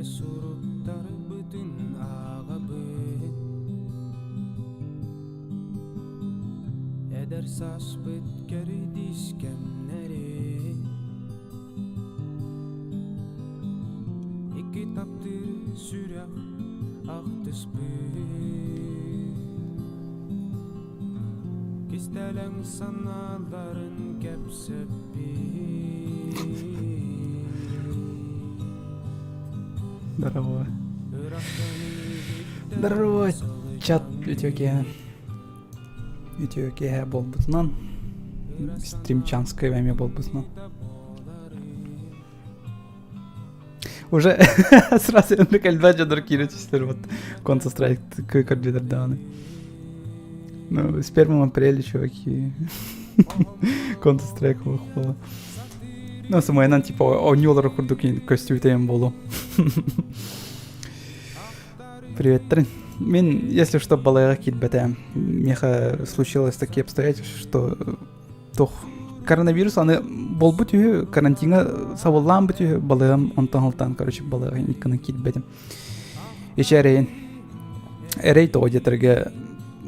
Бииргэ суруктарбытын ааҕабыт Эдэр сааспыт кэрдиис кэмнэрин Икки таптыыр сүрэх ахтыспыт Кистэлэҥ санааларын кэпсэппит Здорово. Здорово, чат үтүө киэһэ. Үтүө киэһэ буолбутунан, стримчанскай эмиэ буолбутунан. Уже сразу оннук элбэх дьоннор киирэ түстэр вот Counter-Strike көрдүлэр даҕаны. Ну, с 1 апреля, чуваки, Counter-Strike буолла. Ну, сымайынан типа оонньуулар курдук көстүүтэйэн буолуо. Привет, Мин, если что, балайга киирбэтэ. Миэхэ случилось такие обстоятельства, что туох коронавирус аны буолбут үһү карантиҥҥа сабыллаан үһү балыгым онтон алтан короче балыга иккынан киирбэтим ичи эрэйин эрэй тоҕо диэтэргэ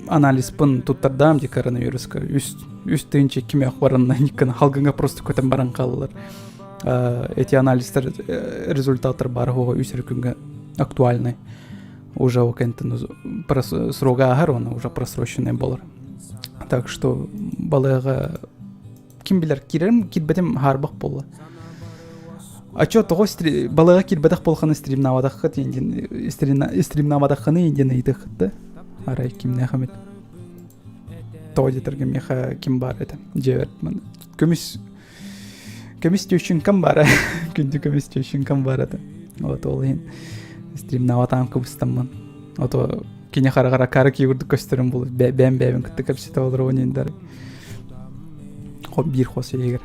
анализпын туттардаам ди коронавируска үс үс тыынча кимэх баранна иккана халгыҥа просто көтөн баран хааллылар эти анализтар результаттар баар хоҕо үс эрэ күҥҥэ актуальный уже ол кэнтэн срога аһар уонна уже просроченный болар так что балыга ким билэр киирэрим киирбэтим хаарбах буолла а чё тоҕо балыга киирбэтэх буолханы стримнаабатаххыт стримнаабатаххыный диэн ыйытыаххыт да арай кимнээх эмит тоҕо диэтэргэ миэхэ ким баар этэ дьиэбэр көмүс Көмүс тещинкам баара. Күндү көмүс тещинкам баар этэ. Вот ол иһин стримнаабатаам кыбыстаммын. Ото кини хараҕар акаары кии курдук көстөрүм буолур. Бэйэм бэйэбин кытта кэпсэтэ олоробун индары. Биир хос иһигэр.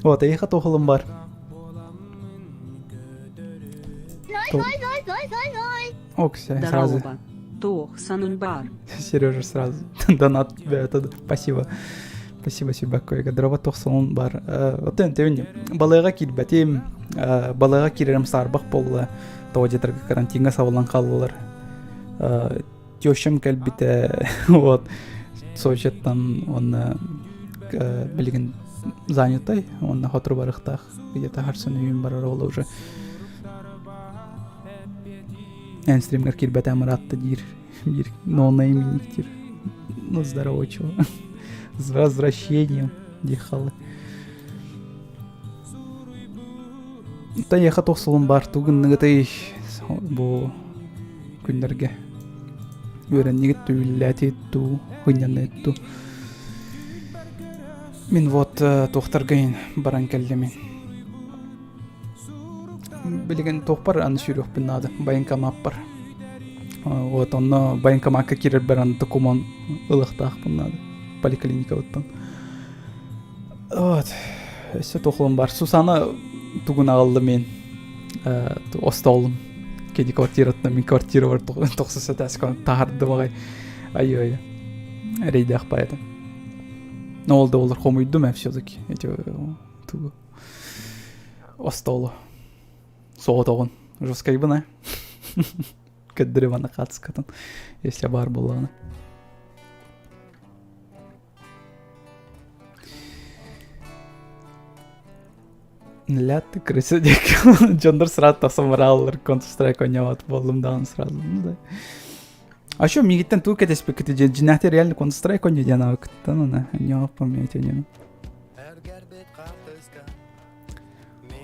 Вот, эйиэхэ туохулум бар. Окся, сразу. Туох санын бар. Сережа сразу донат это спасибо. Спасибо Сибаккойга. Дроба тохсолун бар. Отын тебин балыга киирбэтим. Балыга киирерим саарбах буолла. Тоҕо диэтэргэ карантиҥҥа сабыллан хааллылар. Тещам кэлбитэ. Вот. Сочеттан уонна билигин занятай. Уонна хотору барыхтаах. Где-то харсын үйүн барар ол уже. Эн стримгар киирбэтэ ыраатта диир биир ноунейминик диир. Ну здорово, чего. С возвращением, дихалы. Та туох солун бар тугунныгытай бу күннэргэ үөрэннигит түүллээти туу хынньаныт туу мин вот туохтарга баран кэллим Билигин туохпар аны сүүрүөхпүн наада, военкомаппар. Вот онно военкомакка киирэрбэр аны документ ылыахтаахпын наада поликлиникабыттан. Вот. Өссө туохулум бар. Сусана тугун аҕалла мен остоолун. Кини квартираттан мин квартирабар тохсус этээскэ таһардым аҕай. Ай-ай. Эрэйдээх поэта. Но ол да олар хомуйдум э все-таки. Эти тугу Остуолу. Соҕотоҕун. Жесткайбын э. Көрдөрүм аны хаатыскатын. Если баар буоллаҕына. Ля ты крыса диэки. Дьоннор сразу тахсан барааллар Counter-Strike оонньообот буоллум даҕаны сразу. Ну да. А что, мигиттен туу кэтэспиккити дьиннээхти реально Counter-Strike оонньуу диэн аабыккыттан ана оонньооппун миэтинин.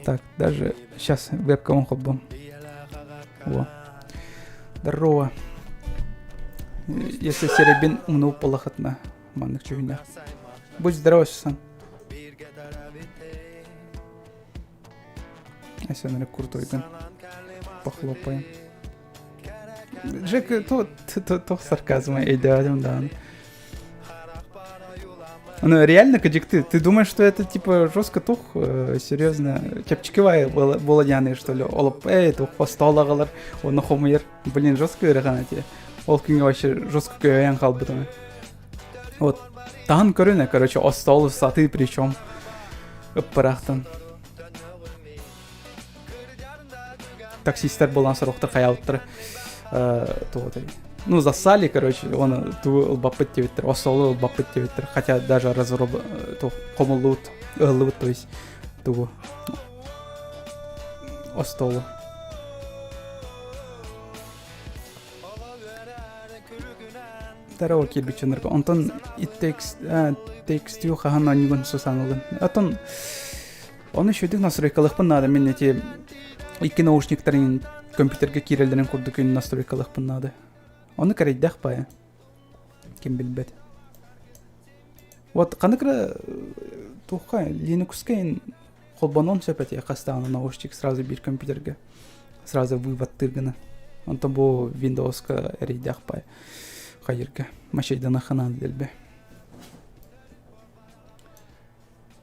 Так, даже сейчас вебкамом холбом. Во. Здорово. Если серебин умнуп буоллахытына маннык чүһүнэ. Будь здоров, Сусан. Если крутой Похлопаем. Жек, то, то, то сарказма идеален, да. Ну, реально, Кадик, ты, ты думаешь, что это, типа, жестко тух, э, серьезно, чэпчэки буола что ли, олоп, эй, тух, остолагалар, оны хомуйар, блин, жестко ыарахан эти. Ол күҥҥэ вообще жестко көйөн хаалбытым. Вот, таһан көрүнэ, короче, остол саты причем ыппырахтан. Таксистар буолан сорохтор хайаабыттара туох Ну, засали, короче, оны тугу ылбаппыт диэбиттэр, остолу ылбаппыт диэбиттэр, хотя даже разроб туох хомуллубут, ыһыллыбыт, то есть тугу остолу. Здорово, кирбиччэнэргэ. Онтон It Takes, Takes Two хаһан оонньуугун сусаналын. Оттон ону үчүгдүк настройкалыахпын наада. Мин эти икки наушниктарын компьютерга киирэллэрин курдук настройкалыахпын наада. Ону кэрэйдэх бая. Ким билбэт. Вот ханнык эрэ туохха Linux-ка холбонуон сөп этэ хастаҕына наушник сразу биир компьютерга сразу выводтыыр гына. Онтон бу Windows-ка эрэйдээх бай хайырга мачайданыахха наада дэлби.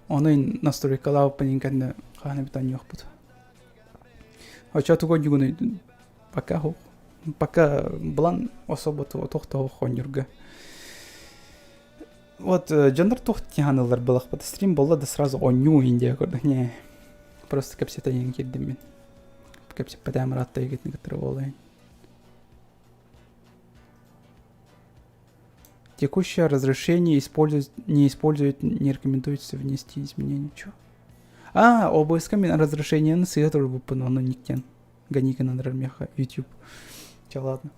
Ону настройкалаабыппын кэннэ хаһан эбит оонньуохпут. Оччо тугу оонньуугунуй пока суох. Пока былан особо туох оонньуурга. Вот дьоннор туох тиһаныллар былахпыт стрим буолла да сразу оонньуу индия көрдөх не просто кэпсэтэ киирдим мин кэпсэппэтээм ыраатта егитни кытары буолайын. Текущее разрешение использует, не использует, не рекомендуется внести изменения. Чё? А, ОБС-ка мин разрешениены сыа турбуппун, ону никтен. Гоникин анрар меха, YouTube. Чё, ладно.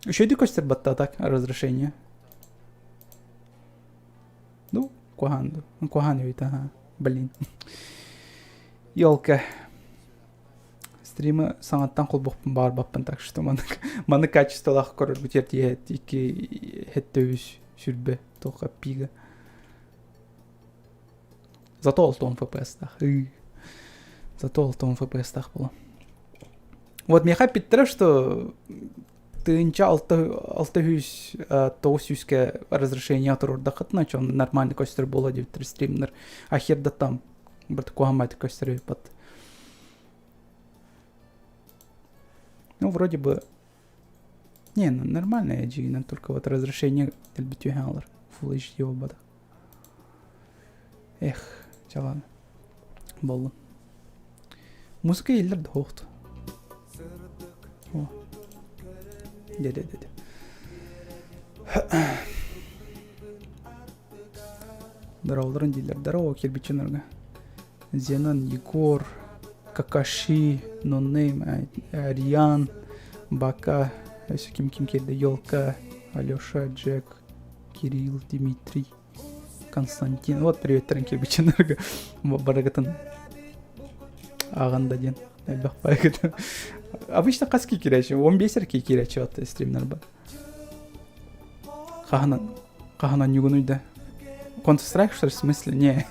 Үчүгэйдик көстөр батта так разрешение. Ну, куһаан куһаан эбит, ага. Блин. Елка. Стримы саҥаттан холбохпун баҕарбаппын так что маны маны качестволаах көрөргүтүгэр тиийэ икки хэттэ үс сүрбэ туохха пига. Зато алтон FPS-таах. Зато алтон FPS-таах буолан. Вот миэхэ эппиттэрэ, что тыһыынча алта алта сүүс тоҕус сүүскэ разрешение туруордаххытына, чон нормально көстөр буолуо диэбиттэр стримнер. А хер да там бір куһаҕан көстөр эбит. Ну, вроде бы... Не, ну, нормально дьиҥинэн, только вот разрешение дэлби түһэн алар. Full HD буолбатах. Эх, чэ ладно. Буоллун. Музыка иһиллэр да суохту. О. Дэ дэ дэ. Здороволорун дииллэр. Здорово, кирбиччинарга. Зенон, Егор, Какаши, Нонейм, Ариан, Бака, өссө ким ким киирдэ, Елка, Алеша, Джек, Кирилл, Дмитрий, Константин. Вот приветтэрин кирбиччинарга барыгытын ааҕан да диэн элбэх баайгыт. Обычно хас киирээччи? 15 эрэ киирээччи вот стримнарба. Хаһан хаһан оонньуугунуй да? Counter Strike что ли, в смысле? Не.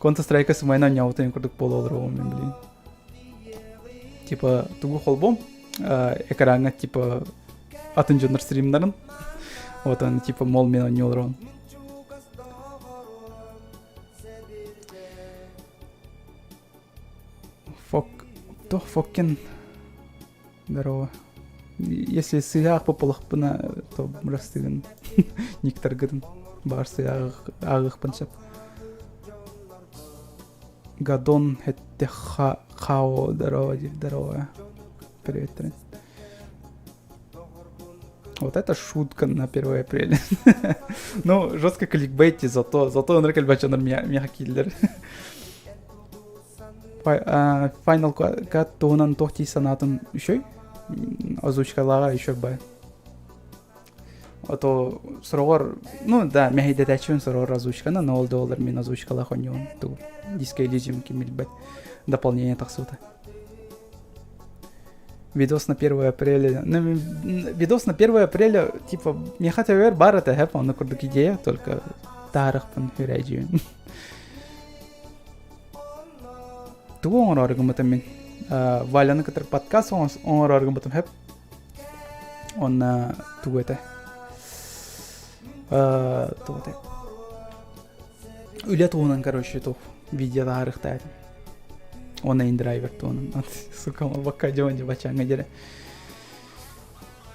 Counter Strike сымайна оонньообутун курдук буола олоробун мин блин. Типа тугу холбом экраҥҥа типа атын дьоннор стримнарын. Вот он типа мол мен оонньуу олоробун. Фок... Туох Фоккин Здорово. Если сыһаах попалахпына, то бырастыгын никтаргытын баар ааҕыахпын сөп. Гадон хетте хао здорово здорово. Привет, привет. Вот это шутка на 1 апреля. Ну, жестко кликбейте, зато, зато ынырык элбэччэнэр миэхэ киирдилэр. Final Cut туһунан туох дии санаатын үчүгэй озвучкалааҕа еще бай. А то сороҕор, ну да, мэһэйдэтээччибин сороҕор озвучканы, но ол да буоллар мин озвучкалаах оонньуом тугу Disco Elysium ким билбэт дополнение тахсыбыта. Видос на 1 апреля. Ну, видос на 1 апреля, типа, миэхэ төбөр бар этэ, хэп, онно курдук идея, только таарахпын хүрээдьиибин. Тугу оҥороору гыммытым мин? Валяны кытары подкаст оҥороору гыммытым хэп. Онно тугу этэ? Тугу этэ? Үлэ туһунан, короче, туох видео таһаарыахтаах этим. Уонна индрайвер туһунан. Сука, бакка дьон бачааҥҥа диэри.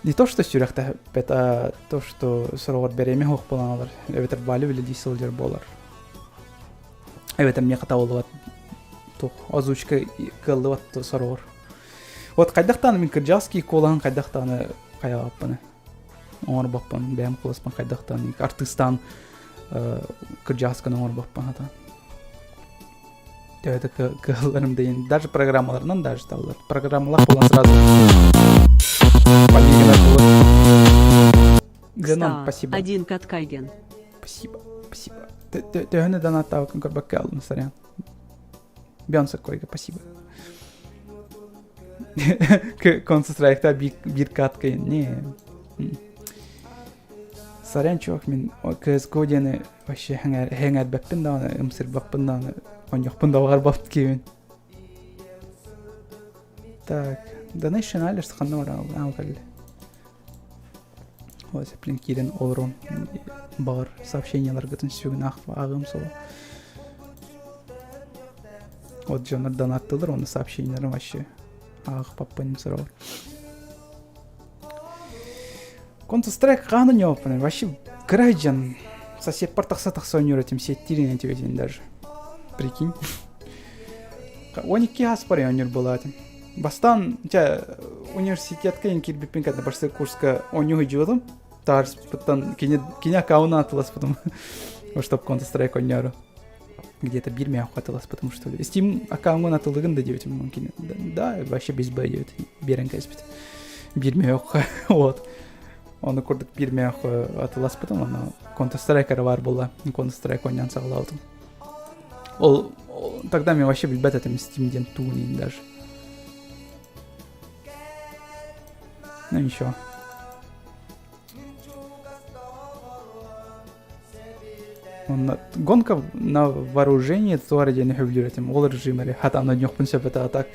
Не то, что сүрэхтэһиппэт, а то, что сороҕор бэриэмэ суох буолан алар. Эбэтэр Валя үлэлии сылдьар буолар. Эбэтэр миэхэ табыллыбат туох озвучка кыаллыбат сороҕор. Вот хайдахтааны мин кырдьаҕас куолаһын хайдахтааны хайаҕаппыны оҥорбоппун бэйэм куоласпын хайдахтааны артыыстаан кырдьаҕаскын оҥорбоппун хата. Төһө да кыһалларым да даже программаларынан даже таллар. Программалар буолан сразу Генон, спасибо. Один Каткайген. Спасибо, спасибо. Төһөнү донаттаабыккын көрбөккө алдым, сорян. Бейонсе койга, спасибо. Counter-Strike'та бир катка не. Сорян, чувак, мин CSGO диэни вообще хэҥэрбэппин даҕаны, ымсырбаппын даҕаны, онньохпун да баҕарбаппын киһибин. Так, Donation Alerts ханна баран кэллэ? Ол сеплин киирэн олорон баҕар сообщенияларгытын сүгүн ааҕыам суоҕа. Вот дьоннор донаттылар, оны сообщенияларын вообще ааҕыппаппын сороҕор. Counter-Strike хаһан ойнуоппун вообще кыра дьон соседпар тахса-тахса ойнуур этим сиэттиирин этим даже. Прикинь. 12 аспар ойнуур буолаатым. Бастаан чэ университетка ин киирбиппин кэннэ барсы курска оонньуу сылдьыбытым. Таарыспыттан кини кини аккаунун атыласпытым. Чтоб Counter-Strike оонньоору. Где-то биир миэхэ атыласпытым что ли. Steam аккаунун атылыгын да диэбитим кини. Да, вообще без Б диэбит. Биэрэн кэспит. Биир миэхэ вот. Ону курдук биир миэхэ атыласпытым, аны Counter-Strike эрэ баар буолла. Counter-Strike оонньоон саҕалаабытым. Ол тогда мен вообще билбэт этим Steam диэн тугун даже. Ну ничего. Гонка на вооружение туар диэни сөбүлүүр этим. Ол режимэри хатаан ойнуохпун сөп этэ, а так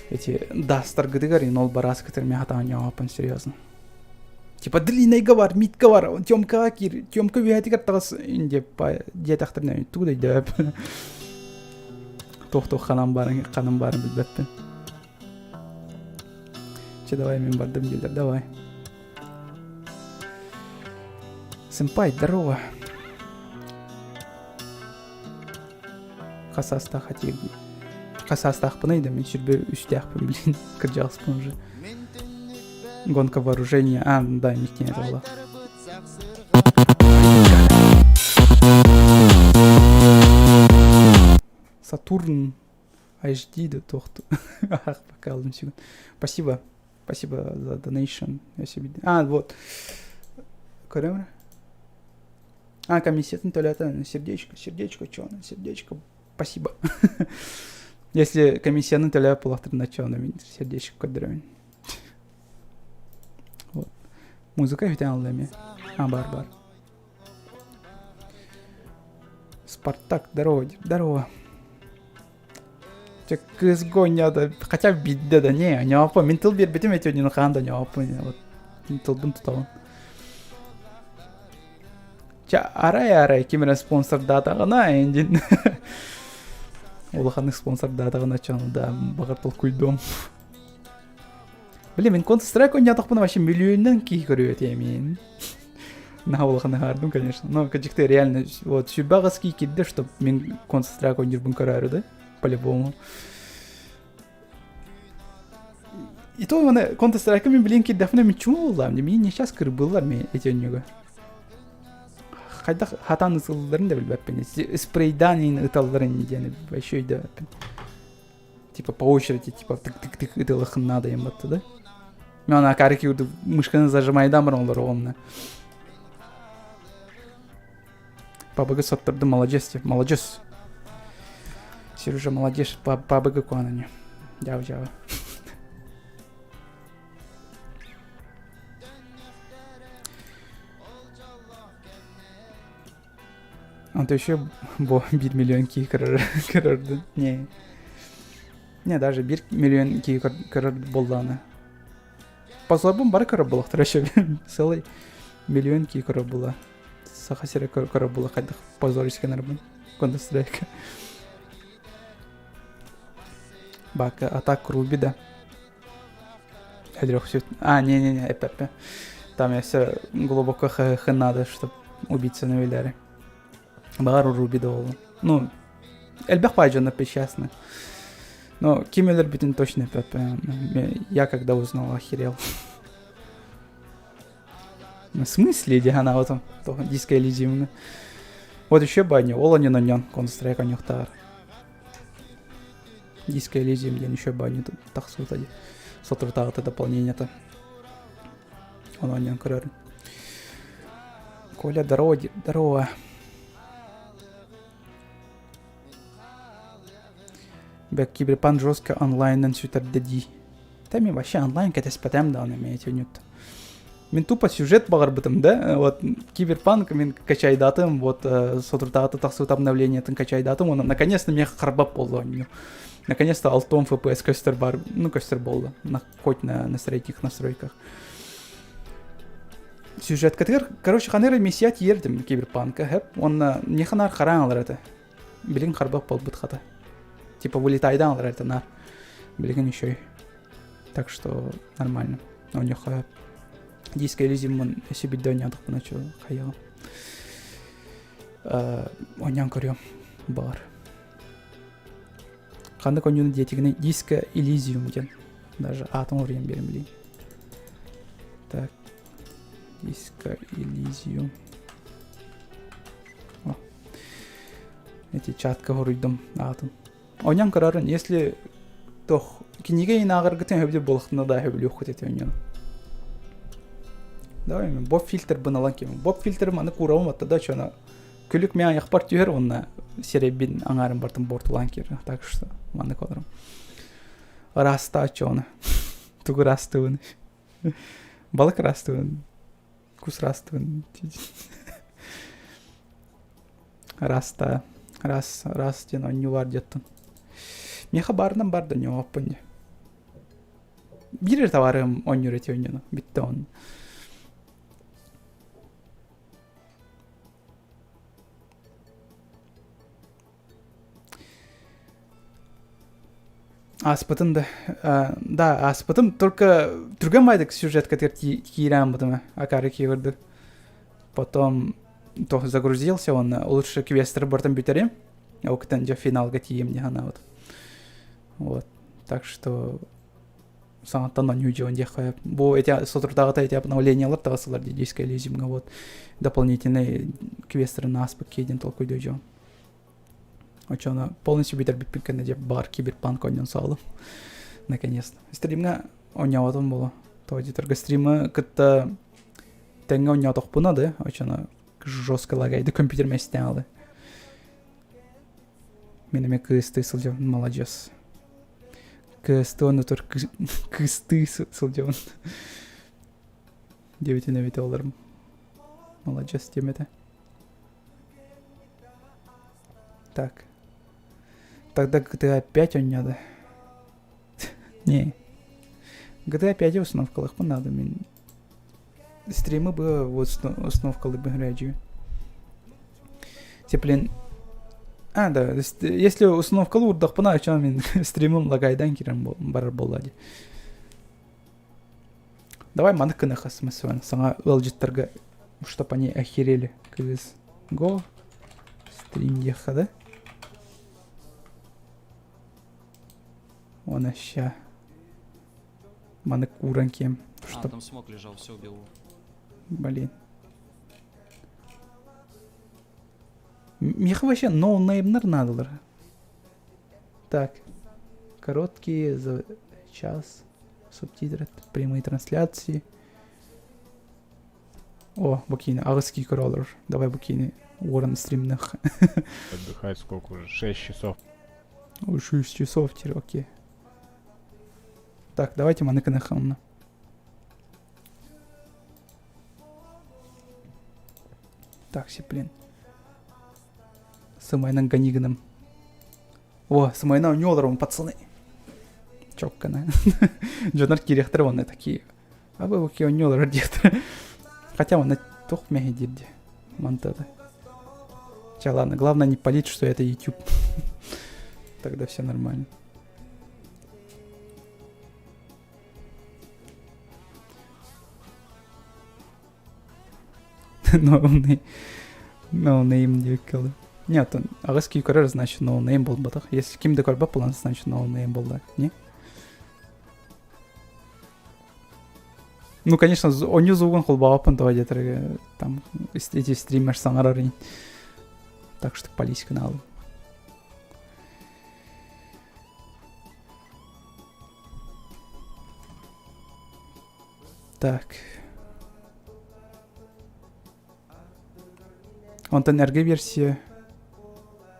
эти дастаргытыгар ин ол барааскытыр мен хатаан ойнуохпун серьезно. Типа длинныйга бар, митка бар, Тёмкаҕа киир, Тёмка үөһэтигэр таҕыс диэп диэтэхтэринэ тугу да өйдөөп. Туох-туох ханан баарын, ханан баарын билбэппин. Че, давай мен бардым дииллэр, давай. Сэмпай, здорово. Хас саастаах этиир Хас саастаахпыный да мин сүрбэ үстээхпин блин кырдьаҕаспын уже. Гонка вооружения. А, да, никтиэн это была. Сатурн HD да туохту. Ах, пока алдым сүгүн. Спасибо. Спасибо за donation. Я себе... А, вот. Көрөмөр. А, комиссиятын төлөтөн сердечко, сердечко, чё сердечко. Спасибо. Если комиссияны төлөөп булахтырына чё мин сердечко көрдөрөмүн. Вот. Музыка бүтэн алла эми. А, бар, бар. Спартак, здорово, здорово. Чэ, кыыс гонньоото, хотя биирдэ да не, ньооппо, мин тыл биэрбитим этиодин хаан да ньооппо, вот тылбын тутабын. Чэ, арай-арай ким эрэ спонсордаатаҕына эндин улаханнык спонсордаатаҕына чону да баҕар толкуйдуом. Блин, мин Counter-Strike оонньоотохпуна вообще миллионунан киһи көрүө этэ мин. Наһаа улахан аһаардым, конечно. Но кыдьыкты реально вот сүрбэ аҕыс киһи киирдэ, чтоб мин Counter-Strike оонньуурбун көрөөрү да, по-любому. И то маны Counter-Strike мин билин киирдэхпинэ мин чума буоллаам дии. Мин не сейчас кырбыллар мен эти оонньууга. Хайдах хатаан ытылларын да билбэппин. Спрейдаан иин ыталларын диэн вообще өйдөөбөппүн. Типа по очереди, типа тык-тык-тык ытылыхын надо им батты да. Мен ана карики урду мышканы зажимайдан бар олар оҕомна. Пабыгы соттурду, молодец, тип, молодец. Сережа молодец, пабыгы куананы. Дява, дява. Онто еще бу биир миллион киһи көрөр көрөрдүн. Не. Не, даже биир миллион киһи көрөр буоллаҕына. Позорбун бары көрөр буолуохтара еще целый миллион киһи көрөр буолла. Саха сирэ көрөр буолла хайдах позорить гынарбын. Counter-Strike. Бака атак Руби да. А, не-не-не, эппэ. Там я все глубоко х надо, чтобы убить на Баҕар Руби да буоллун. Ну, элбэх баай дьонно честно. Но ким өлөрбүтүн точно Я когда узнал, охерел. В смысле, где она вот Диско Элизиумна. Вот еще баня, ол они наньон, Counter-Strike оньохтаар. Диско Элизиум диэн еще баню тахсыбыта дии. Соторутааҕыта дополнениета. Ону онньон көрөрүм. Коля, здорово, здорово. Бэк киберпанк жестко онлайнынан сүтэрдэ дии. Та мен вообще онлайн кэтэспэтээм даҕаны имеете в Мин тупо сюжет баҕарбытым да, вот киберпанк мин качайдатым, вот соторутааҕыта тахсыбыт обновлениетын качайдатым, уонна наконец-то миэхэ харбап буолла оонньуу. Наконец-то алтон FPS көстөр бар, ну көстөр буолла, на, хоть на средних настройках. Сюжеткатыгар, короче, ханара миссия тиэрдим киберпанка, хэп, уонна неханар хараан алар этэ. Билин харбап буолбут хата. Типа вылетайдан алар это нар. Билигин еще Так что нормально. У них Диско Элизиумун өссө биирдэ оонньоотохпуна чу хайаҕым. Оонньоон көрүөм баҕар. Ханнык оонньууну диэтигинэ Диско Элизиум диэн. Даже аатын уруйан биэрэн билиим. Так. Диско Элизиум. О. Эти чатка хоруйдум аатын. Оньон көрөрүн, если тох кинигэ инааҕыргытын хөбүлүр буолахтына да хөбүлүөххүт этэ оньон. Давай мен боб фильтр быналан кем. Боб фильтр маны курабым атта да чона күлүк мен аяқпар түһэр онна серебин аңарын бартын бортулан кир. Так что маны колорум. Раста чона. Тугу растыбын. Балык растыбын. Кус растыбын. Раста. Раз, раз диэн оонньуу баар диэттэн. Миэхэ баарынан бар да ньооппун дии. Биир эрэ табаарыһым оонньуур эти оонньууну. Бүттэ он. Ааспытым да, да, ааспытым, только түргэн байдык сюжетка киирэн бытым акары киирдик. Потом то загрузился он, лучше квестер бортом бүтерим, октан дьэ финалга тиийем дии санаабыт. Вот. Так что саҥаттан оонньуу дьон диэххэ бу эти соторутааҕыта эти обновлениялар таҕыстылар дии Диско Элизиумҥа вот дополнительный квестерин ааспыт киһи диэн толкуйдуу дьон. Оччоно полностью бүтэрбиппин кэннэ дьэ баар киберпанк оонньоон саҕалым. Наконец-то. Стримҥа оонньооботум буолуо. Тоҕо диэтэргэ стримы кытта тэҥҥэ оонньоотохпуна да, оччоно жестко лагайды компьютер мэстээн алы. Мин эмиэ кыыстыы сылдьабын, маладьыас. Кыыстыы оннутур кыыстыы сылдьабын. Диэбитин эбитэ олорум. Маладьыас диэм этэ. Так. Тогда GTA 5 оонньоото. Не. GTA 5 установкалыахпын наада мин. Стримы было вот установкалыыбын үрээдьигэ. Типа, А, да, если установкалы уурдахпына, оччоҕо мин стримым лагайдан киирэн барар буолла дии. Давай маннык гыныахха смысл саҥа ыалдьыттарга, чтоб они охерели. Кыыс го стрим диэххэ да? Уонна ща маннык ууран киэм. А, там смок лежал, все убил его. Блин. Миэхэ вообще ноунеймнар наадалар. Так. Короткие за час. Субтитры, прямые трансляции. О, букини, аҕыс көрө олорор. Давай букини уоран стримных. Отдыхать сколько уже? 6 часов. Ой, 6 часов теперь, окей. Так, давайте маныканы Так, блин. Сымайынан гони гыным. О, сымайынан оонньуу олоробун, пацаны. Чоккана. Дьоннор киириэхтэрэ уонна такие. А вы окей оонньуу олорор диэхтэрэ. Хотя он туох мэһэ диир дии. Мантата. Ча, ладно, главное не палить, что это YouTube. Тогда все нормально. No name, no name диэбиккэ дылы. Нет, аҕыс киһи көрөр, значит, ноунейм буолбатах. Если ким да көрбөт буолан, значит, ноунейм буолла. Не? Ну, конечно, онньу звугун холбооппун тоҕо диэтэр там эти стример саҥарар Так что полись каналу. Так. Онтон эргэ версия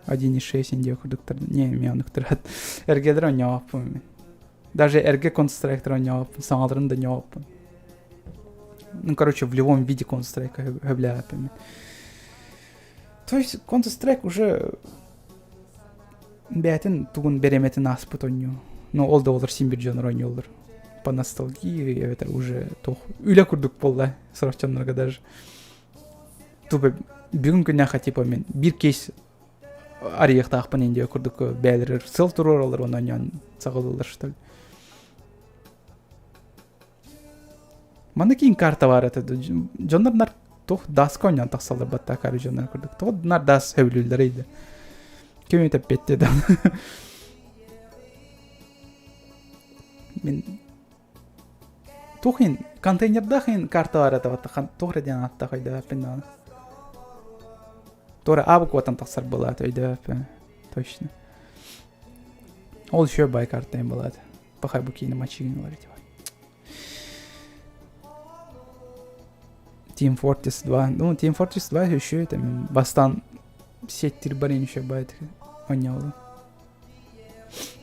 1.6 индия курдуктар. Не, мен оннуктар. Эргэлэр оонньообоппун мен. Даже эргэ Counter-Strike оонньообоппун, саҥаларын да оонньообоппун. Ну, короче, в любом виде Counter-Strike хөбүлээбэппин мен. То есть Counter-Strike уже бэйэтин тугун бэрэмэтин ааспыт оонньуу. Ну, ол да олор син бир дьоннор оонньууллар. По ностальгии эбэтэр уже туох үлэ курдук буолла сорох дьоннорго даже. Тупо бүгүн күннээххэ типа мин биир кейс арыйыахтаахпын индия курдук бэйэлэригэр сыл туруораллар уонна оонньоон саҕалыыллар что ли. Манна киин карта баар этэ. Дьоннор нар туох даска оонньоон тахсаллар баттаакаары дьоннор курдук. Тоҕо нар даас сөбүлүүллэрэй да. Ким этэппиэттиэ да. Мин туох иһин контейнердаах иһин карта баар этэ баттахан туох эрэ диэн ааттаах өйдөөбөппүн даҕаны. Туора А букваттан тахсар былаат өйдөөбөппүн. Точно. Ол еще бай карта им была. Пахай бу киинэ мачигин ылар этибай. Team Fortress 2. Ну, Team Fortress 2 еще это бастан сеттир барин еще байт оонньоолу.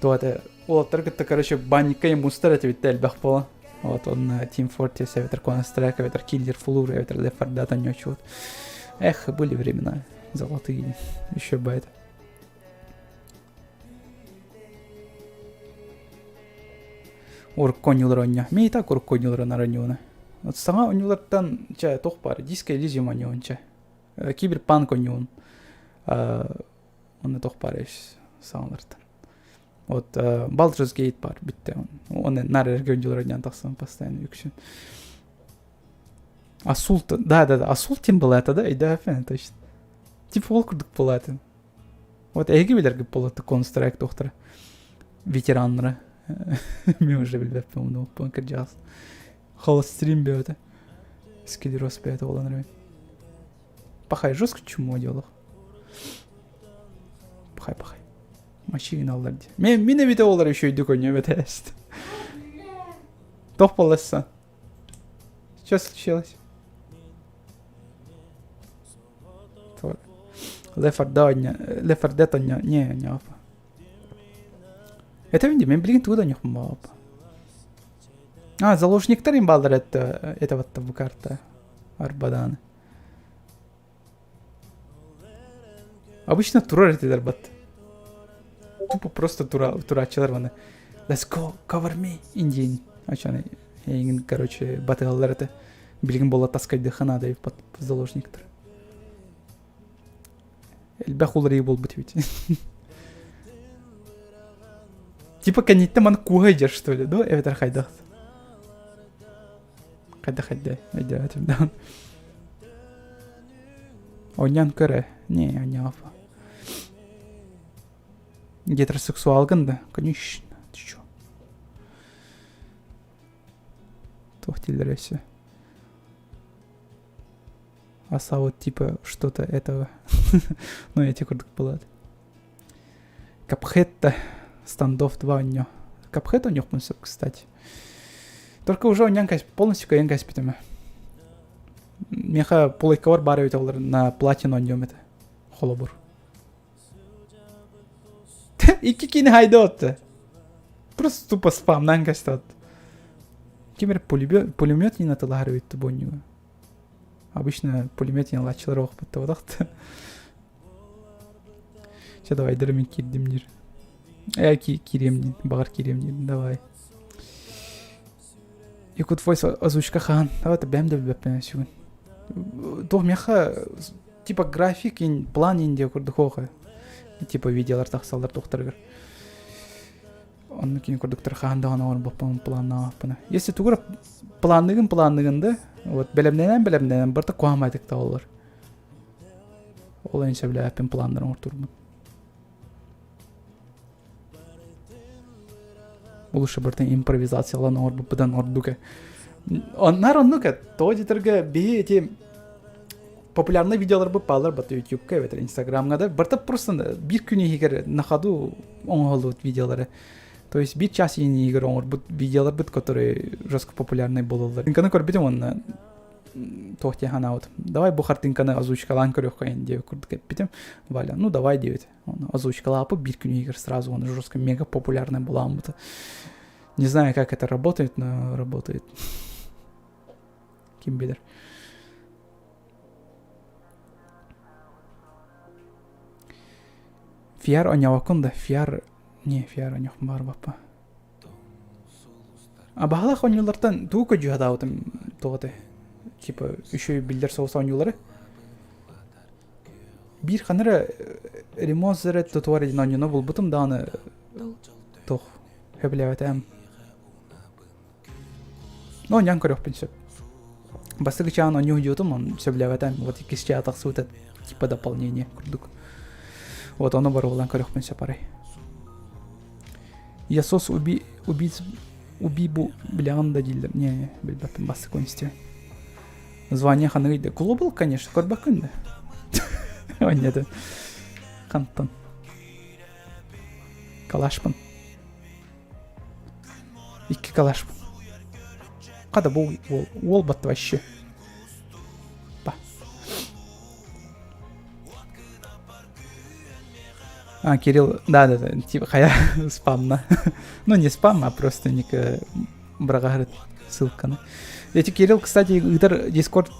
То это уолаттар кытта короче банникка мустар этибит элбэх буолан. Вот он Team Fortress эбэтэр Counter-Strike эбэтэр Killer Flu эбэтэр Left 4 Dead оонньоочу. Эх, были времена золотые еще байт. Урукку оонньуулар оонньоо. Мин и так урукку оонньуулар оонньууна. Вот саҥа оонньуулартан чэ туох баар Disco Elysium оонньуун чэ. Киберпанк оонньуун. Онно туох баар саҥалартан. Вот Baldur's Gate баар бүттэ. Оны наар эргэ оонньуулар оонньоон тахсан постоянно үксүн. Асулт, да, да, да, Асултин была это, да, өйдөөхпүн точно. Типа ол курдук буолаатын. Вот эһиги билэргит буолуо Counter-Strike туохтара ветераннара мен уже билбэппин умнубуппун кырдьаҕас холострим бөҕөтө склероз бэйэтэ буолан эрэ пахай жестко чмо делах пахай пахай мачигин аллар дии мен мин эбите олар еще өйдүк ойньо эбэтээст тох боллассан что случилось Left 4 Dead онньо не онньоопа. Это види, мен билигин тугу да онньохпун баҕаппа. А, заложниктар им бааллар это это вот бу карта арбадааны. Обычно турар этилэр бат. Тупо просто тура турааччылар маны. Let's go, cover me, индиин. Ачаны эйигин, короче, батыһаллар этэ. Билигин буола таскайдыахха наада под заложниктар. Элбэх уларыйыы буолбут эбит. Типа кэнниттэн маны кууһа идер что ли, да? Эбэтэр хайдах? Хайдах хайда өйдөөтүм да. Оонньоон көрө. Не, оонньооппа. Гетеросексуалгын да? Конечно. Ты чё? Туох дииллэр өссө? Аса вот типа что-то этого. ну, эти курдук буолаат. Капхетта стандов 2 онньо. Капхет онньохпун сөп, кстати. Только уже онньон полностью кыайан кэспитим. Меха пулайкалар баар эбит олар на платину онньом это. Холобур. Икки кини хайда Просто тупо спамнан кэстэ Ким эрэ пулемет не атылаһар эбит бу Обычно пулемет не лачылар охпуттабатахты. Че давай дырым киирдим диир. Э киириэм диин, баҕар киириэм диин, давай. Якут Voice озвучка хаан. Давай бэм да билбэппин сүгүн. Туох миэхэ типа график план индия курдук оҕо. Типа видеолар тахсаллар туохтарыгар. Онно кини курдуктар хаһан даҕаны оҥорбоппун планнаабаппына. Если тугу планныгын планныгын да, вот бэлэмнэнэн бэлэмнэнэн барыта куһаҕан баайдык табыллар. Ол эн сөбүлээппин планнарын оҥортуурбун. Лучше бартан импровизациялаан оҥорбуппутан ордук. Оннар оннук тоҕо диэтэргэ биһи эти популярный видеоларбыт бааллар бата ютубка эбэтэр инстаграмҥа да барыта просто биир күн иһигэр на ходу оҥоһуллубут видеолары. То есть биир час иһигэр оҥорбут видеоларбыт, которые жестко популярный буолаллар. Картинканы көрбүтүм уонна туох диэн санаабытым. Давай бу картинканы озвучкалаан көрүөххэ диэбит курдук эппитим. Валя, ну давай диэбит. Озвучкалааппыт биир күн иһигэр сразу он жестко мега популярный буолааммыта. Не знаю, как это работает, но работает. Ким билэр. Фиар онньообоккун да, фиар... Не, фиар онньоохпун баҕарбаппа. А баһылах оонньуулартан тугу көдьүү сатаабытым туох этэй? Типа үчүгэй биллэр соҕус оонньуулары. Биир ханна эрэ ремонт эрэ тутуар диэн оонньууну булбутум даҕаны туох сөбүлээбэтэм. Ну, оонньоон көрүөхпүн сөп. Бастакы чаан оонньуу сылдьыбытым, он сөбүлээбэтэм. Вот иккис чаа тахсыбыта типа дополнение курдук. Вот ону боруобалаан көрүөхпүн сөп арай. Ясос уби убийц убибу билэҕин да дииллэр. Не, билбэппин бастакы истиэ. Звание ханыгый да? Глобал, конечно, көрбөккүн да. Онньата. Хантан. Калашпын. Икки калашпын. Хата бу уол, уол батты вообще. Па. А, Кирилл, да-да-да, типа, хайа спамна. ну, не спам, а просто ник быраҕаһырыт ссылканы. Эти Кирилл, кстати, ыытар Дискорд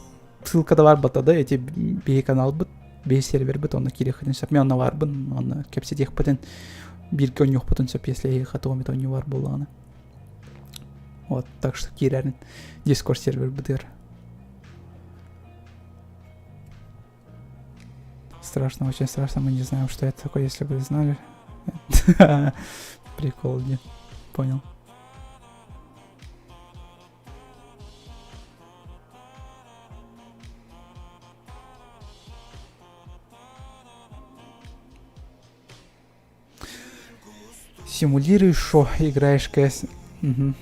ссылкада бар бата да, эти биһи каналбыт, биһи сервербит, онно кириэххитин сөп. Мен онно барбын, онно кэпсэтиэхпитин, бииргэ онньуохпутун сөп, если эһиэхэ тугу эмит онньуу бар буоллаҕына. Вот, так что киирэрин Дискорд сервербытыгар. Страшно, очень страшно, мы не знаем, что это такое, если бы знали. Прикол, не понял. Симулируешь, шо играешь КС. Угу.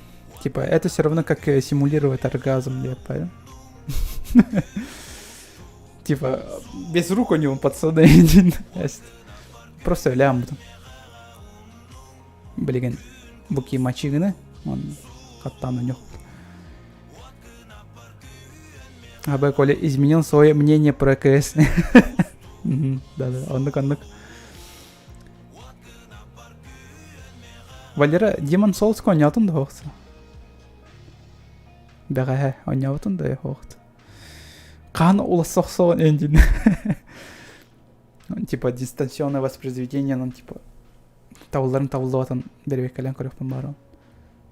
Типа, это все равно как э, симулировать оргазм, я понял. Типа, без рук у него пацаны. Просто лям. Билигин буки мачигыны, он хаттан у АБ Коля изменил свое мнение про КС. Да-да, оннук оннук. Валера, Демон Souls оонньоотун да хоохто. Бэҕэһээ оонньообутун да хоохто. Хаан улассохсоон эндин. Типа дистанционное воспроизведение, ну типа табылларын табыллыбатын бэрэбиэркэлээн көрүөхпүн баарым.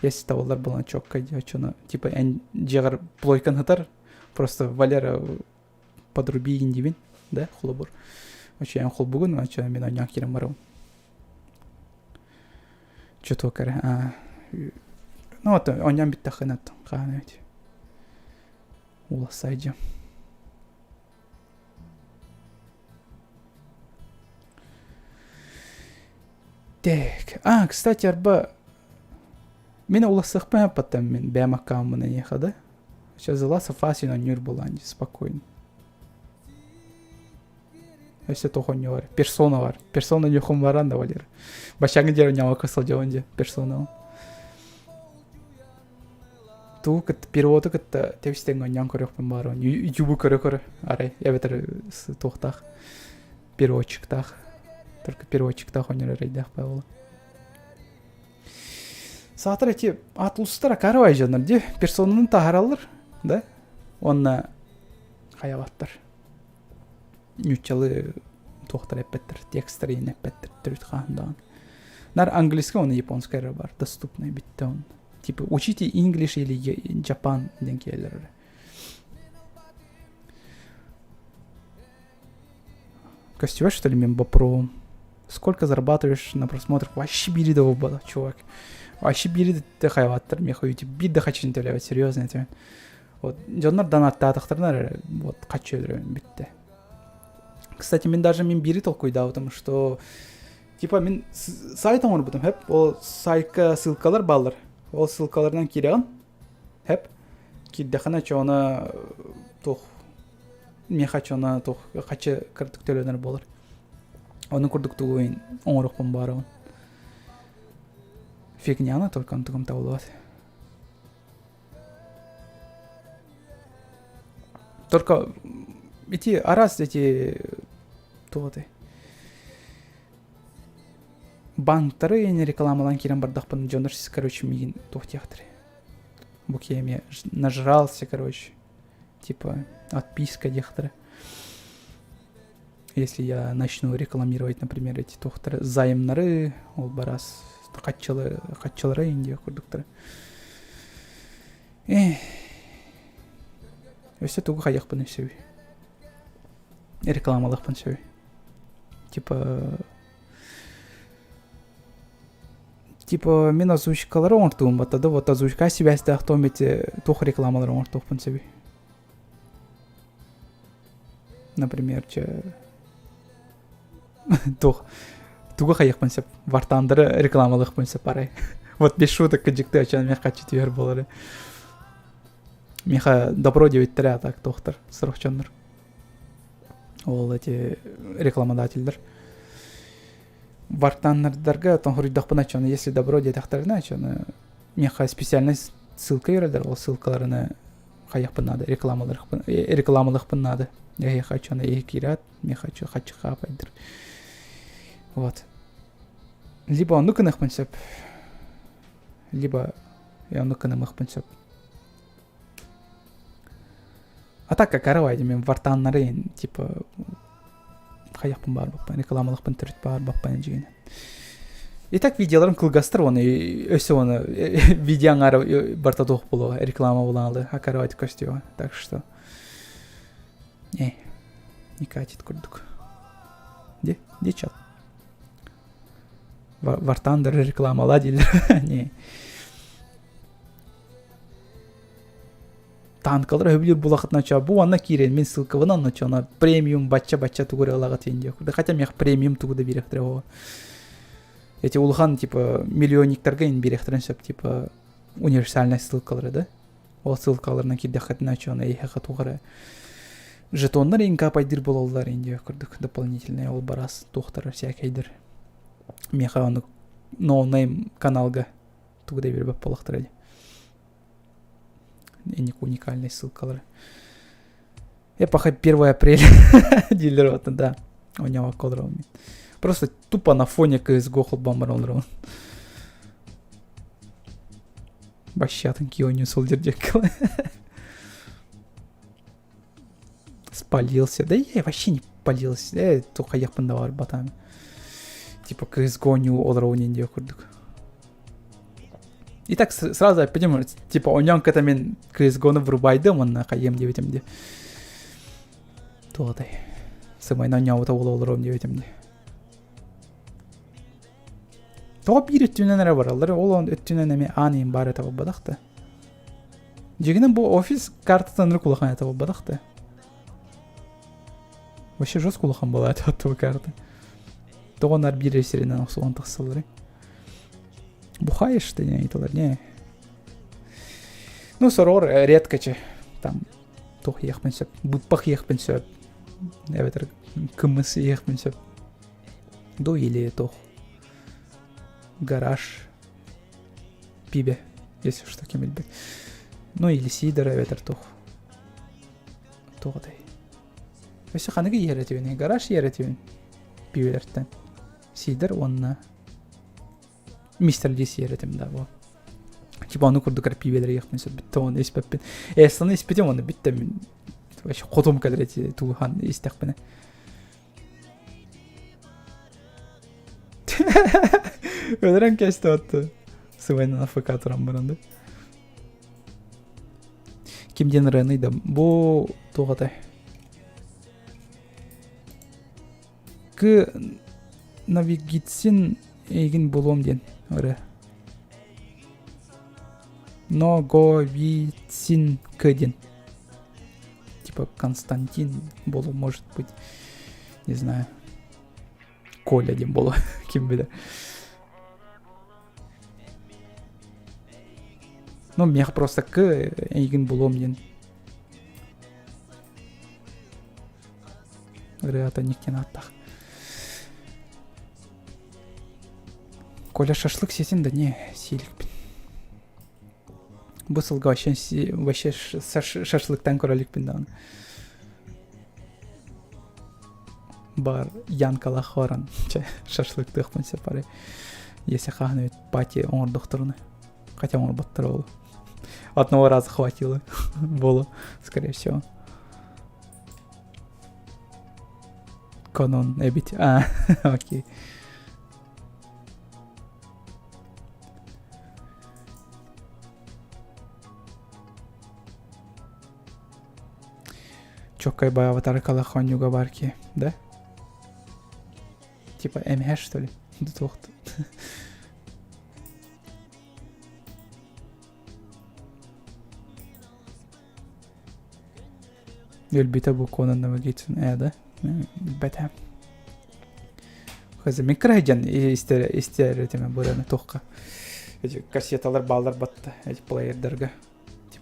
Если табыллар буолан чокка дьэ типа эн дьиэҕэр плойкан сытар, просто Валера подруби диибин, да, холобур. Очо эн холбугун, очо мин оонньоон киирэн барабын. Чуток эрэ. Ну вот оонньоон бүттэххинэ хаһан эбит. Улассай дьэ. Так. А, кстати, арба мин улассыахпын потом мин бэйэм аккаунмун эйиэхэ да? Сейчас The Last of Us оонньуур буолаан дии спокойно. Өссө туох оонньуу бар? Персона бар. Персона ньухум баран да Валера. Бачаҥы диэри ньамакка сылдьабын дии персона. Тугу кытта переводу кытта тэбис-тэҥҥэ оонньоон көрүөхпүн баҕарабын. Ютубу көрө-көрө арай эбэтэр туохтаах переводчиктаах только переводчиктаах оонньуур эрэйдээх буолла. Саатар эти атлустар акаарыбай дьоннор дии персонаны таһаараллар да уонна хайалаттар ньуччалы туохтар эппэттэр текстэр иһин эппэттэр төрүт хаһан даҕаны нар английский уонна японскай эрэ бар доступный бүттэ он типа учите English или Japan диэн киэлэр эрэ Костюм, что ли, мен боппуруоһум? Сколько зарабатываешь на просмотрах? Вообще бири да буолбата, чувак. Вообще бири да хайваттар миэхэ YouTube биир да хаччыны төлөөбөт, серьезно этим. Вот дьоннор донаттаатахтарына эрэ вот хаччы өлөрөбүн бүттэ. Кстати, мин даже мин биири толкуйдаабытым, что типа мин сайт оҥорбутум, хэп, ол сайтка ссылкалар бааллар. Ол ссылкаларынан киирэҕин, хэп, киирдэххинэ чоона туох миэхэ чоона туох хаччы кырдык төлөнөр буолар. Ону курдук тугу оҥоруохпун баарабын. Фигняны только онтугум табыллыбат. Только эти араас эти туох этэй банктары не рекламалаан киирэн бардахпын дьоннор короче миигин туох диэхтэрэй бу киһи нажрался короче типа отписка диэхтэрэ если я начну рекламировать например эти туохтары займнары ол барас хаччылары хаччылары индия курдуктары Эх өссө тугу хайыахпын сөбүй рекламалыахпын сөбүй типа типа мин озвучкалары оҥортугум батта да вот озвучка сибээстээх том эти туох рекламалары оҥортуохпун сөбүй Например, чэ туох тугу хайыахпын сөп вартаандары рекламалыахпын сөп арай вот без шуток кыдьыкты ачан миэхэ хаччы түһэр буолары миэхэ добро диэбиттэрэ а так туохтар сорох дьоннор ол эти рекламодателлэр вартааннардарга тоҥхоруйдахпына чону если добро диэтэхтэринэ чону миэхэ специальный ссылка берэллэр ол ссылкаларыны хайыахпын наада рекламалыахпын рекламалыахпын наада я хочу на киирээт я хочу хочу хаапайдыр вот либо оннук гыныахпын сөп либо оннук гынымыахпын сөп а так как арабай мен вартааннары типа хайахпын баар баппан рекламалахпын төрүт баар баппан дьигинэн Итак, видеоларым кылгастар оны өссө оны видео аңары барта туох буолуо реклама булаалы акарабайт көстүө так что э не катит курдук де де чат вартандыр рекламала дииллэр не танкалар өбүлүр булахытына ча бу анна киирэн мин ссылкабын анна чона премиум бачча бачча тугу эрэ ылаҕыт диэн диэх хотя миэх премиум тугу да биэрэхтэрэ оҕо эти улахан типа миллионниктарга ин биэрэхтэрин сөп типа универсальная ссылкалары да ол ссылкаларынан киирдэххитинэ чона эйиэхэ туох эрэ жетоннар инка пайдыр буолаллар индия курдук дополнительный ол барас туохтар всякайдыр миэхэ ону ноунейм каналга тугу да биэрбэт буоллахтара дии Уникальные ссылкалары. Эпоха 1 апреля. Дилер вот, да. У него колор Просто тупо на фоне CSGO холбамар Бащатын кионю солдердек. Спалился. Да я вообще не палился. Э, только я бар батам. Типа CSGO не олроу не курдук. И так сразу я понимаю, типа оньон ката мен CSGO-ну врубайдым, онна хайым диэбитим ди. Туотай. Сымайна оньоута буола олоруом диэбитим ди. Тоҕо биир өттүнэн эрэ бараллар, ол өттүнэн эмиэ аан иһин баар этэ буолбатах да. Дьиҥинэн бу офис картатын ынырык улахан этэ буолбатах да. Вообще жестко улахан буолаа этэ бу карта. Тоҕо нар биир сиринэн охсуһан тахсалларый? Бухаешь ты не ыйыталар, не. Ну, сороҕор редко че там туох иэхпин сөп, быппах иэхпин сөп, эбэтэр кымыс иэхпин сөп. Ду или туох гараж пибе, если что ким билбэт. Ну или сидор эбэтэр туох туох этэй. Өссө ханыгы иһэр этибин, гараж иһэр этибин пибелэртэн. Сидор уонна мистер Ли сиэр этим да вот. Типа ону курдук эрэ пиибэлэри иэхпин сөп бүттэ оны испэппин. Эстаны испитим оны бүттэ мин вообще хотум кэлэр эти тугухан истэхпинэ. Өлөрөн кэсти отты. Сывайнан АФК туран баран да. Ким диэн ырыаный да бу туох этэй? К Навигитсин эйигин булуом диэн ырыа. Но-го-ви-цин К диэн. Типа Константин болу может быть. Не знаю. Коля диэн буолуо, ким билэр. Ну, миэхэ просто к эйигин булуом диэн. Ырыата никтен ааттаах. Коля шашлык сиэтин да не сииликпин. Бу сылга вообще, вообще шашлыктан көрө иликпин даҕаны. Бар Янкалаах баран чэ шашлыктыахпын сөп арай. Если хаһан эбит пати оҥордохторуна. Хотя оҥорботтор ол. Одного раза хватило было, скорее всего. Конон эбит. А, окей. Чоккай бай аватар калахонюга барки, да? Типа МХ, что ли? Туохт. Өлбүтэ бу Конан Навигation ээ да? Билбэтэ. Хазы мин кыра дьон истэр истэр этиме быраны туохха. Эти кассеталар баалар батта эти плеердарга.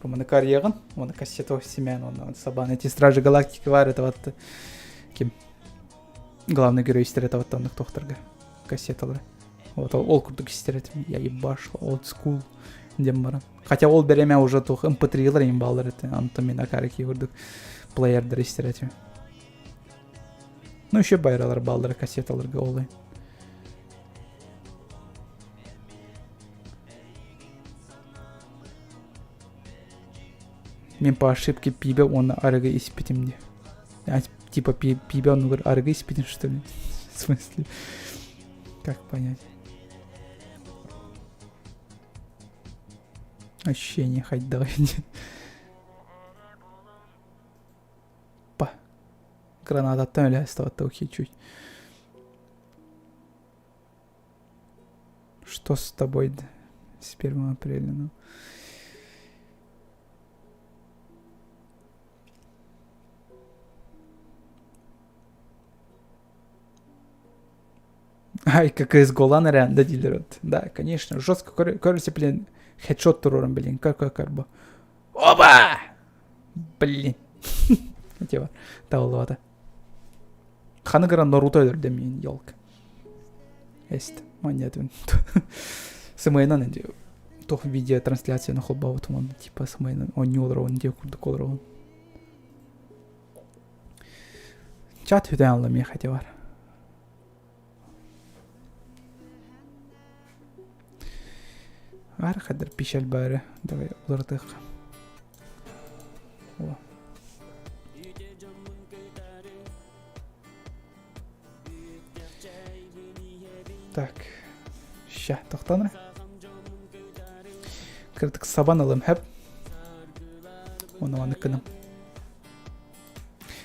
Типа маны карьягын, оны кассета семян, оны сабан эти Стражи Галактики бар это вот ким главный герой истер это вот оннук туохтарга кассеталары. Вот ол курдук истер этим я ебашу old school диэн баран. Хотя ол береме уже туох mp3-лар им баалар этэ. Онтон мин акарики курдук плеердер истер этим. Ну еще байралар бааллар кассеталарга ол Мин по ошибке пиибэ уонна арыгы испитим дии. А, типа пиибэ оннугар арыгы испитим что ли? В смысле? Как понять? Ощущение хоть давай. Па. Гранататтан өлө оставаться чуть. Что с тобой с 1 апреля? Ну? Ай, как из Голана реально дилер. Да, конечно, жестко. Короче, блин, хедшот туруран, блин, какой карбо. Оба! Блин. Типа, таулуата. Ханы гра Наруто өлөрдө миин, елка. Эст, маньятын. Сымайынан инде туох видео трансляцияны холбообутум типа сымайынан оонньуу олоробун диэ курдук олоробун. Чат хүтэн алла миэхэ ити бар. Ар хадыр пишел бары. Давай уларытыахха. О. Так. Ща, тохтоон эрэ. Кырдык сабан ылым хэп. Оны маннык гыным.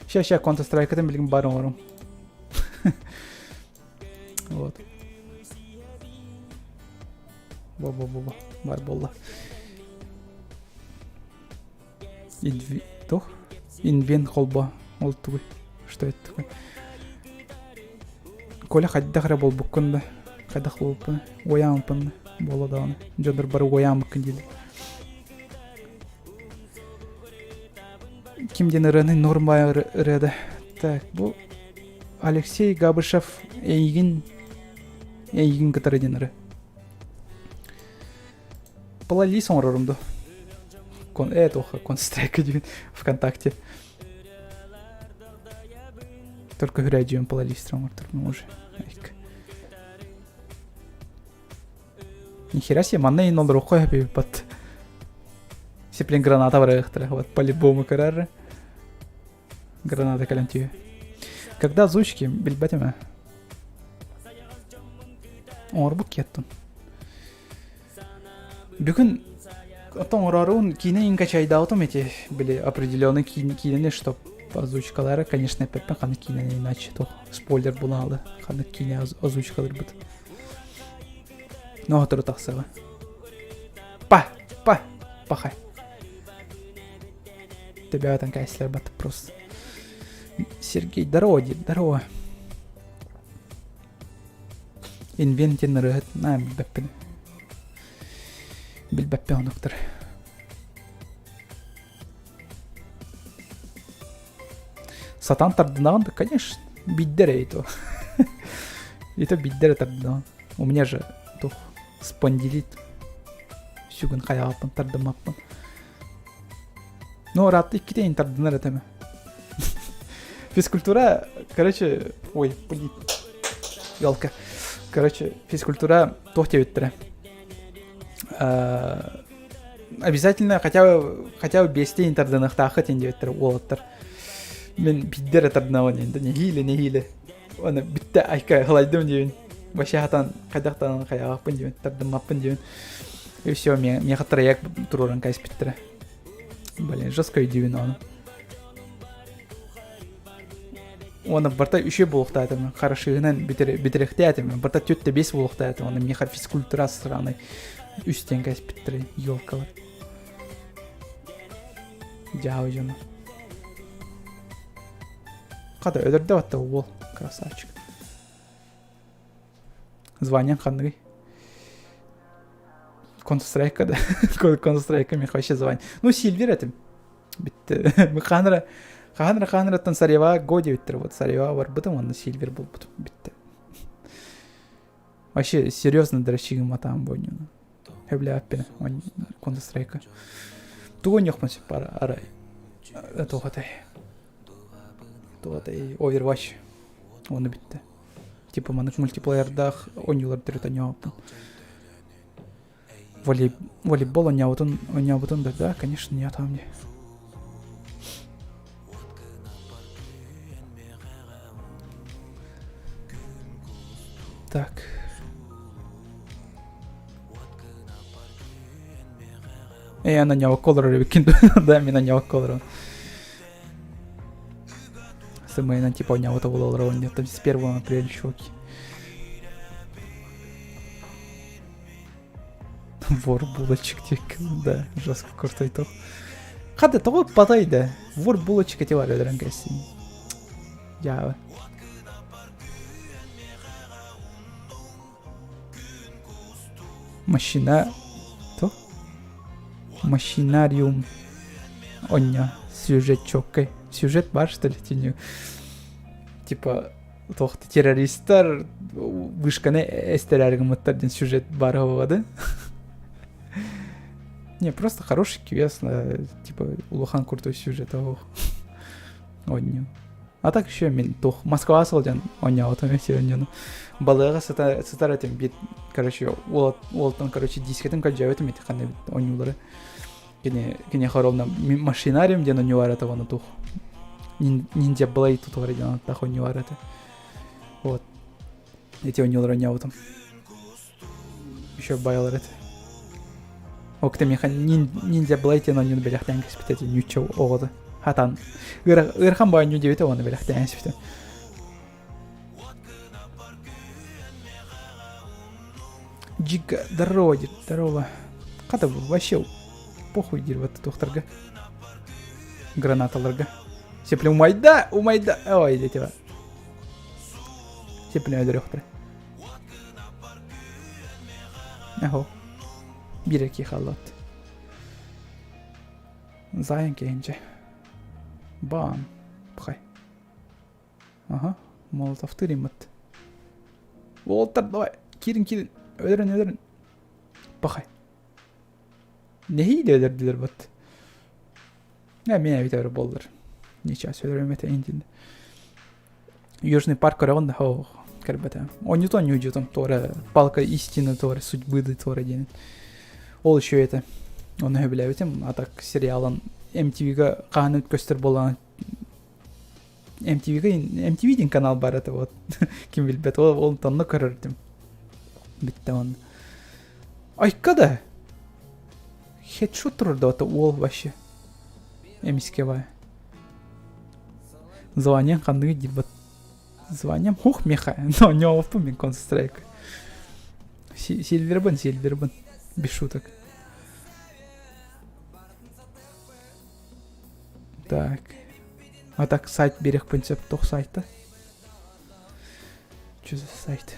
Ща, ща, Counter Strike'ытын билигин баар оҥорум. Вот. Бо-бо-бо-бо. Бар буолла. Инви... Тух? Инвен холбо. Ол тугуй? Что это такое? Коля хайдах эрэ буолбуккун да? Хайдах буолбуппун? Уойааммыппын да? Буола даҕаны. Дьоннор бары уойааммыккын дииллэр. Ким диэн ырыаны нормая ырыада. Так, бу Алексей Габышев эйигин эйигин кытары диэн ырыа. Плейлист оҥорорум дуо? Кон э туохха Counter-Strike диэн ВКонтакте. Только хүрээдьиэн плейлист оҥорторбун уже. Нихера себе, манна иин олоруохха сөп Сиплин граната барыахтара. Вот по-любому көрөр. Граната кэлэн түһүө. Когда озвучки билбэтим ээ. Оҥорбут киэттун. Бүгүн оттон оҥороорун киинэ иҥка чайдаабытым эти били определенный киинэни чтоб озвучкалара конечно эппэппин ханнык киинэни иначе то спойлер булаалы ханнык киинэ озвучкаларбыт но сотору тахсыаҕа па па пахай Тебя там кайслер бат просто. Сергей, здорово, дед, здорово. Инвент диэн ырыаһыт аа билбэппин. Билбэппин онуктар. Сатаан тардынаҕын да, конечно, биддер эрэ то. Это биддер тардынаҕын. У меня же тух спондилит. Сүгүн хайаҕаппын тардымаппын. Ну, ыраатта иккитэ тардынар этэ Физкультура, короче, ой, блин, елка. Короче, физкультура туох диэбиттэрэ. Обязательно хотя бы хотя бы биэстэ тардыныахтааххыт диэн диэбиттэрэ уолаттар. Мин биирдэ эрэ тардынабын диэн нэһиилэ нэһиилэ. Аны бүттэ айка ылайдым диэбин. Вообще хатан хайдахтан хайаҕаппын диэбин, тардыммаппын диэбин. И все, миэхэ трояк туруоран кэспиттэрэ. Блин, жестко өйдүүбүн ону. Уонна барта үчүгэй буолуохтаатым, хорошиһынан бүтэрэхтээтим, барта түөрт бес буолуохтаатым, уонна миэхэ физкультура сраный үс диэн кэспиттэрэ елкалар. Дьаһал дьоно. Хата өлөрдө батта уол, красавчик. Званиең ханныгый? Counter-Strike да. Counter-Strike миэхэ вообще звание. Ну, Сильвер этим. Битте. Хаанара хаанара хаанараттан Сарева го диэбиттэр. Вот Сарева барбытым, онно Сильвер булбутум. Битте. Вообще, серьезно дрочигым атаам бойнюну. Хөблээппин Counter-Strike. Тугу ойнуохпун сөп арай. Туохатай. Туохатай Overwatch. Оны бүттэ. Типа маннык мультиплеердаах оонньуулар төрүт оонньообуппун. Волей, волейбол оонньообутун оонньообутун да, да, конечно, не там не. Так. Э, ана ньоокко олорор эбиккин да, мин ньоокко олорон. Сымыйынан типа оонньообута буола олорор там с 1 апреля чуваки. Вор булочек диэккин да, жестко крутой тох. Хата тоҕо патай да, вор булочек эти бар өлөрөн кэссин. Дьаабы. Машина то Машинариум онньо сюжет чоккай. Сюжет бар что ли тенью? Типа туох террористтар вышканы эстэрээр гыммыттар диэн сюжет баар да? Не, просто хороший квест, типа улахан крутой сюжет оһох оонньуу. А так еще мин туох Москваҕа сылдьан оонньообутум эти оонньууну. Балыаҕа сытар, сытар этим бит, короче, уолтан, короче, дискетин көрдьөөбүтүм ити ханна оонньуулары. Кини киниэхэ ровно машинариум диэн оонньуу это оны туох ниндзя блейд тутугар диэн аттаах оонньуу это. Вот. Эти оонньуулары оонньообутум. Еще байлар это. Окта миэхэ ниндзя блейд диэн оонньууну бэлэхтээн кэспит эти нючча оҕото. Хатан. Ыарахан бу оонньуу диэбитэ оны бэлэхтээн кэспитэ. Джига, здорово, дед, здорово. Хата вообще похуй диир вот туохтарга. Гранаталарга. Сепле умайда, умайда. Ой, дети. Сепле өлөрүөхтэрэ. Ахо. Биир ки халлат. Зайын киһинче. Бам. Пхай. Аха, молотовтыыр иммит. Уолаттар, давай, киирин, киирин. Өлөрүн, өлөрүн. Пахай. Нэһиилэ өлөрдүлэр бат. Не, мен эбит өрө боллар. Ничего, өлөрөм этэ интин. Южный парк көрөҕүн да, ох, көрбөтө. Онньуту онньуйдьутум, туора палка истины, туора судьбы да туора диэн. Ол еще это. Оны сөбүлээбитим, а так сериалын MTV-га хаһан көстөр буолан MTV-га MTV диэн канал бар это вот ким билбэт ол ол онно көрөрдүм бүттэ он айка да хедшот турар да уол вообще эмиске бай званием ханныгы диир званием хух меха но не ооппун мин Counter-Strike сильвербын сильвербын без шуток Так. А так сайт биэриэхпин сөп. Туох сайта? Что за сайт?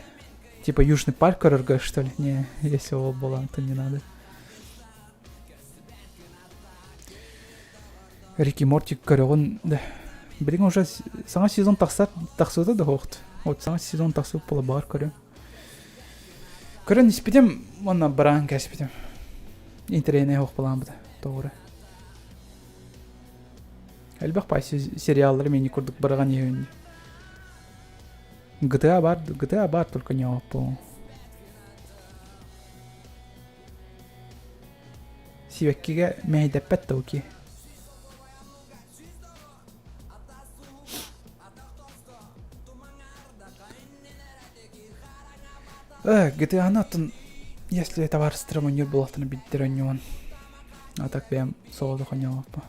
Типа Южный парк көрөргө, что ли? Не, если ол буолан, то не надо. Рики Морти көрөҕүн да. Билигин уже саҥа сезон тахсар тахсыыта да суохт. Вот саҥа сезон тахсыбыт буола баҕар көрүөм. Көрөн испитим уонна бараан кээспитим. Интэриэһинэй суох былааммыта тоҕура. Элбэх пай сериаллары мини курдук бараҕан иһэбин. GTA бар, GTA бар только не по. Сибэккигэ мэһэйдэппэт да ки. Э, GTA-ны атын, если табаарыстарым оонньуур буоллахтарына биирдэр оонньуон. А так бэйэм соҕотох оонньообоппун.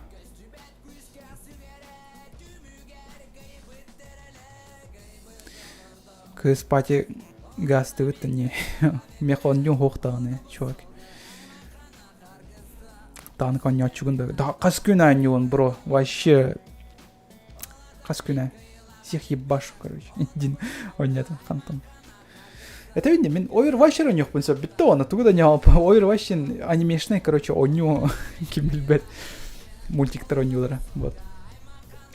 Кыыс пати гаастыыбыт да не миэхэ оонньуу суох даҕаны, чувак. Даҕаны оонньооччугун да хас күн оонньуубун бро вообще хас күнэ всех ебашу короче дин оонньоотум хантан Это видно, мин Overwatch оонньуохпун сөп бүттэ уонна тугу да ньооппа Overwatch анимешный короче оонньуу ким билбэт мультиктар оонньуулара вот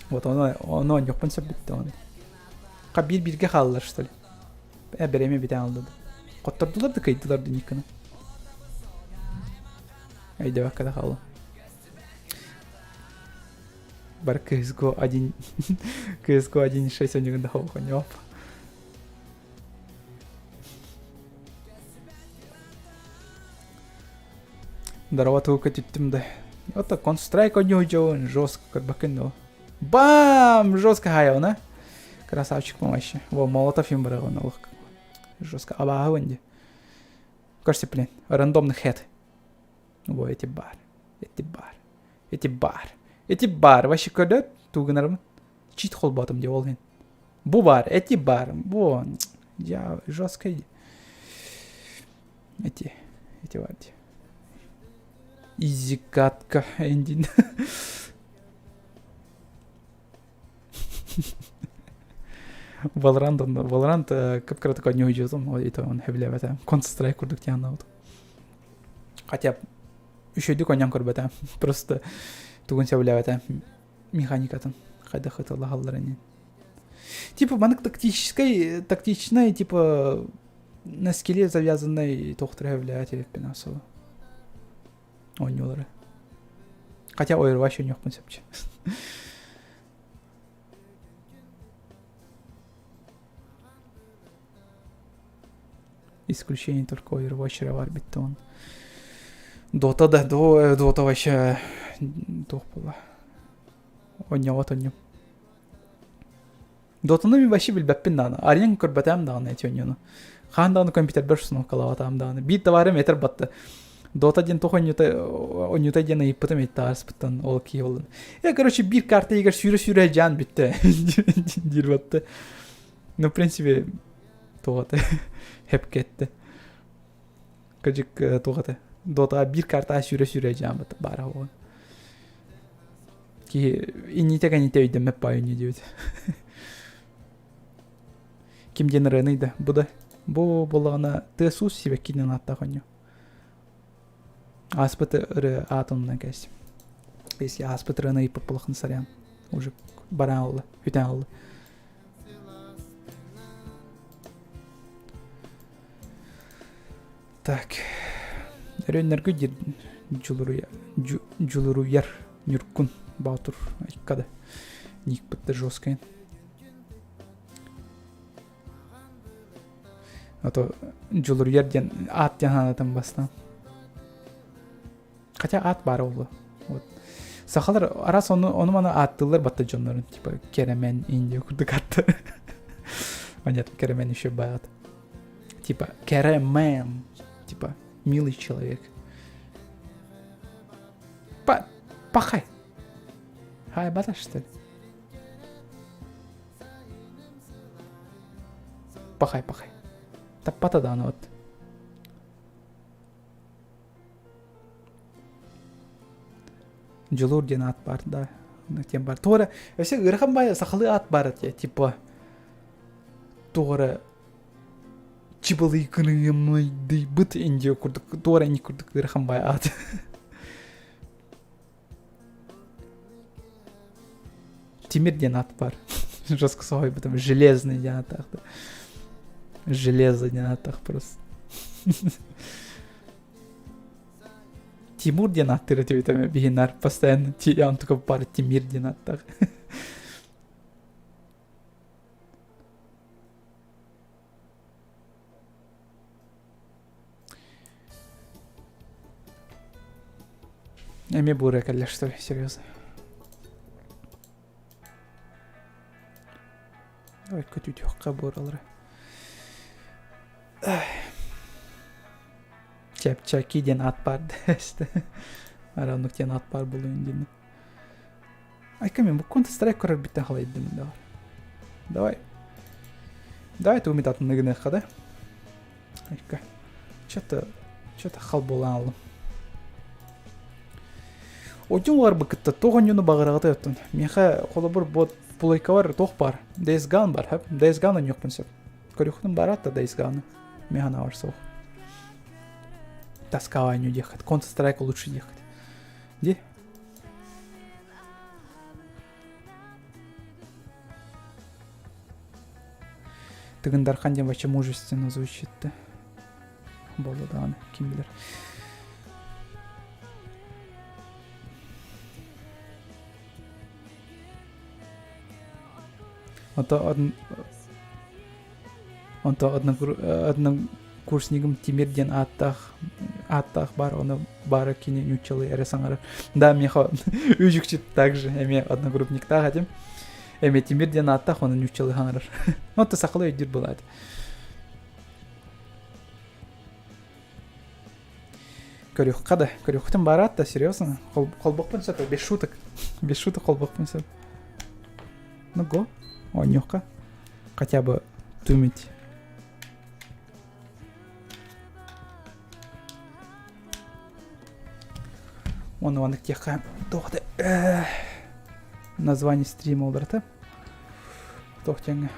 вот ону ону оонньуохпун сөп бүттэ уонна ха биир бииргэ хааллар что ли э бэрэми бүтэн алды да хоттордулар да кыйдылар да никканы өйдөбөккө да хаалла бар CSGO 1 CSGO 1.6 оонньуугун да хоһоонньоп Здорово, тугу көтүттүм да. Вот так, Counter-Strike оонньуу жестко көрбөккүн дуо? Бам! Жестко хайауна. Красавчик вообще. Во, Молотов им бараган олох. Жестко. Абааһы дии. Кажется, блин, рандомный хед. Во, эти бар. Эти бар. Эти бар. Эти бар. Вообще көрдөт тугунарым. Чит холботум деп ол Бу бар, эти бар. Бу я жестко эти эти бар. Изи катка эндин. Valorant, Valorant кып-кыратык оонньуу дьиэтим, это он хэбилээбэтэ. Counter-Strike курдук диэн Хотя үчүгэйдик оонньоон көрбөтө. Просто тугун сөбүлээбэтэ механикатын хайдах ытылаһаллар ини. Типа маннык тактическай, тактичнай, типа на скилле завязанный тохтор хэбилээбэт эбиппин особо. Оонньуулары. Хотя Overwatch оонньуохпун сөпчү. Исключение только Overwatch эрэ бар битте он. Дота да, Дота вообще туох буолла. Оонньообот оонньуум. Дотаны мин вообще билбэппин даҕаны. Арыйан көрбөтөм даҕаны эти оонньууну. Хаан даҕаны компьютербэр установкалаабатаҕым даҕаны. Биир табаарым этэр батта. Дота диэн туох оонньуута оонньуута диэн ыйыппытым ыйыттааспыттан ол киһи буоллун. Э, короче, биир карта игэр сүүрэ-сүүрэ дьаан бүттэ диир батта. Ну, в принципе, туох этэ хепке этте. Кыдьык туох этэ Дотаҕа биир картаҕа сүүрэ-сүүрэ дьаан баара буолан. Киһи иннитэ-кэннитэ өйдөммөт баай оонньуу диэбит. Ким диэн ырыаный да, бу да. Бу буоллаҕына тыас-уус сибэккинэн ааттаах оонньуу. Ааспыт ырыа аатын кэс. Если ааспыт ырыаны ыйыппыт буоллаххына сарыам. Уже бараан ылла, бүтэн ылла. Так. Өрөннөргө дир дьулуруйар, дьулуруйар Ньургун Боотур айккада. Ник бытта жесткая. А то дьулуруйар диэн аат диэн хаанатан бастаан. Хотя аат баар буолуо. Вот. Сахалар араас ону, ону маны ааттыыллар батта дьоннорун типа Керемен Индия курдук ааттар. Понятно, Керемен еще баат. Типа Керемен. Типа милый человек. Па пахай. Хай бата что ли? Пахай, пахай. Таппата даҕаны вот. Дьулуур диэн аат баар да. Диэн бар. Туох эрэ өссө ыарахан баайы сахалыы аат баар этэ типа туох эрэ Чыбылыйгыныйымыйдыйбыт индио курдук туора инник курдук ыарахан бай аат. Тимир диэн ат бар. Жестко соһуйбутум. Железный диэн аттаах. Железо диэн аттаах просто. Тимур диэн аттыыр этибит биһинар постоянно он такой бар Тимир диэн аттаах. Эмиэ бура кэллэ что ли, серьезно? Давай көтүтүөххэ буоралары. Чэпчэки диэн ат баар дэсте. Араннык диэн ат баар булуйун диэн. Айка мен бу Counter Strike көрөр биттен халайдым да. Давай. Давай туумит атынны гыныахха да. Айка. Что-то что-то хал буолан аллым. Одьун уларбы кытта тоҕо онньуну баҕараҕытай оттон. Миэхэ холобур бот пулайкабар туох бар? Days Gone бар, хөп. Days Gone онньуохпун сөп. Көрүөхтүн барат да Days Gone. Миэхэ наавар суох. Тоска оонньуу диэххит. Counter Strike лучше диэххит. Ди? Тыгын Дархан диэн вообще мужественно звучит да. Буолла даҕаны, ким билэр. Ото Онто однокурснигым Тимир диэн ааттаах ааттаах баар, ону баара кини нууччалыы эрэ саҥарар. Да, миэхэ үдүкчүт также эмиэ одногруппниктаах этим. Эмиэ Тимир диэн ааттаах, ону нууччалыы саҥарар. Онто сахалыы өйдүүр буолаат. Көрүөххэ да, көрүөхтүн бараат да, серьезно. Холбохпун сөп, без шуток. Без шуток холбохпун сөп. Ну го, оонньуохха. Хотя бы думать. Оны маннык диэххэ туох да название стрима олорто. Туох диэҥҥэ.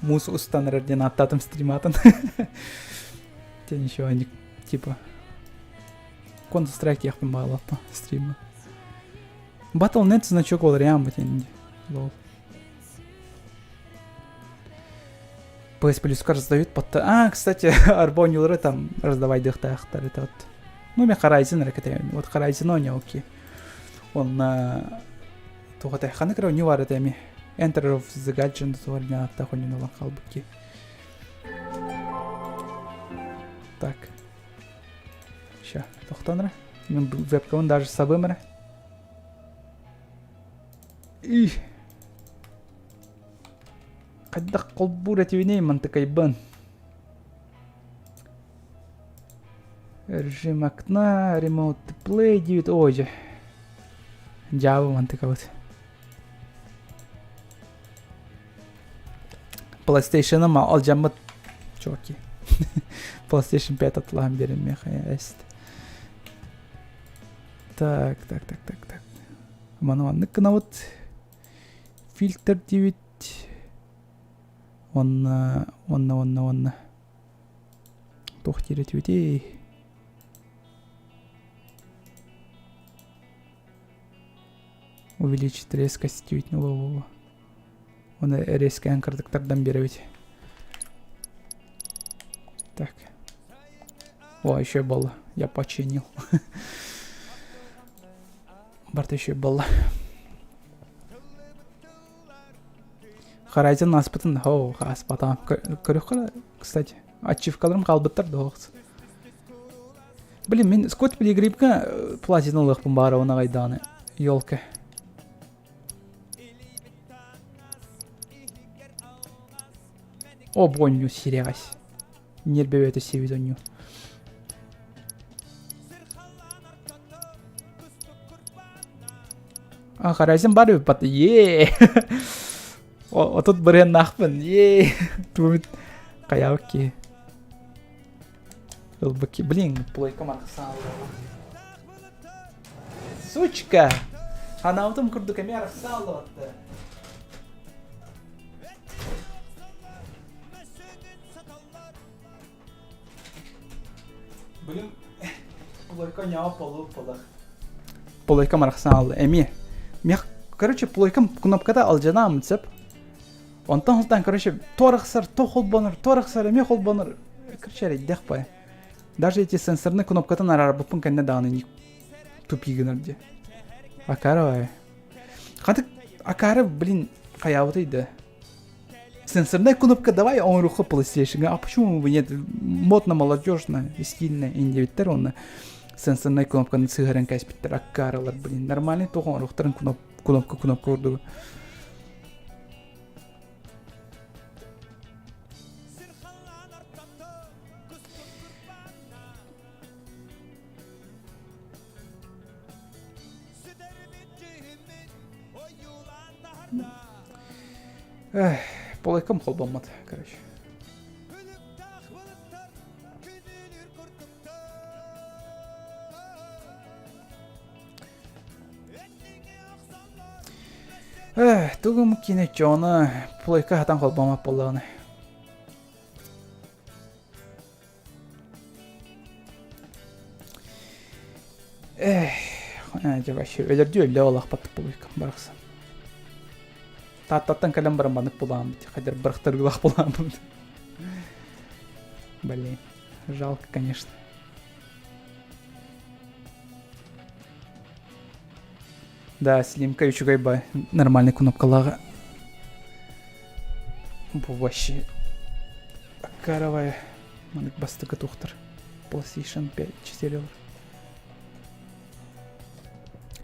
Муус устан эрэр диэн ааттаатым стриматын. Те ничего, они типа Counter Strike диэхпин баҕалаатым стрима. Battle.net значок ол реам бутин. Лол. PS Plus раздают под... А, кстати, арбонилары там раздавай дыхтаахтар это вот. Ну, мен Horizon ракета. Вот Horizon оня окей. Он на... Туғатай ханы кіре не бар эми. Enter of the Gungeon туғарина аттах онин қалбыки. Так. Ща, тохтонра. Мен вебкамын даже сабымра. И. Хайдах холбуур этибиний мантыкайбын. Режим окна, Remote Play диэбит. Ой, дьэ. Дьаабы мантыкабыт. PlayStation-ым алдьаммыт чуваки. PlayStation 5 атылаһан биэрин миэхэ эст. Так, так, так, так, так. Маны маннык гынабыт. Фильтр диэбит. Уонна, уонна, уонна, уонна. Туох диир этибитий? Увеличить резкость диэбит. Во-во-во. Оны резкээн кырдыктардан биэрэбит. Так. О, еще было. Я починил. Барта еще было. Horizon ааспытын оо ааспатаҕым көрүөххэ кстати ачивкаларым хаалбыттар да Блин, мин Скотт Пилигримка платина ылыахпын баара оны аҕайдааны елка. О, бонню сирэҕэс. Нербебөтө сибит онню. А, Horizon бар эбит Е. 30 бырыһыаннаахпын. Е. Тугумит хайаабыт киһи. Ылбыт Блин, плойка марахсан Сучка! Ханаабытым курдук эмиэ арахсан аллыбатты. Блин, плойка ньаа полу полах. Плойка марахсан алла эмиэ. Мех, короче, плойкам кнопката алдьанаамын сөп. Онтон сылтаан, короче, туорахсар, то холбонор, туорахсар, эмиэ холбонор. Короче, эрэйдэх бай. Даже эти сенсорный кнопкатын араарбыппын кэннэ даҕаны тупи гынар дии. Акара Хатык акары, блин, хайаабытай да. Сенсорная кнопка давай оҥоруохха PlayStation. А почему бы нет? Модно, молодежно, стильно индивиттер онно сенсорная кнопканы сыһаран кэспиттэр аккаралар, блин, нормальный туох оҥоруохтарын кнопка кнопка курдугу. Эх, полайкам холбоммот, короче. Эх, тугум киинэ чоно плойка хатан холбоммот буоллаҕына. Эх, дьэ вообще өлөрдүү өллө олохпат плойкам барахсан. Тааттаттан кэлэн баран маннык булааммыт, хайдар бырахтарыылаах булааммыт. Блин, жалко, конечно. Да, слимка үчүгэй бай нормальный кнопкалааҕа. Бу вообще каравай маннык бастакы тухтар. PlayStation 5 4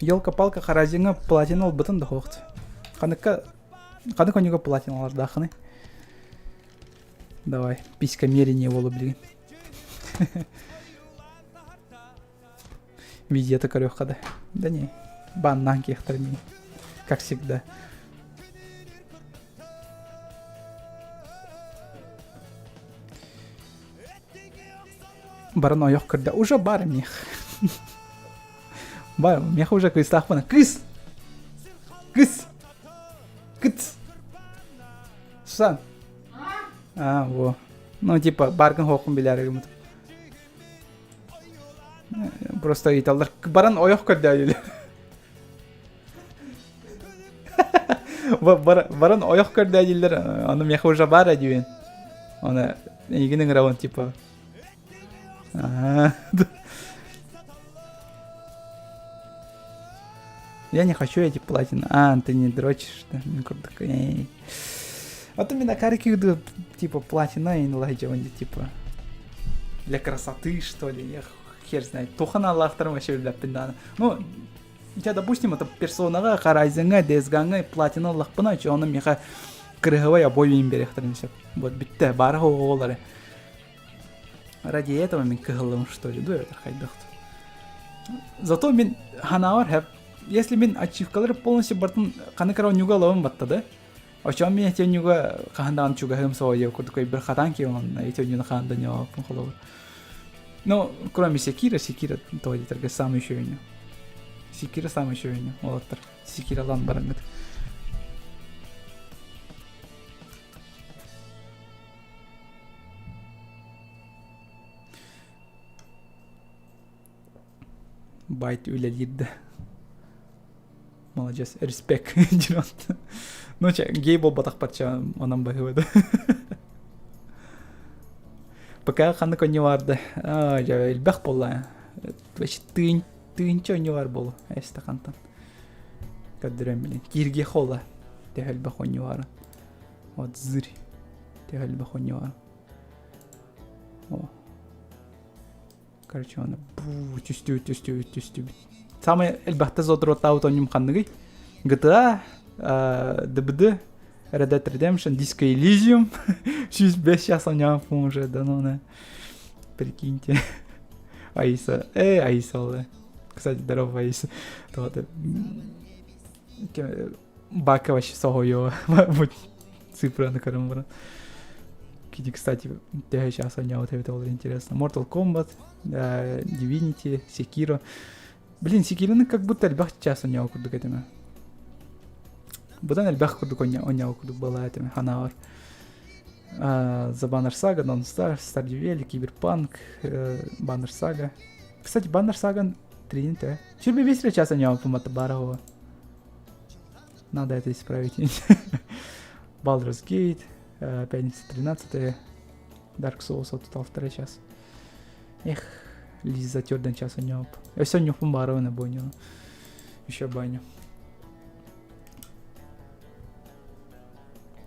Елка-палка Харазиҥа платина ылбытын да суохт. Ханыкка ханнык онньуга платиналардаахыный? Давай, писька мерение буолу билигин. Видео-то көрүөххэ да. Да не, баннаан киэхтэр не. Как всегда. Баран ойох көрдө. Уже бар мех. Бар, мех уже кыыстаахпына. Кыыс! Кыс! Кыц! Сусан! А, во. Ну, типа, баргын хоққун билээри гыммытым. Просто ыйыталлар. Баран ойох көрдөөдүлэр. Баран ойох көрдөөдүлэр. Ону меха уже бар диэн. Оны эйигин ыҥырабын типа. Я не хочу эти платины. А, ты не дрочишь, да? Вот у меня карики типа платина и ладжа, типа для красоты, что ли, я хер знает. Тухан Аллахтарым вообще билбэппин даҕаны. Ну, я, допустим, это персонаҕа, Horizon'га, Days Gone-ҥа платина ыллахпына, ону миэхэ кырыһабай обои им берехтерин сөп. Вот бүттэ, баара оҕолары. Ради этого мин кыһыллым, что ли, дуо хайдах. Зато мин ханаабар хэп, если мин ачивкалары полностью бартын ханы кара нюга лавым батта да, Очон мин этенюга хаһан даҕаны чугаһыам суоҕа диэбит курдук өйбөр хатаан киһи онно этенюну хаһан да ньооппун холобур. Ну, кроме Секира, Секира то диэтэргэ самый үчүгэйню. Секира самый үчүгэйню уолаттар. Секиралаан бараҥҥыт. Байт үлэлиир да. Молодец, респект диэн Ну, чэ, гей буолбатахпар чэ, онон баһыыбада. Пока ханнык онньу баарда. Аа, дьэ, элбэх буолла. Вообще тыын, тыынча онньу баар буолу. Эстахантан. Көрдөрөн билин. Киирге хола. Төһө элбэх онньу баарын. Вот зырь. Төһө элбэх онньу баарын. О. Короче, аны түстүбүт, түстүбүт, түстүбүт. Самый элбэхтэ зодроттаабыт онньум ханныгый? GTA, ДБД, Red Dead Redemption, Disco Elysium. 105 час оонньооппун уже давно, не. Прикиньте. Аиса. Эй, Аиса ол. Кстати, здорово, Аиса. Бака вообще соһуйуо цифраны көрөн баран. Киди, кстати, төһө сейчас оонньообут эбит ол интересно. Mortal Kombat, Divinity, Sekiro. Блин, Sekiro-ны как будто элбэх час оонньообут курдук этим. Быдан элбэх курдук оонньообут курдук была этим ханаабар. The Banner Saga, Don't Starve, Stardew Valley, Киберпанк, Banner Saga. Кстати, Banner Saga 3 төһө? Сүрбэ бес эрэ час оонньообуппун батта баара оҕо. Надо это исправить. Baldur's Gate, пятница 13 Dark Souls отут второй час. Эх, Лиза төрдөн час оонньообуп. Өссө оонньуохпун баарыбын бу оонньууну. Еще баню.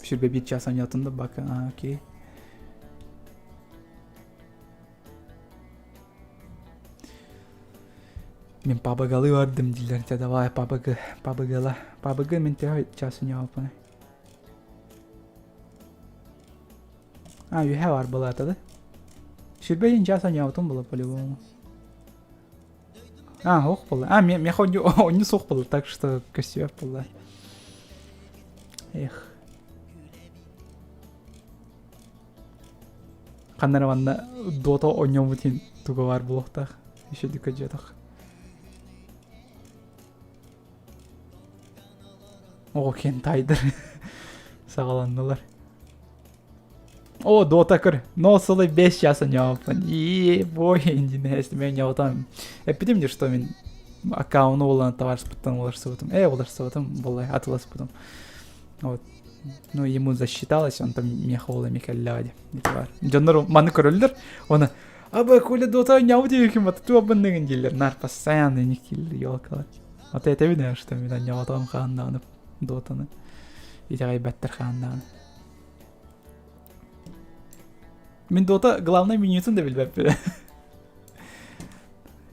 Сүрбэ биир час оонньоотум да бака. А, окей. Мин пабыгалы бардым дииллэр дьэ давай пабыгы пабыгыла пабыгы мин төһө час оонньообуппунуй А үһэ бар былаата да Сүрбэ диэн час оонньообутум була по-любому А ох буолла А миэхэ оонньуу суох буолла так что көстүбэт буолла Эх Ханна эрэ манна Дота оонньообут иһин туга баар буолуохтаах. Еще дикадьетах. О, кентайдар саҕаланнылар. О, Дота көр. Но сылы 5 час оонньообуппун. Ие, бой, индинээс мен оонньообутам. Эппитим дии, что мин аккаунну булан товарищпыттан уларсыбытым. Э, уларсыбытым, буоллай, атыласпытым. Вот. Ну, ему засчиталось, он там меха мекеллээди. Дьоннор маны көрөллөр, оны аба коля дота оонньообут диэбиккин бата туох бынныгын дииллэр, нар постоянно не кииллэр елкалар. Вот это видно, что мен оонньоотоҕум хаан даҕаны дотаны итэҕэйбэттэр хаан даҕаны. Мин дота главный менютун да билбэппин.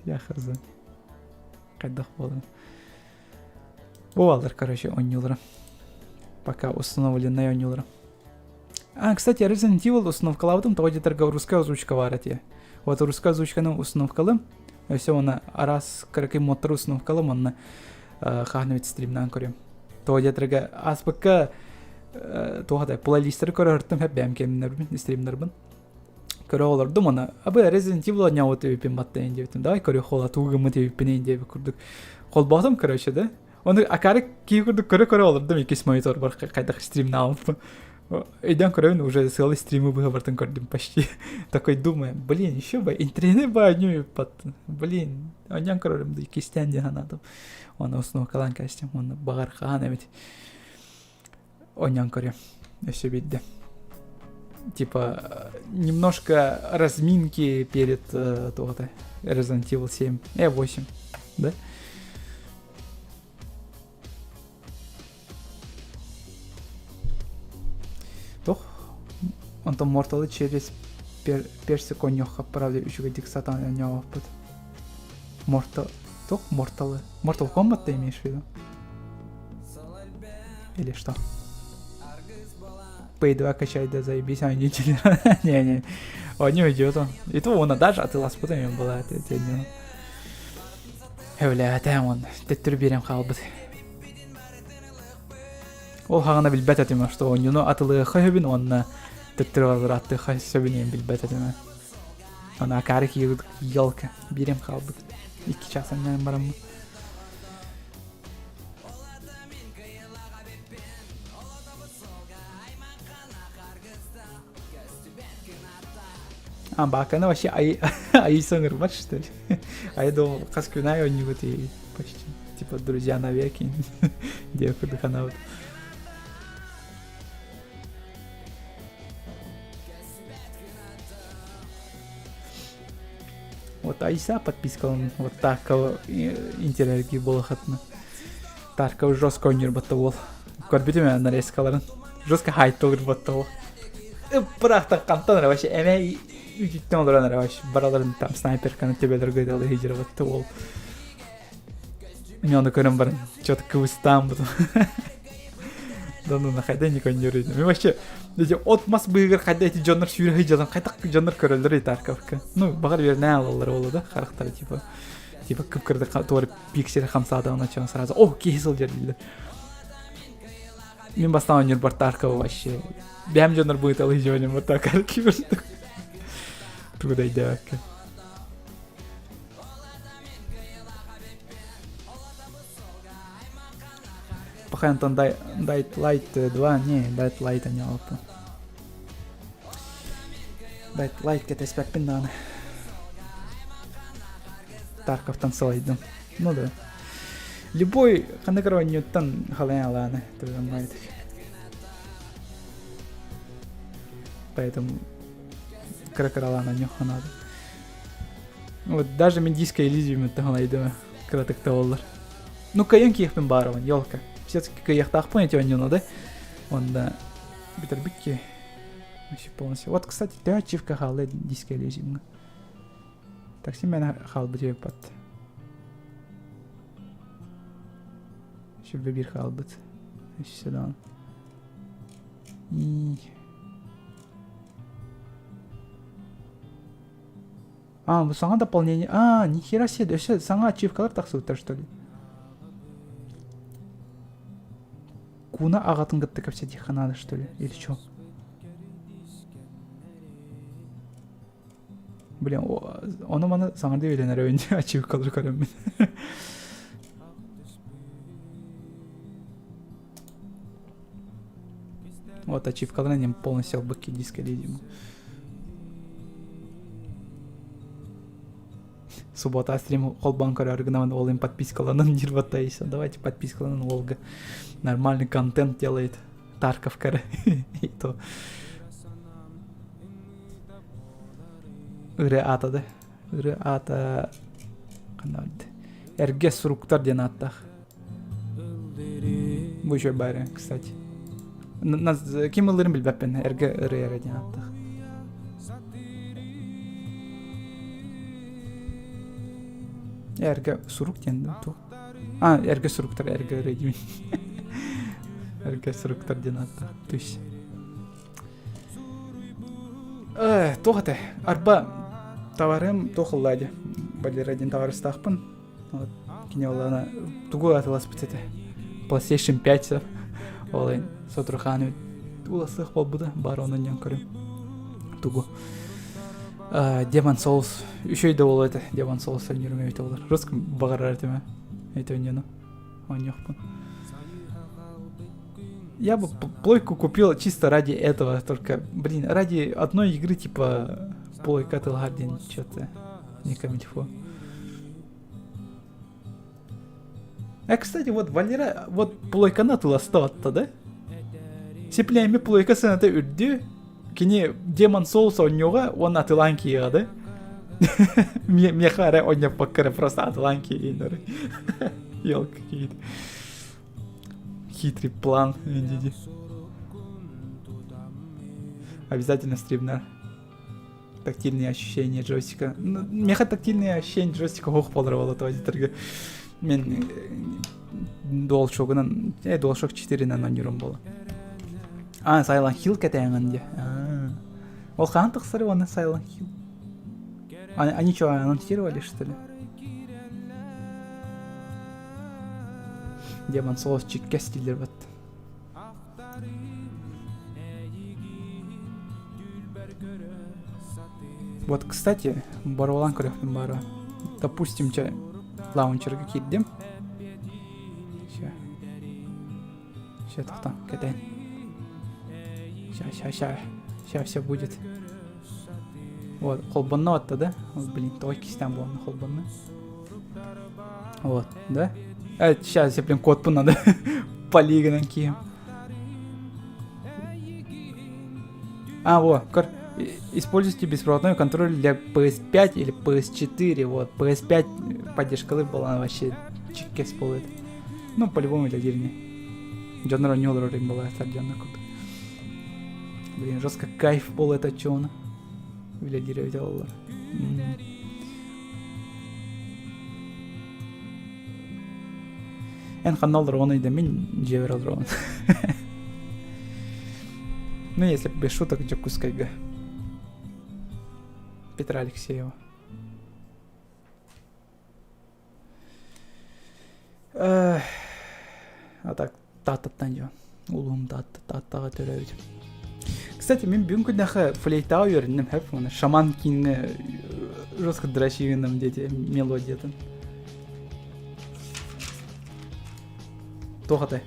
Я хз. Хайдах буолан. Бу короче, оонньуулара. Пока установленная оонньуулара. А, кстати, Resident Evil установкалаабытым, тоҕо диэтэргэ русская озвучка баар этэ. Вот русская озвучканы установкалым. Өссө уонна араас кыракый модтары установкалым, онно хаһан стримнаан көрүөм. Тоҕо диэтэргэ ааспыкка туох да плейлистеры көрө сырыттым, бэйэм кэмнэрбин, стримнарбын. Көрө олордум аны абы Resident Evil оонньообут эбиппин баттайын диэбитим. Давай көрүөх хола тугу гыммыт эбиппин диэбит курдук. Холбоотум короче да. Оны акары киһи курдук көрө-көрө олордум иккис мониторбар хайдах стримнаабыппын. Өйдөөн көрөбүн уже целый стримы быһа көрдүм почти. Такой думаю, блин, еще бы интригни бы оонньуу Блин, оонньоон көрөрүм да иккистээн диэн санаатым. Оны установкалаан кэстим, оны баҕар хаһан эбит оонньоон көрүөм өссө биирдэ типа немножко разминки перед туох Resident Evil 7 8 да Туох онтон Mortal через персик оонньуохха правда үчүгэйдик сатаан оонньообоппут Mortal туох Mortal Mortal Kombat ты имеешь в виду Или что? P2 качай да заебись, а не Не-не, он не уйдет он. И то он даже атыласпыт была это Эвлээтэ он төттөрү биэрэн хаалбыт. Ол хаҕана билбэт этим, что оонньууну атылыахха сөбүн уонна төттөрү бараттыахха сөбүн иэн билбэт этим. Аны акаары елка биэрэн хаалбыт. Икки час анньан бараммын. А, Баканы вообще айыйсан ырбат, что ли? А я думал, хас күн аайы оонньуубут и почти. Типа друзья навеки. Диэ курдук анаабыт. Вот Айса подпискалан вот Таркова интерерги буолахатына. Тарков жестко оонньуур батта уол. Көрбүтүм ээ нарезкаларын. Жестко хайтылыр батта уол. Ыппыраахтан хантан эрэ вообще эмэ үтүттэн олорон эрэ вообще бараларын там снайперканы төбөлөргө дылы хижир батта уол. Мен ону көрөн баран что-то кыбыстаан бутум. Да ну хайда не коннюр Мен вообще эти от мас быыгар хайда эти дьоннор сүүрэ сылдьан хайдах дьоннор көрөллөр Тарковка. Ну, баҕар үөрэнэ алаллар буолуо да харахтара типа типа кып-кырдык туора пиксель хамсаатаҕына чон сразу о киһи сылдьар дииллэр. Мин бастаан Ньурбар Таркова вообще. Бэйэм дьоннор быыталыы дьонум вот так кибердик. Тугу да өйдөөбөккө. Пока Антон Дайт Лайт 2, не, Дайт Лайт не алты. Дайт Лайт кэтэспэппин даҕаны. Тарковтан сылайдым. Ну да. Любой ханнык оонньууттан халайан алааны түбүгэн Поэтому кыра-кыралаан оонньуохха наада. Вот даже мен диско Элизиумы таһалайдым кыратык да боллар. Ну кыайан киэхпин баарабын, елка. Все-таки кыайыахтаахпын эти оонньууну да. Онда бүтэрбикки вообще полностью. Вот, кстати, төһө ачивка хаалла диско Элизиумҥа. Такси мэн хаалбыт үөппат. Сүрбэ биир хаалбыт. Өссө даҕаны. А, бу саҥа дополнение. А, нихера себе, өссө саҥа ачивкалар тахсыбыттар, что ли? Куна аҕатын кытта кэпсэтиэххэ надо, что ли? Или что? Блин, ону маны саҥардыы билэн эрэ ачивкалары көрөммүн. Вот ачивкаларын им полностью албыкки диска видимо. Суббота стрим холбоон көрөр гынан ол им подпискаланан диир баттайса. Давайте подпискаланан Олга. Нормальный контент делает. Тарков кара. И то. Ырыа аата да. Ырыа аата Эргэ суруктар диэн ааттаах. Бу еще бары, кстати. Ким ыллыырын билбэппин. Эргэ ырыа эрэ диэн ааттаах. Эргэ сурук диэн да туох. А, эргэ суруктар, эргэ ырыа диэн. Эргэ суруктар диэн ааттаах. То есть Туох этэ? Арба товарым туох ылла дии. Валера диэн табаарыстаахпын. Вот кини олана тугу атыласпыт этэ. PlayStation 5 ол сотору уласыах буолбута баар онон ньон көрүм. Тугу. Demon Souls үчүгэй да буолуо этэ. Demon Souls ойнуурум эбитэ буолар. Русском баҕарар этим эти ойнуну оонньуохпун. Я бы плойку купил чисто ради этого, только, блин, ради одной игры, типа, плойка Телгардин, что-то не камильфо. А, кстати, вот Валера, вот плойканы атыластабатта, да? Сиплэми плойка сыната үрдү, кини Демон Souls оонньууга уонна атылаан кииҕэ, да? Миэхэ эрэ оонньоппокко эрэ просто атылаан киирин Елка какие-то. Хитрый план, видите. Обязательно стримнер. Тактильные ощущения джойстика. Меха тактильные ощущения джойстика ох болар это Мен DualShock-ынан, DualShock 4-нан ойнуурум буола. А, Silent Hill кэтэҥин дии. Ол хаһан тахсар уонна Silent Hill? Они что, анонсировали, что ли? Демон Souls чиккэс дииллэр бат. Вот, кстати, боруолаан көрүөхпүн баара. Допустим, чэ, лаунчерга киирдим. Ща. Ща, тохтоо, кэтээн. Ща, ща, ща. Ща все будет. Вот, холбонно атта, да? Вот, блин, тоҕо иккистээн буолна холбонно. Вот, да? Сейчас я, блин, кодпун надо полигонан киһим. А, во, кор... Используйте беспроводной контроль для PS5 или PS4. Вот, PS5 поддержка была вообще чиккес буолуо. Ну, по-любому для деревни. Дьоннор оонньуулар была дьонно курдук. Блин, жестко кайф был это чон. Үлэлиир эбит оллар. Эн ханна олороҕун да мин дьиэбэр олороҕун. Ну, если без шуток, Дьокуускайга. Петра Алексеева. А так, тааттаттан дьон. Улуум Таатта, Тааттаҕа төрөөбүтүм. Кстати, мин бүгүн күннэхэ флейтаҕа үөрэнним хэп уонна шаман кииҥҥэ жестко дрочигыным диэти мелодиятын. Туох этэй?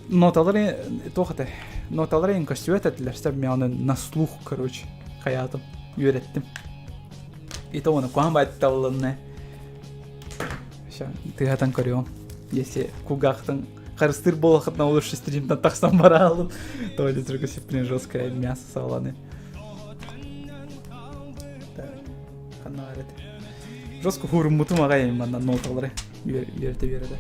Ноталары туох этэй? Ноталары эн көстүбэт этилэр, сөп мен оны на слух, короче, хайаатым, үөрэттим. И то оны куһаҕан баайт табылынна. Ща, тыһатан көрүөм. Если кулгаахтан харыстыыр буолахытына лучше стримтан тахсан бараалын. То ли только блин, жесткое мясо саланы. Так, ханна барат. Жестко хууруммутум аҕай манна ноталары үөрэтэ үөрэтэ.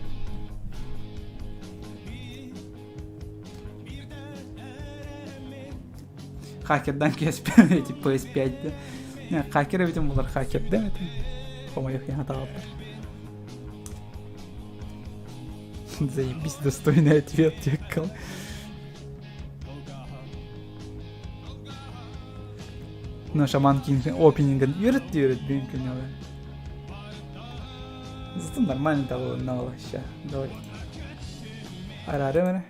Хакердан кеспем эти PS5 да. Хакер эбитим булар хакердем это. Хомойох я таҕалта. Заебись, достойный ответ, теккал. Ну, Шаман Кинг опенингін үйрет үйрет бүгін күні Зато нормально того вообще. Давай. Арары міне.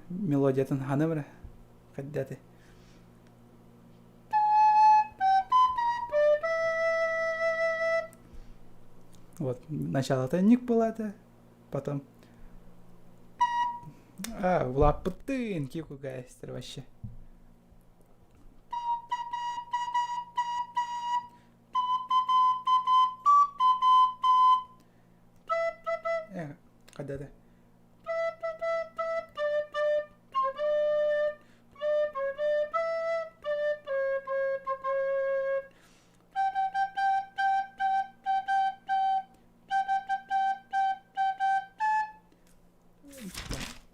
Мелодиятын ханы міне. Қаддаты. Вот, начало-то ник было это, потом... А, улааппыттын, кику гайстер вообще. Э, когда-то.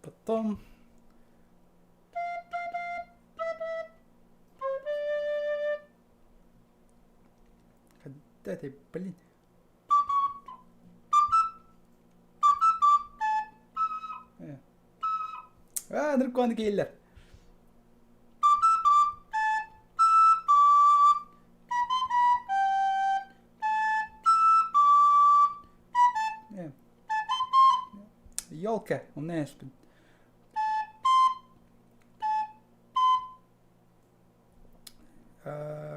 Потом... Когда ты, блин... Аа, ныркуаны киэллэр. Елка, умная спин.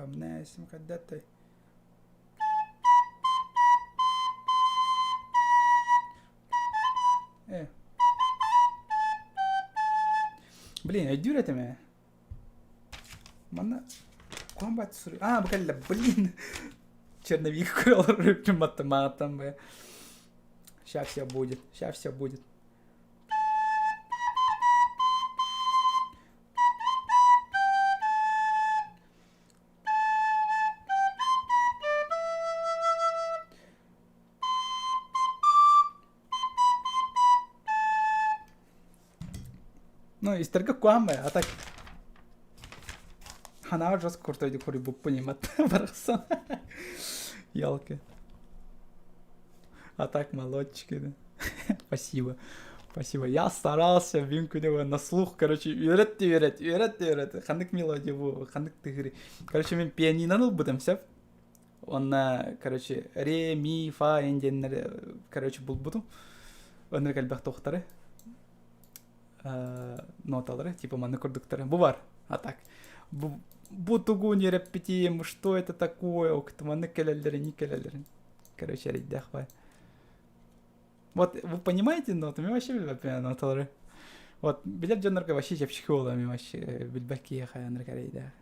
Умная когда-то. Э. Блин, өйдүүр этим ээ. Манна комбат суруй. А, бу кэллэ, блин. Черновик көрөр математом бы. Сейчас все будет, сейчас все будет. Ну, истерга куамы, а так Ханаа жестко крутой хури понимат барахсан. Ялки. А так молодчики, да. Спасибо. Спасибо. Я старался, бүгүн күнү на слух, короче, үөрэт үөрэт, үөрэт үөрэт. Ханнык мелодия бу, ханнык тыгыры. Короче, мен пианиноны ылбытым, сөп. Онна, короче, ре, ми, фа, диэннэр, короче, булбутум. Оннук элбэх туохтары ноталары, типа манны курдуктары. Бу бар, а так. Бу, бу тугу не репетием, что это такое, октуманы кэлэллэрин, не кэлэллэрин. Короче, эрэйдээх бай. Вот вы понимаете ноту? Мен вообще билбэппин ноталары. Вот билэр дьоннорго вообще чэпчэки буолуо мен вообще билбэт киһиэхэ оннук эрэйдээх.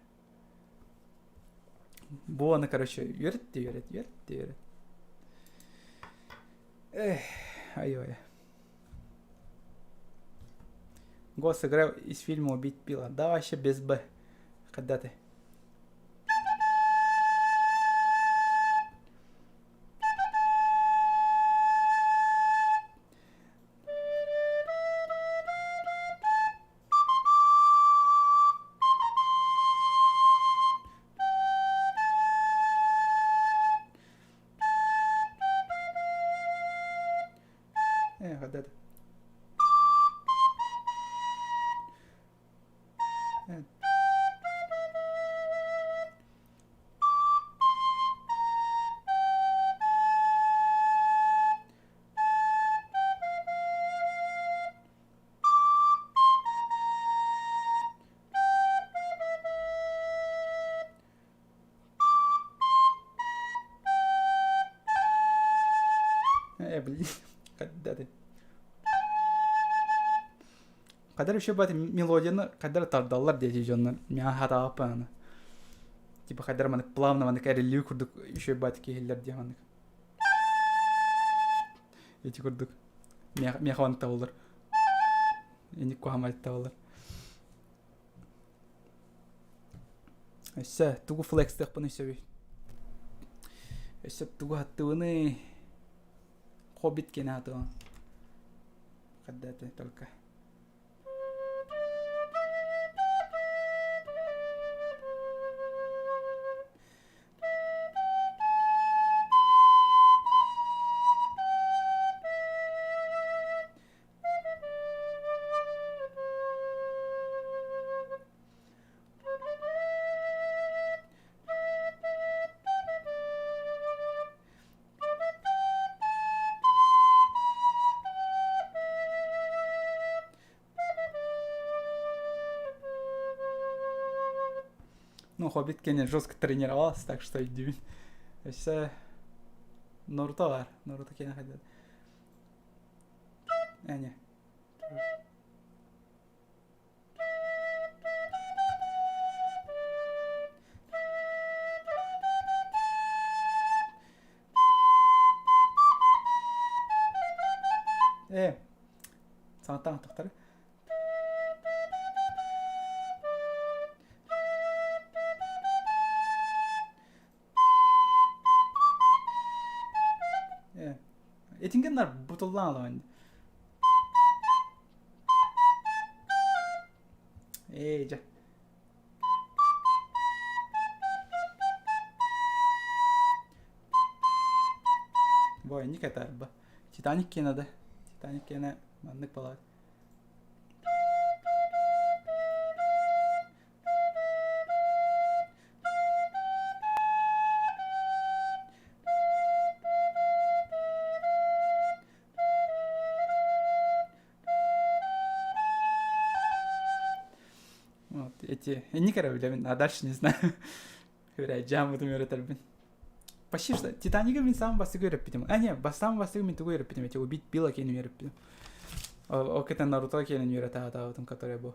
Бу аны короче үөрт үөрэт үөрт үөрэт. Эх, ай-ой. Гос игра из фильма «Убить Билла». Да, вообще без «Б». Когда ты? Э, когда ты? Э. блин, когда ты? Кадар еще бат мелодияны кадар тардаллар диэти дьоннор миа хатааппааны. Типа кадар манык плавно манык эриллии курдук еще бат киһиллэр диэ манык. Ити курдук миэхэ манык табыллар. Иник куһамай табыллар. Өссө тугу флекстыахпын өссөбүй? Өссө тугу хаттыбыный? Хоббит киэнэ хатыгын. Когда-то только. Ну, Хоббит кэннэ жестко тренировался, так что өйдүүбүн. Өссө Наруто бар. Наруто кэннэ хайдах Эне. Э, саҥаттан тохтор. Э, Этингеннар бутуллаан алабын. Ээ, дьэ. Бой, не катарба. Титаник киэнэ да. Титаник киэнэ маннык балаат. Вот эти инник эрэ билэбин, а дальше не знаю. Үрээдьээн үөрэтэрбин. Почти что Титанига мин саамай бастакы үөрэппитим. А не, саамай бастакы мин тугу үөрэппитим, эти убить Билла киэнин үөрэппитим. Ол кэтэн Наруто киэнин үөрэтэ сатаабытым, который был.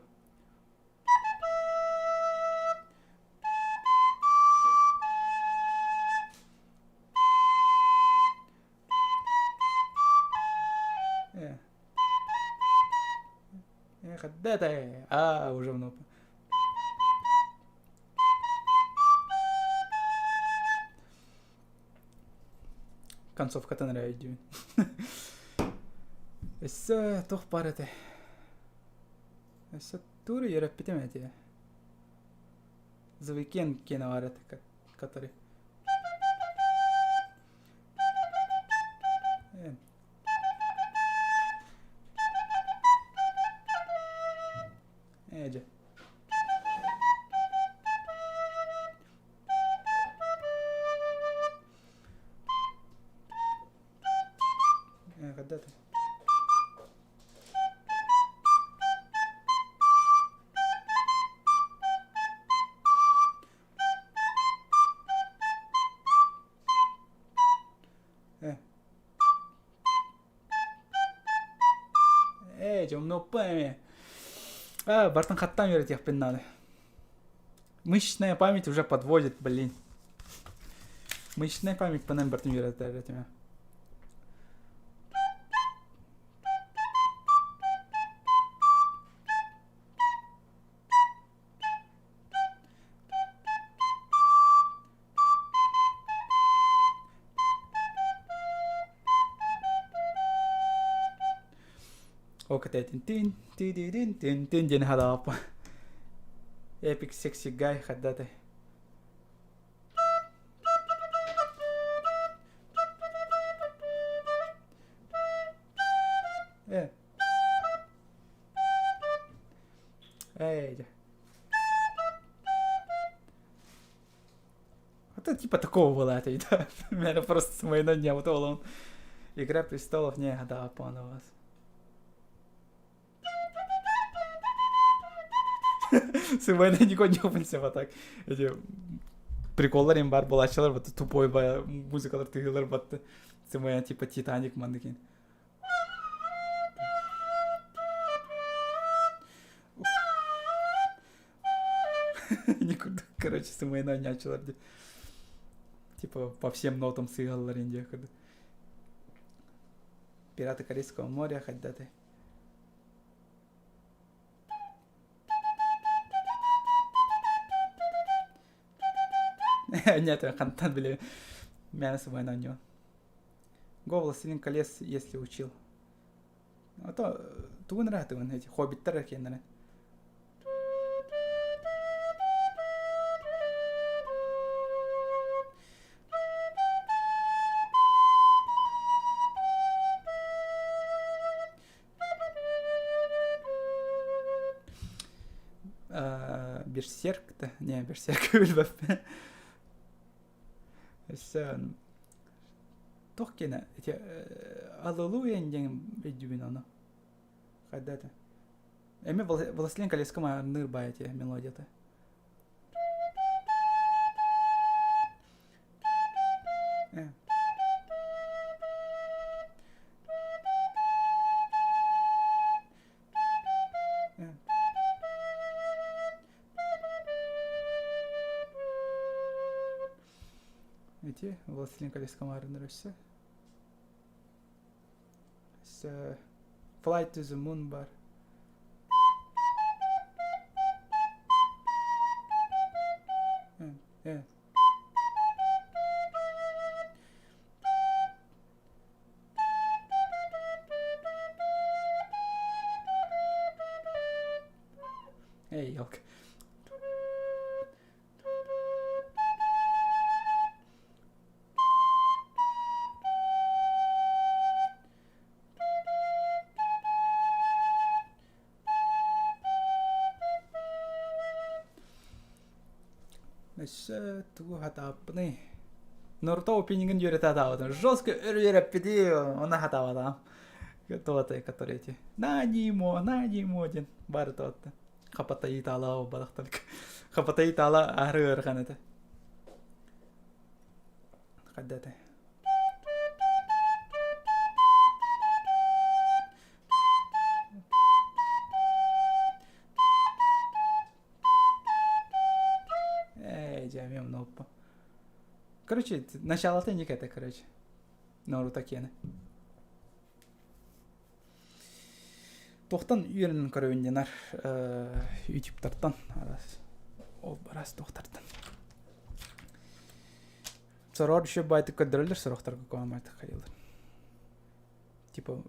Э, а, уже много. Концовкатын эрэ өйдүүбүн. Өссө туох баар этэ? Өссө тугу үөрэппитим этэ? The Weeknd киэнэ баар этэ, который Ээ дьэ. Когда-то. Э. Ээ, дьомнуоппун эмиэ. А, бартын хаттаан үөрэтиэхпин наада. Мышечная память уже подводит, блин. Мышечная память панан бартын үөрэтэр этим. Ол кэтэтин тин ти-ди-дин тин тин диэн хадааппа. Epic sexy guy хаддаты. Э. Эй, дьэ. Это типа такого было это, да. Меня просто с моей дня вот он. Игра престолов не, да, на вас. Сымайна не кончился вот так. Эти... Приколлар им бар булааччылар батты тупой музыкалар тыһыылар батты. Сымыйа типа Титаник маннык Не курдук, короче, сымыйаны оонньооччулар дии. Типа по всем нотам сыыһаллар индия курдук. Пираты Карибского моря хайдаты. Нет, хантан били. Мээнэ сымыйаны оонньуо. Го «Властелин колец» если учил. А то тугун ыраатыгын эти хоббиттар эркиэннэрэ. Берсерк да не берсерк билбэппин өссө туох киэнэ ити аллилуйя диэн өйдүүбүн ону хайда это эми властелин колец маарынныыр баай эти мелодията Эти «Властелин колец» маарыннар өссө. Өссө Fly to the Moon бар. Э, Эй, елка. Өссө тугу хатааппыный? Наруто опенингин үөрэтэ хатаабатым. Жестко өр үөрэппити, оны хатаабатам. Туотай, которые эти. На нимо, на нимо диэн бары туотта. Хапатайы таала балахтар. Хапатайы таала аһары ыарахан этэ. Хайда Эй, дьэ, эмиэ умнубуппун. Короче, началата инник этэ, короче. Наруто киэнэ. Туохтан үөрэнэн көрөбүн диэнэр ютубтартан арас ол араас туохтартан. Сороҕор еще баайтык көрдөрөллөр, сорохторго куһаҕан хайыылар. Типа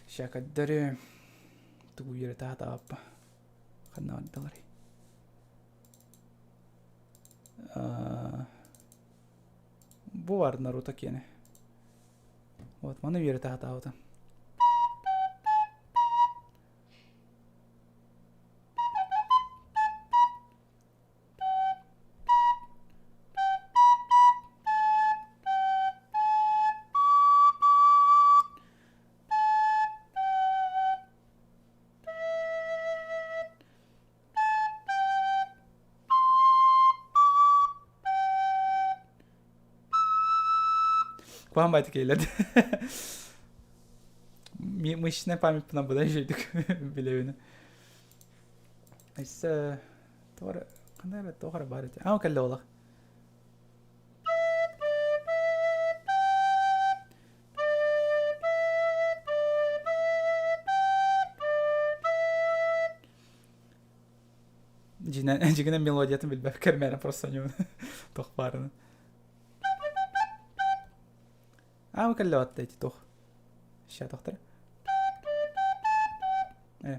ща көрдөрүм тугу үөрэтэ сатаабаппа ханна бардыларый бу бар Наруто киэнэ вот маны үөрэтэ сатаабытым Куһаҕан баайдык кэллэр Мышечная память быдан үчүгэйдик билэбин. Өссө тоҕо эрэ ханна эрэ туох эрэ баар этэ. Аа кэллэ олох. Дьиҥинэн мелодиятын билбэппэр мээрэ просто туох баарынан. Аа кэллэ батта ити туох. Ща тохтор. Э.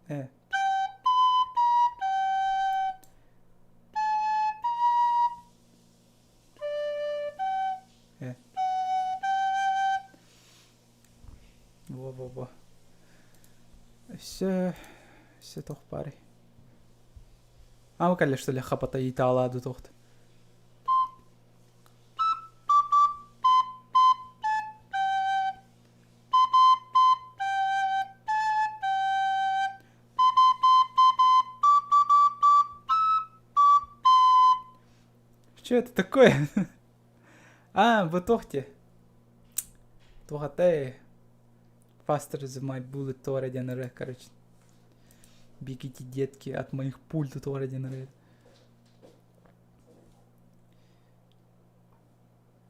Э. Э. Во-во-во. Өссө өссө туох баарый? Ама кэллэ что ли хапата итаалаады туохт. Что это такое? А, бу туох дии? Туохатай Faster than my bullet туора диэн ырыа, короче. Бегите, детки, от моих пуль туора диэн ырыа.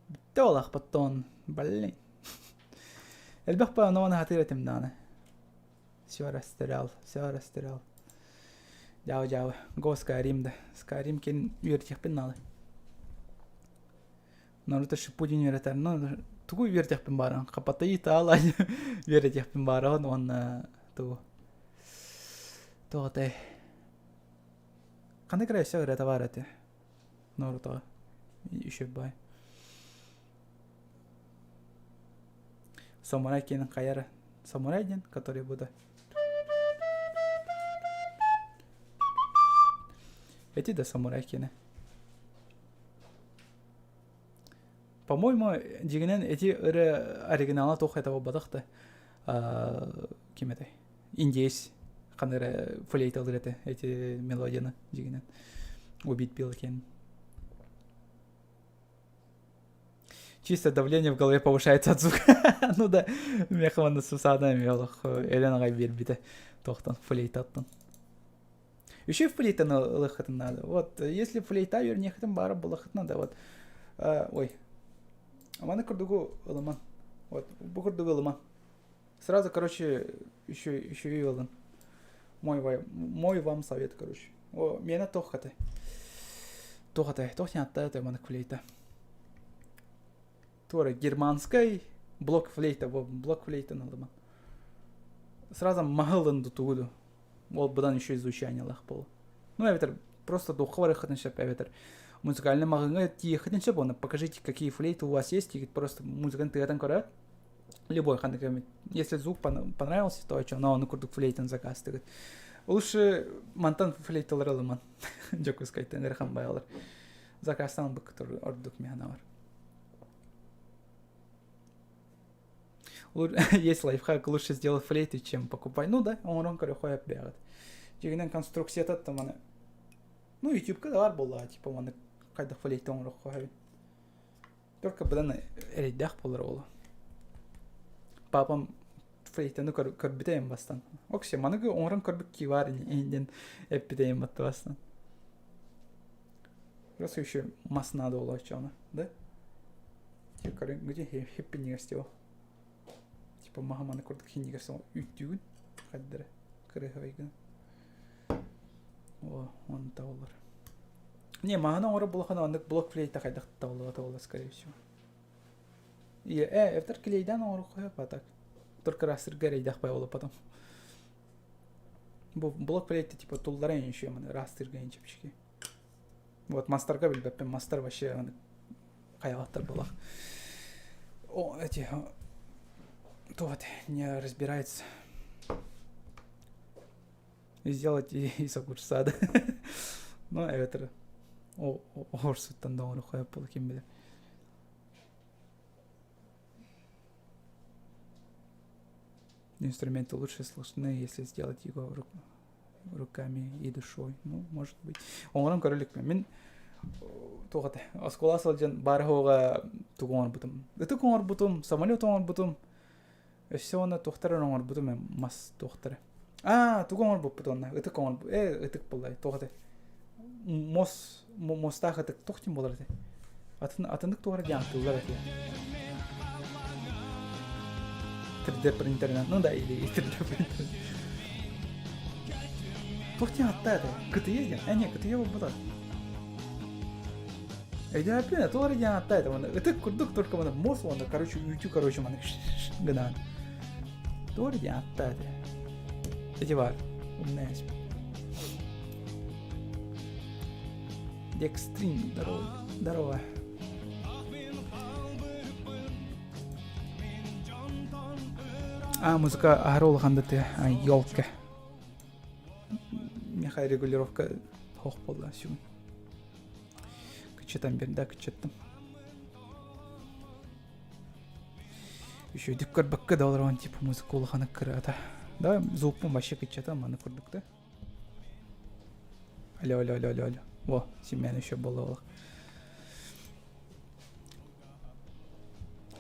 Бүттэ олахпаттон, блин. Элбэх паанауан хатыр этим дааны. Все растерял, все растерял. Дьаабы дьаабы. Го Skyrim да. Skyrim кин үөрэтиэхпин наада. Наруто Shippuden үөрэтэр. Ну, тугу үөрэтиэхпин бааран? Хапатайы таала үөрэтиэхпин бааран уонна тугу туох этэй? Ханнык эрэ өссө ырыата баар этэ. Наруто еще бай. Самурай киэнин хайара? Самурай диэн, который буду. Эти да самурай киэнэ. По-моему, дьиҥинэн эти ырыа оригинала туох это буолбатах да. Ким этэй? Индеец ханна эрэ флейталыыр этэ эти мелодияны дьиҥинэн. Убить Билла киэн. Чисто давление в голове повышается от звука. Ну да, миэхэ манна сусаана эмиэ олох өлөн аҕай биэрбитэ туохтан флейтаттан. Еще флейтаны ылыаххытын надо. Вот, если флейта үөрниэххитин баара булаххыт надо. Вот, ой, маны курдугу ылыман. Вот, бу курдугу ылыман. Сразу, короче, еще, еще и ылын. Мой, мой вам совет, короче. О, миэнэ туох хаты. Туох атай, туох диэн маны флейта. Туора германскай блок флейта, блок флейтаны ылыман. Сразу маһылын тутугуду. Ол быдан еще изучениелаах буолуо. Ну, эбэтэр просто духха барыаххытын сөп, эбэтэр музыкальный маҕаҥҥа тиийиэххитин сөп, уонна покажите, какие флейты у вас есть, и просто музыканы тыатан көрөөт, любой ханнык эмит. Если звук понравился, то что, но ону курдук флейтын заказтыгыт. Лучше мантан флейталары ылыман. Дьокуускайтан ырахан байалар. Заказтан ылбыккыт ордук миэхэ бар. Есть лайфхак, лучше сделать флейты, чем покупать. Ну да, оҥорон көрө хойап бэҕит. Дьиҥинэн конструкцията маны Ну, ютубка да бар буоллаҕа, типа маны хайдах флейта оҥоруохха сөбүн. Только быдан эрэйдээх буолар уолу. Папам флейтаны көрбүтэ эм бастан. Оксе, маныгы оҥорон көрбүт кии баар диэн эппитэ эм батты бастан. Просто еще мас надо было оччоҕуна, да? Где хиппиннигэр Типа маһа маны курдук хиннигэр үүттүүгүн хайдара кырыһабайгын. О, он табылар. Не, маһаны оҥорор булахан оннук блок флейта хайдах табыллыбата буолла, скорее всего. И, эвтер клейдан оҥоруохха а так. Только растырга эрэйдэх буола потом. Бу блок флейта типа туллара еще маны растырга чэпчэки. Вот мастарга билбэппин, мастар вообще хайаҕаттар буолах. О, эти тот не разбирается. Сделать из огурца, да. Ну, эбэтэр оҕурсуттан да оҥоруохха буолла ким билэр. Инструменты лучше слышны, если сделать его руками и душой. Ну, может быть. Оҥорон көрө иликпин. Мин туох этэ, оскуола сылдьан баар-суоҕа тугу оҥорбутум. Ытык оҥорбутум, самолет оҥорбутум. Өссө уонна туохтары оҥорбутум ээ, мас туохтары. Аа, тугу оҥорбуппут уонна? Ытык оҥорбут. Ээ, ытык буоллай, туох этэ? Мос, мостаах ытык туох диэн буолар этэ? Атын, атыннык туох эрэ диэн ааттыыллар этэ. 3D принтеринэн, ну да, или 3D принтер. Туох диэн ааттаа этэ? Кытыйа диэн. Э, не, кытыйа буолбута. Өйдөөппүн, туох эрэ диэн ааттаа этэ. Уонна ытык курдук только маны мос уонна, короче, үүтү, короче, маны гынаан. Туох эрэ диэн ааттаа этэ. Эти бар. Умная Декстрин, здорово. Здорово. А, музыка аһары улахан да тыа. Елка. Миэхэ регулировка суох буолла сүгүн. Кыччатан биэрдэ, кыччаттым. Үчүгэйдик көрбөккө да олорон типа музыка улахана кырата. Да, звукпун вообще кыччатам, маны курдук да. Алло, алло, алло, алло, алло. Во, семен еще было.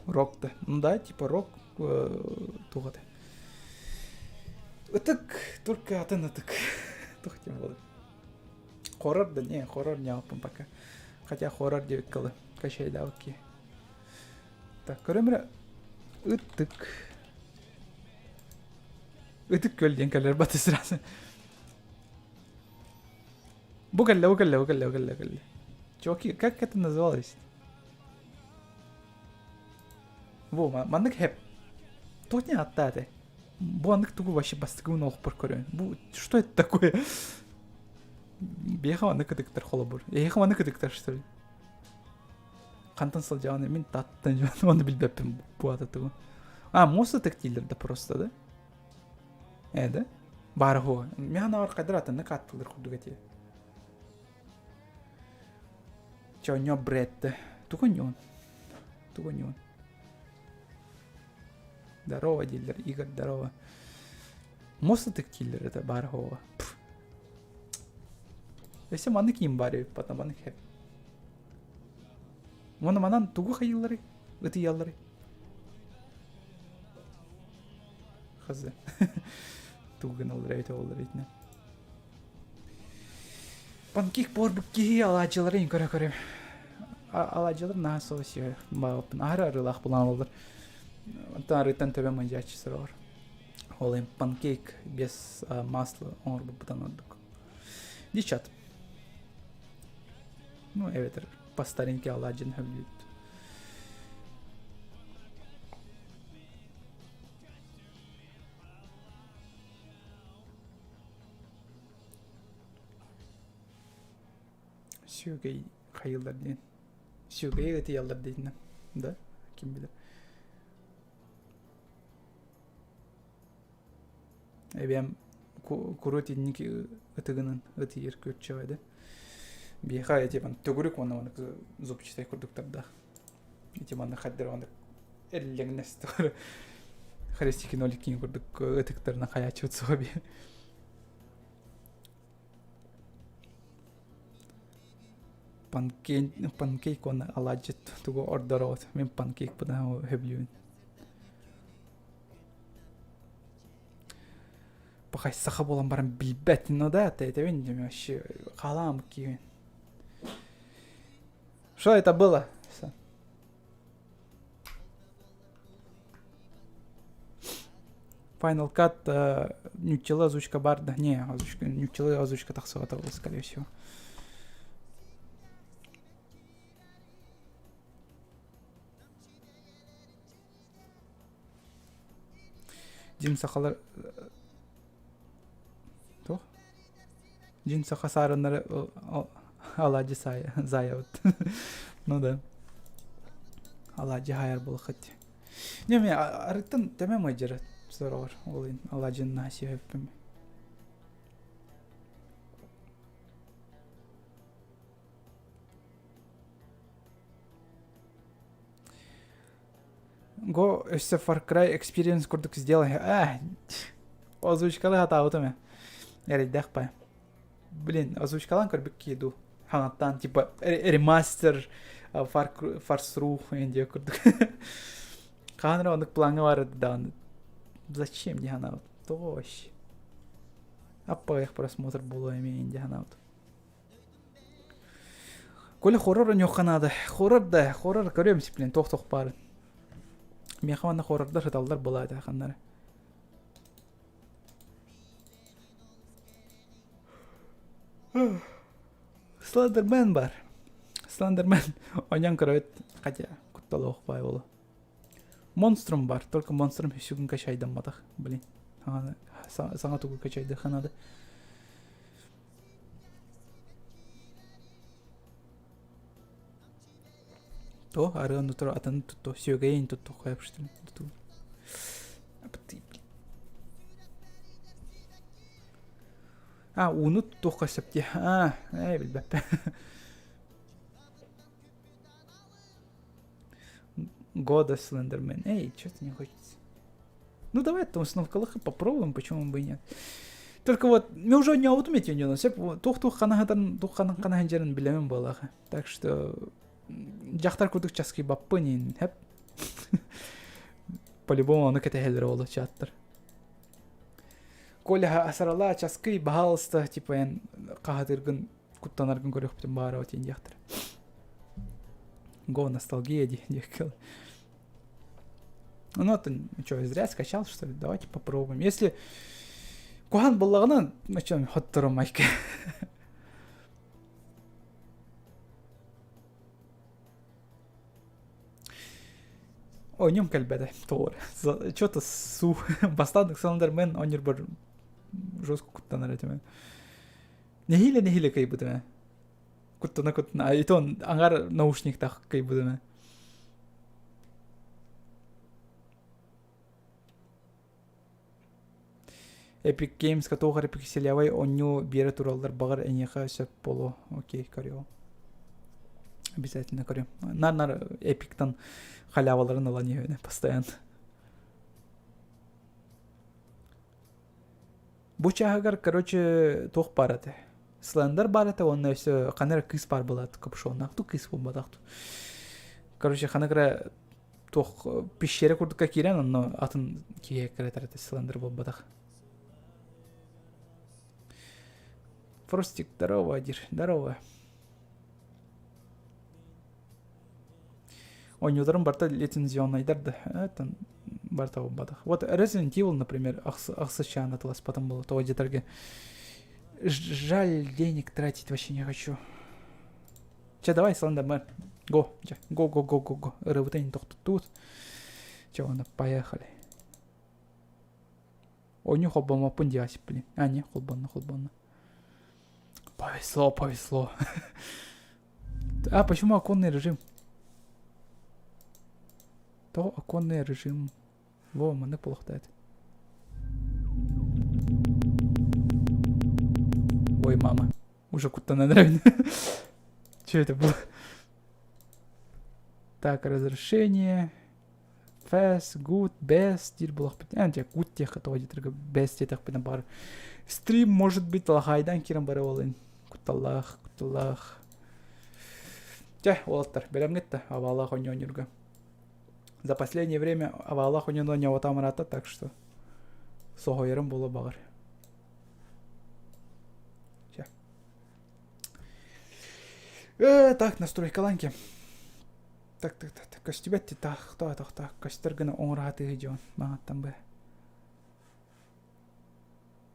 Рок да. Ну да, типа рок туох этэ. Ытык, только атын ытык. Туох диэн буолар. Хоррор да не, хоррор не алпын пока. Хотя хоррор диэбит кылы. Качайдаабыт киһи. Так, көрөм эрэ. Ытык. Ытык көл диэн кэлэр баты сразу. Бу кэллэ, бу кэллэ, бу кэллэ, бу кэллэ, кэллэ. Чуваки, как это называлось? Во, маннык хэп. Туох не аттааты? Бу аннык тугу вообще бастыгын олохпор көрөн. Бу что это такое? Биэхэ маннык ытыктар холобур. Эһиэхэ маннык ытыктар что ли? Хантан сылдьаҕын мин таттан оны билбэппин бу ата тугу. А, муоста ытык дииллэр да просто да? Ээ да? Баара хуо. Миэхэ наҕар хайдар атыннык ааттыыллар курдук этиэ. Чоньо Бретте. Тугу ньуон? Тугу ньуон? Здорово дииллэр, Игорь, здорово. Муоста ытык дииллэр это баара хуоҕа. Өссө маннык киин баар эбит потом маннык хэп. Уонна манан тугу хайыылларый? Ытыйалларый? Хазы. Тугу гыналлар эбит оллар итинэ. Панкейк буорбут киһи алаадьыларын көрө-көрө. Алаадьылар наһаа соҕус баҕаппын. Аһары арыылаах булан алаллар. Онтон арыыттан төбөм ыйааччы сороҕор. Ол им панкейк без масла оҥорбуппутан ордук. Дичат. Ну, эбэтэр по старинке алаадьын хөбүлүүбүт. Сүөгэй хайыыллар диэн. Сүөгэйи ытыйаллар диэн да? Ким билэр. Эбээм курут инники ытыгынан ытыйар күөрчэҕэ да. Биэхэ эти төгүрүк уонна маннык зубчатай курдуктардаах. Ити маннык хайдары маннык эллэҥнэс Хрестики ноликин курдук ытыктарынан хайааччыбыт суоҕа би. Панкейк, панкейк уонна алаадьыт тугу ордороҕут? Мин панкейкпын сөбүлүүбүн. Пахай саха буолан баран билбэт, ну да, тэтэбин вообще хаалаам киһи. Что это было? Final Cut нуччалыы озвучка бар да? Не, озвучка, нуччалыы озвучка тахсыбата ол, скорее всего. Дьиҥ сахалар туох? Дьиҥ саха саарыннары алаадьы заайабыт. Ну да. Алаадьы хаайар буолаххыт. Не, мен арыттан тэмэм ыйдьара сороҕор ол иһин алаадьын наһаа сиэһэппин. Го өссө Far Cry Experience курдук сделай. Аа, озвучкалы хатаабытым ээ. Эрэйдээх паа. Блин, озвучкалаан көрбүт киһи дуу. Хаҥаттаан типа ремастер Far Far диэ курдук. Хаһан эрэ оннук плаҥҥа баар даҕаны. Зачем дии санаабыт. Тоҕо вообще? Аппаҕайах просмотр буолуо эмиэ дии санаабыт. Коля хоррор ойнуохха наада. Хоррор да, хоррор көрүөм сиплин туох-туох баарын. Миэхэ манна хоррордар сыталлар буолаата ханнары. Слендермен бар. Слендермен ойнан көрөбүт. Хотя кутталоох баай болу. Монструм бар. Только монструм сүгүн качайдамматах. Блин. Саҥа тугу качайдыха надо. То арыан утары атын тутту, сүөгэйин тутту хайапшытын туту. А, ууну туттуохха сөп дии. А, ээ, билбэппин. Года Слендермен. Эй, что-то не хочется. Ну давай это установкалых попробуем, почему бы и нет. Только вот, мы уже не аутумет не сөп тух-тух ханаһатан тух ханан ханаһан жерин билемин буолаха. Так что дьахтар курдук часки баппын хэп. По-любому ону кэтэһэллэр ол чаттар. Коля асарала часкый, баһаалыста, типа эн хаһатыргын куттанаргын көрүөхпүтүн баара тиэн диэхтэр. Го, ностальгия диэккэл. Ну, это что, зря скачал, что ли? Давайте попробуем. Если куһаҕан буоллаҕына, ну что, хоттором майка. Оонньуум кэлбэтэ, тоҕо эрэ. Что-то суу. Бастаан ыксаландармын оонньуурбар жестко куттанар этим. Нэһиилэ-нэһиилэ кыайбытым ээ. Куттана-куттана. И то аҥар наушниктаах кыайбытым ээ. Epic Games-ка туох эрэ пикселявай оонньуу биэрэ тураллар баҕар эйиэхэ сөп буолуо. Окей, көрүөҕүм. Обязательно көрүөм. Нар-нар Эпиктан халяваларын ылан иһэбин постоянно. Бу чааһыгар, короче, туох баар этэ? Слендер баар этэ уонна өссө ханна эрэ кыыс баар буолаат капюшоннаах ту кыыс буолбатах ту. Короче, ханна эрэ туох пещера курдукка киирэн онно атын киһи кэлэтэр этэ Слендер буолбатах. Фростик, здорово, Адир, здорово. Оонньууларым барыта лицензионнайдар да, это барыта буолбатах. Вот Resident Evil, например, ахсы чаан атыласпатым было, того детарге. Жаль, денег тратить вообще не хочу. Че, давай, Слендермен. Го, го, го, го, го, го. Ырыбытын тохтуттуут. Че, ладно, поехали. Ойню холбоммоппун диэҕэ блин. А, не, холбонно, холбонно. Повезло, повезло. А, почему оконный режим? То оконный режим. Во, маннык буолуохтаат. Ой, мама. Уже куттанан эрэбин. Че это было? Так, разрешение. Fast, good, best диир буолуохпут. Ээ, дьэ, good диэххэ тоҕо диэтэргэ best диэтэхпинэ баар. Стрим может быть лахайдан киирэн бара буолын. Кутталлаах, кутталлаах. Чэ, уолаттар, бэлэмҥит да абаалаах оонньуурга. За последнее время абаалаах оонньууну оонньообото ыраатта, так что соһуйарым буолуо баҕар. Чэ. Так, настройкалаан кем. Так, так, так, көстүбэт ти таах, тоо, тох, таах, көстөр гына оҥораатыһы дьон, маҥаттан быа.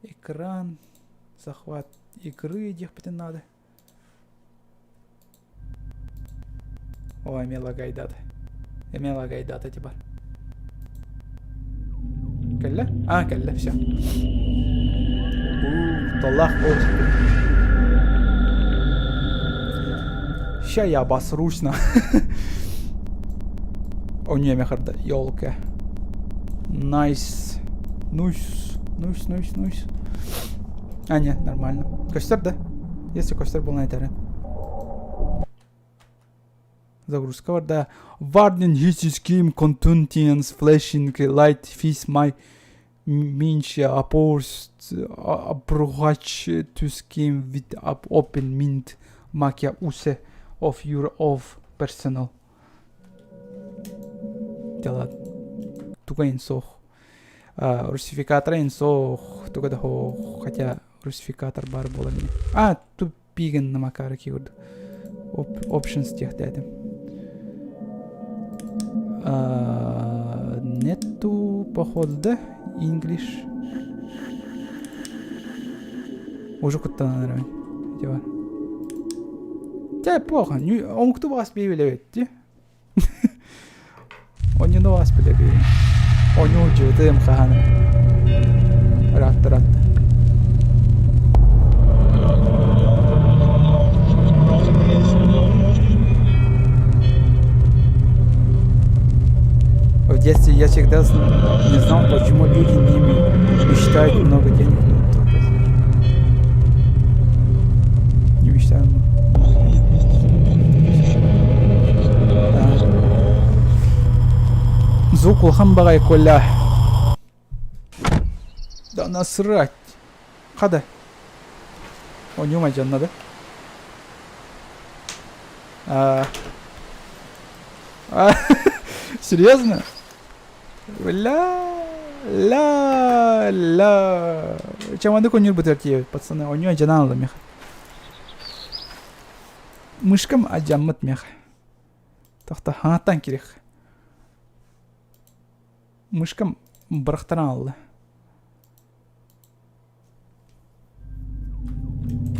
Экран, захват игры диэхпитин наада. О, эмиэ лагайдады. Эмиэ лагайдады типа. Кэллэ? А, кэллэ, все. Кутталлаах Ща я обосрусь на. О, не, мехарда, елка. Найс. Нусь, нусь, нусь, нусь. А, не, нормально. Көстөр да? Если көстөр буолан этэрин. Загрузка бар да. Warning this game contains flashing light fis my меньше approach to game with up open mind make use of your of personal. Дела туга суох. Русификатора суох, туга да хотя русификатор бар буолар А, тут пиген намакары курдук. Options диэхтээтим. Нету, походу, да? English. Уже куттанан эрэбин. Типа. Те плохо. Омукту баас билебит ти. Онньуну аас билэбин. Онньуу дьыбытым хаһан ыраатта ыраатта. В детстве я всегда не знал, почему люди не мечтают много денег, но только не мечтают Звук улахан баҕайы Коля. Да насрать. Хада. Оонньуумай дьонно да? А. Серьезно? Ля, ля, ля. Чем аны конюр бытыр тиэбит, пацаны. Оньо дьанаан ылла меха. Мышкам адьаммыт меха. Тохто, хаҥаттан кириэх. Мышкам бырахтаран ылла.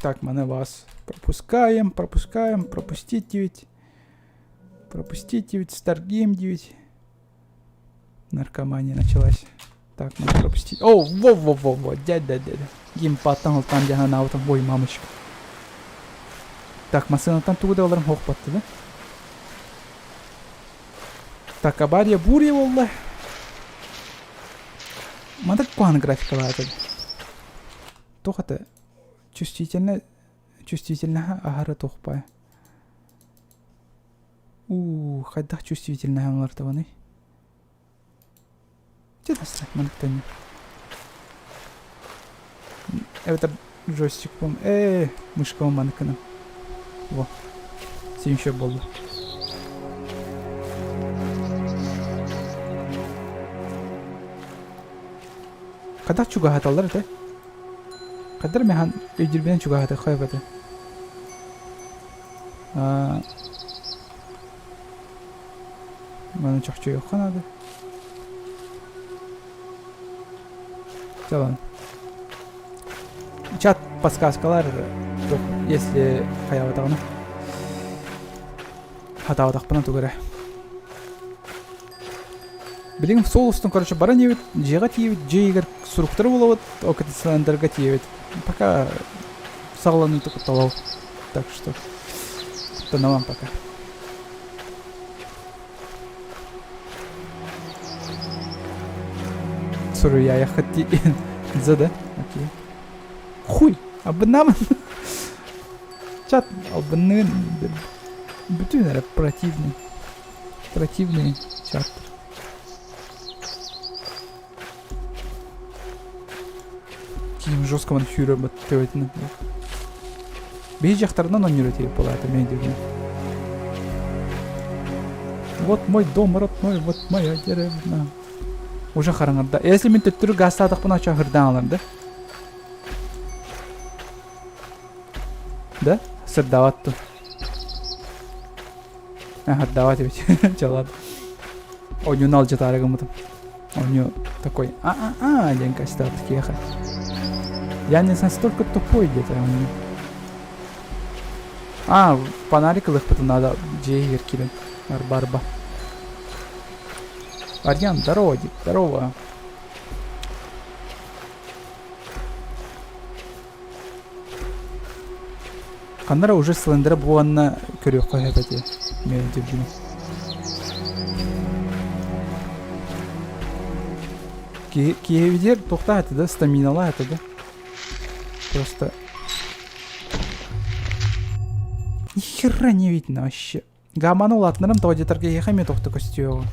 Так, мы вас пропускаем, пропускаем, пропустить ведь. Пропустить ведь, Stargame 9. Наркомания началась. Так, надо пропустить. О, во-во-во-во, дядя, дядя. Геймпадтан ылтан дьаһанаабытым. Ой, мамочка. Так, массыынаттан тугу да ыларым суох батты да? Так, авария буря буолла. Маннык куһаҕан графикалаата Туох это чувствительно чувствительноһа аһары туохпай. Уу, хайдах чувствительноһа оҥортоҕунуй? Чэ насрать маннык төннөр. Эбэтэр джойстикпын ээ мышкабын маннык гынан. Во. Син еще буолла. Хайдах чугаһаталлар этэ? Хайдах механ өйдүүрбүнэн чугаһатыахха сөп этэ. Аа Маны чохчуйуохха наада. Чалан. Чат подсказкалар если хайаабатаҕына хатаабатахпына тугу эрэ. Билигин суол устун, короче, баран иэбит, дьиэҕэ тиийэбит, дьиэ иһигэр суруктары булабыт, ол кондиционерга тиийэбит. Пока саҕаланыыта кутталау. Так что куттанамам пока. Суруйаайаххыт дии. За да? Окей. Хуй! Абынамын! Чат албынныын бүтүн эрэ противный. Противный чат. Киим жестко ман сүүрэр төбөтүнэн. Биһи дьахтарынан оонньуур этиги буолаата мен дебин. Вот мой дом родной, вот моя деревня. Уже хараҥарда. Если мин төттөрү гаастаатахпына очо хырдаан ылар да? Да? Сырдаабат ту. Хардават эбит. Чалат. Онньуну алдьатаары гыммытым. Онньу такой а-а-а диэн костят киэхэ. Я не настолько тупой где-то. А, фонарик ылыхпытын надо дьиэ иһигэр киирэн. Арба-арба. Арьян, здорово, дед, здорово. Ханна эрэ уже Слендера буоланна көрүөххэ сөп этэ мен түргүнү. Киһибитигэр туохтаах этэ да, стаминалаах этэ да. Просто ни хера не видно вообще. Гамманы улаатыннаран тоҕо диэтэр киһиэхэ эмиэ туох да көстүөҕү.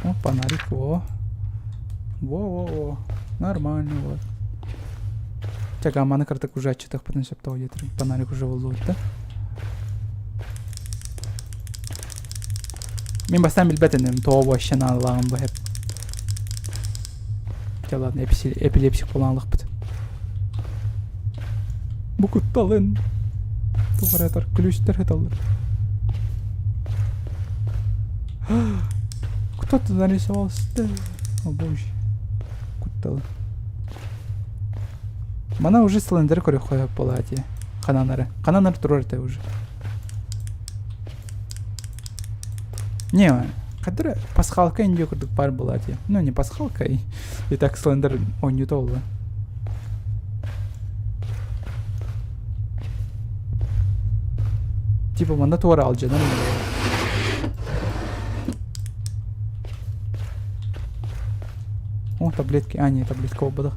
О, фонарик, во. Во-во-во. Нормально вот. Чэ, гамманы кыратык уже аччытыахпытын сөп тоҕо диэтэр фонарик уже буллубут да. Мин бастаан билбэт иним, тоҕо вообще наадалааҕын бу хэп. Чэ, ладно, эпилепсик буолан ылыахпыт. Бу кутталын туох эрэ атар ключтэр сыталлар. Кто-то нарисовал О боже. Кутталын. Мана уже Слендер көрөххө буолаа дии. Хананары. Хананар турар этэ уже. Не, которая пасхалка индия курдук пар была дии. Ну, не пасхалка, и, и так Слендер оонньуута буолла. Типа манна туора алдьанар О, таблетки. А, не, таблетка буолбатах.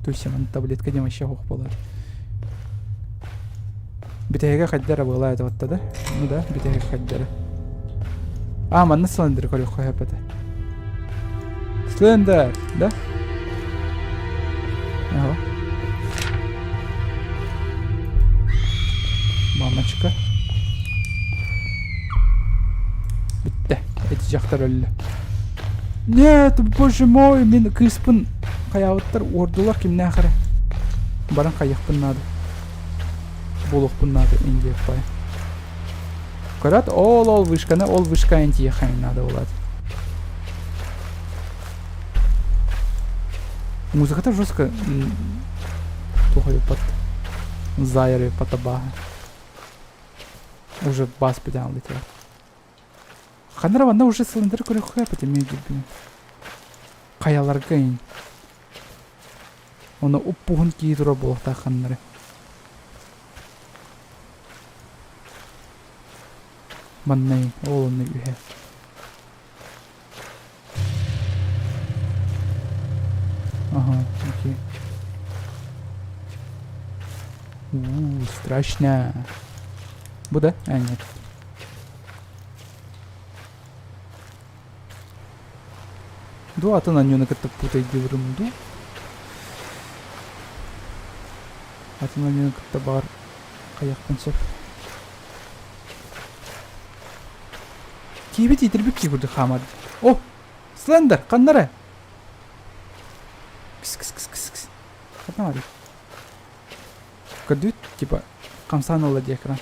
Туй манна таблетка диэн вообще суох буолар. Бүтэһигэ хайда эрэ буолаа этэ да? Ну да, бүтэһик хайда эрэ. А, манна Слендер көрүөххэ сөп этэ. Слендер, да? Ага. Мамочка. Дьахтар өллө. Нет, боже мой, мин кыыспын хайаабыттар уордулар кимнээх эрэ. Баран хайыахпын наада. Буолуохпун наада индиэппай. Көрөт, ол ол вышканы, ол вышка интиэхэ наада буолаат. Музыката жестко туох ыйыппат. Зайр ыйыппат абааһы. Уже бас бүтэн летел. Ханара манна уже сылындыр көрөххө эпит эмиэ дьүрбүнү. Хайаларга ин. Оны уппуһун кии турар буолуохтаах ханнары. Манна ин, ол онно үһэ. Ага, окей. У, страшно. Бу да? А, нет. Ду атын анньыны кытта путайдыырым ду. Атын анньыны кытта баар хайахпын сөп. Киибит итирбит кии курдук хаамар. О! Слендер, ханнара? Кс кс кс кс кс. Ханна барый? Көрдүт, типа, хамсаан ылла дии экран.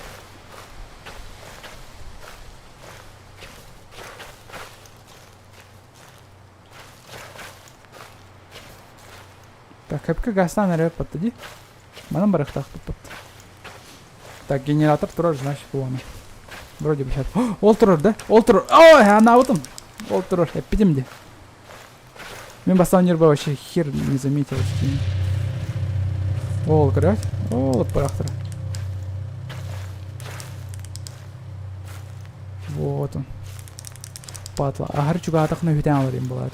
Так, хэпкэ газтаан эрэ патта дии. Манан барыахтаахпыт патта. Так, генератор турар, значит, буолана. Вроде бы сейчас. Ол турар, да? Ол турар. Ой, анаабытым. Ол турар. Эппитим де. Мен бастаан нервы вообще хер не заметил. Ол көрөт. Ол барахтар. Вот он. Патла. Аһар чугаатахна үтэн аларым булат.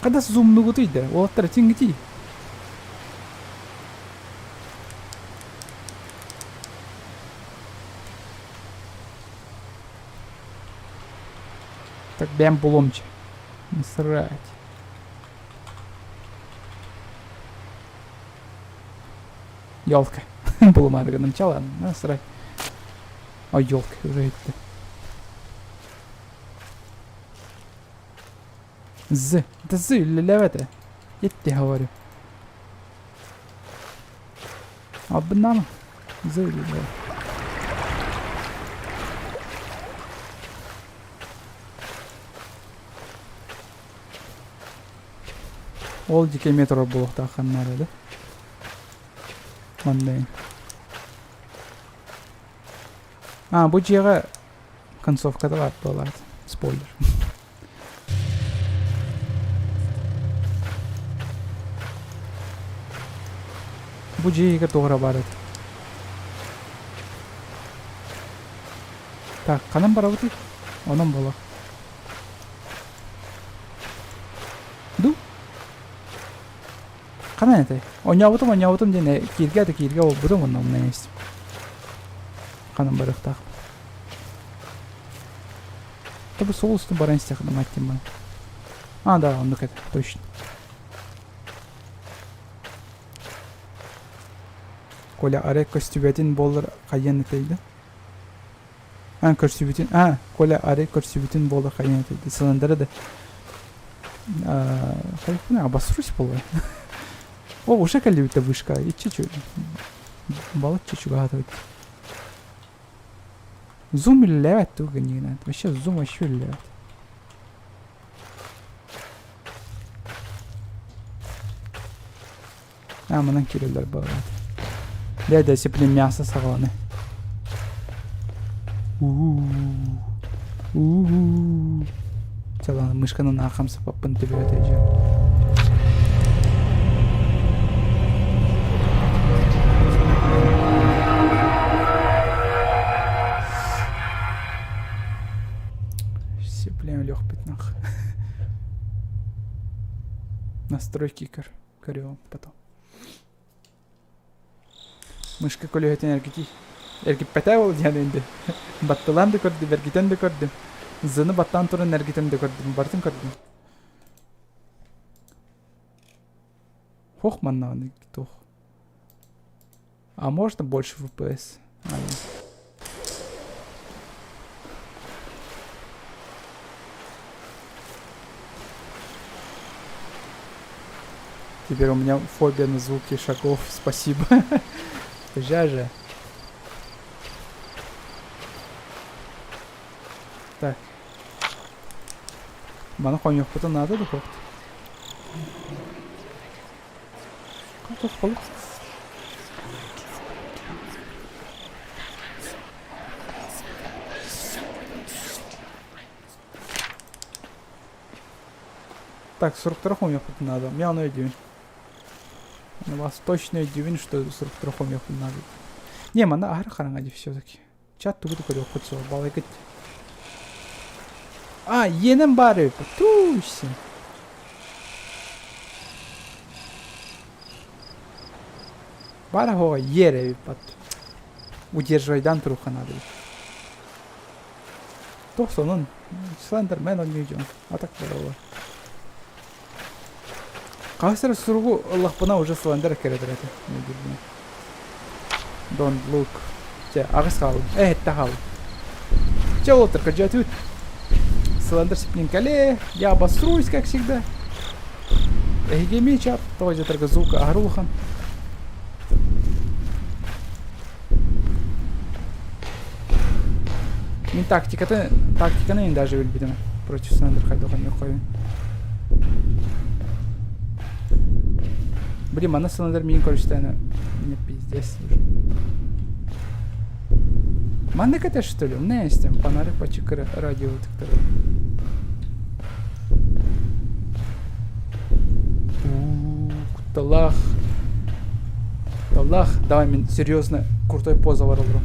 Хадас зумнугутуй да? Уолаттар тиҥгитий. Так бэм булумча. Насрать. Елка. Булумаары гынным чалан. Насрать. Ой, елка уже етті. З. Да з, үлэлээбэт ээ. Ет говорю. Албыннаама. З үлэлээбэт. Ол дьике метро буолуохтаах ханна эрэ да. Манна. А, бу дьиэҕэ концовката баар буолаат. Спойлер. Бу дьиэ иһигэр туох эрэ баар этэ. Так, ханан барабытый? Онон буолуох. Ду? Ханан этэй? Оонньообутум, оонньообутум диэн кииргэ да кииргэ буолбутум онно умнан истим. Ханан барыахтаах. Тобу суол устун баран истэххинэ мать мой. А, да, оннук этэ, точно. Коля арай көстүбэтин буоллар хайыан этэй да? А, көрсүбүтүн, а, Коля арай көрсүбүтүн буоллар хайыан этэй да? Сыландара да. Хайыахпын обосрусь буолла. О, уже кэллибит вышка. Иччи чу. Балыкчы чугаһатыбыт. Зум үлэлээбэт дуу гынньыгынан. Вообще зум вообще үлэлээбэт. А, манан киирэллэр баҕалаат. Дэ да сиплин мясо саҕаланы. Уу. Уу. Чалана мышканан аахам сапаппын төбөтө дьэ. Сеплем легпит нах. Настройки көр. Көрүөм потом. Мышка көлүөһэтин эргитии. Эргиппэтэ ол диэн инди. Баттылаан да көрдүм, эргитэн да көрдүм. Зыны баттаан туран эргитэн да көрдүм, барытын көрдүм. Хох маннааны туох. А можно больше FPS? Теперь у меня фобия на звуки шагов, спасибо. Жажа. Так. Маны хоньохпутун наада да суох. Так, 43 хомуйахпытын наада. Мен ону өйдүүбүн. Вас точно өйдүүбүн, что 43 хомуйахпытын наада. Не, манна аһары хараҥа дии все-таки. Чат тугу да көрүөххүт суох, балайгыт. А, иэнэн баар эбит. Туй син. Баар оһоҕо иэр эбит бат. Удерживайдан туруха надо эбит. Туох сонун? Слендермен оонньуу дьон. А так буолла. Хаһыс эрэ суругу ыллахпына уже Слендер кэлэтэр этэ. Don't look. Чэ, аҕыс хаалым. Э, этте хаалым. Чэ, уолаттар, кырдьаатыбыт. Слендер сипнин кэлээ. Я обосруюсь, как всегда. Эһиги эмиэ чап, тоҕо дьатарга звук аһары улахан. Мин тактикаты, тактиканы мен даже билбитим. Против Слендер хайдах ойнуоххайын. Блин, манна Слендер миин көрүстээнэ мне пиздец уже. Маннык это что ли? Умная истем, фонарик почекыры радио тыктары. Кутталах. Кутталах. Давай мен серьезно крутой поза бар олором.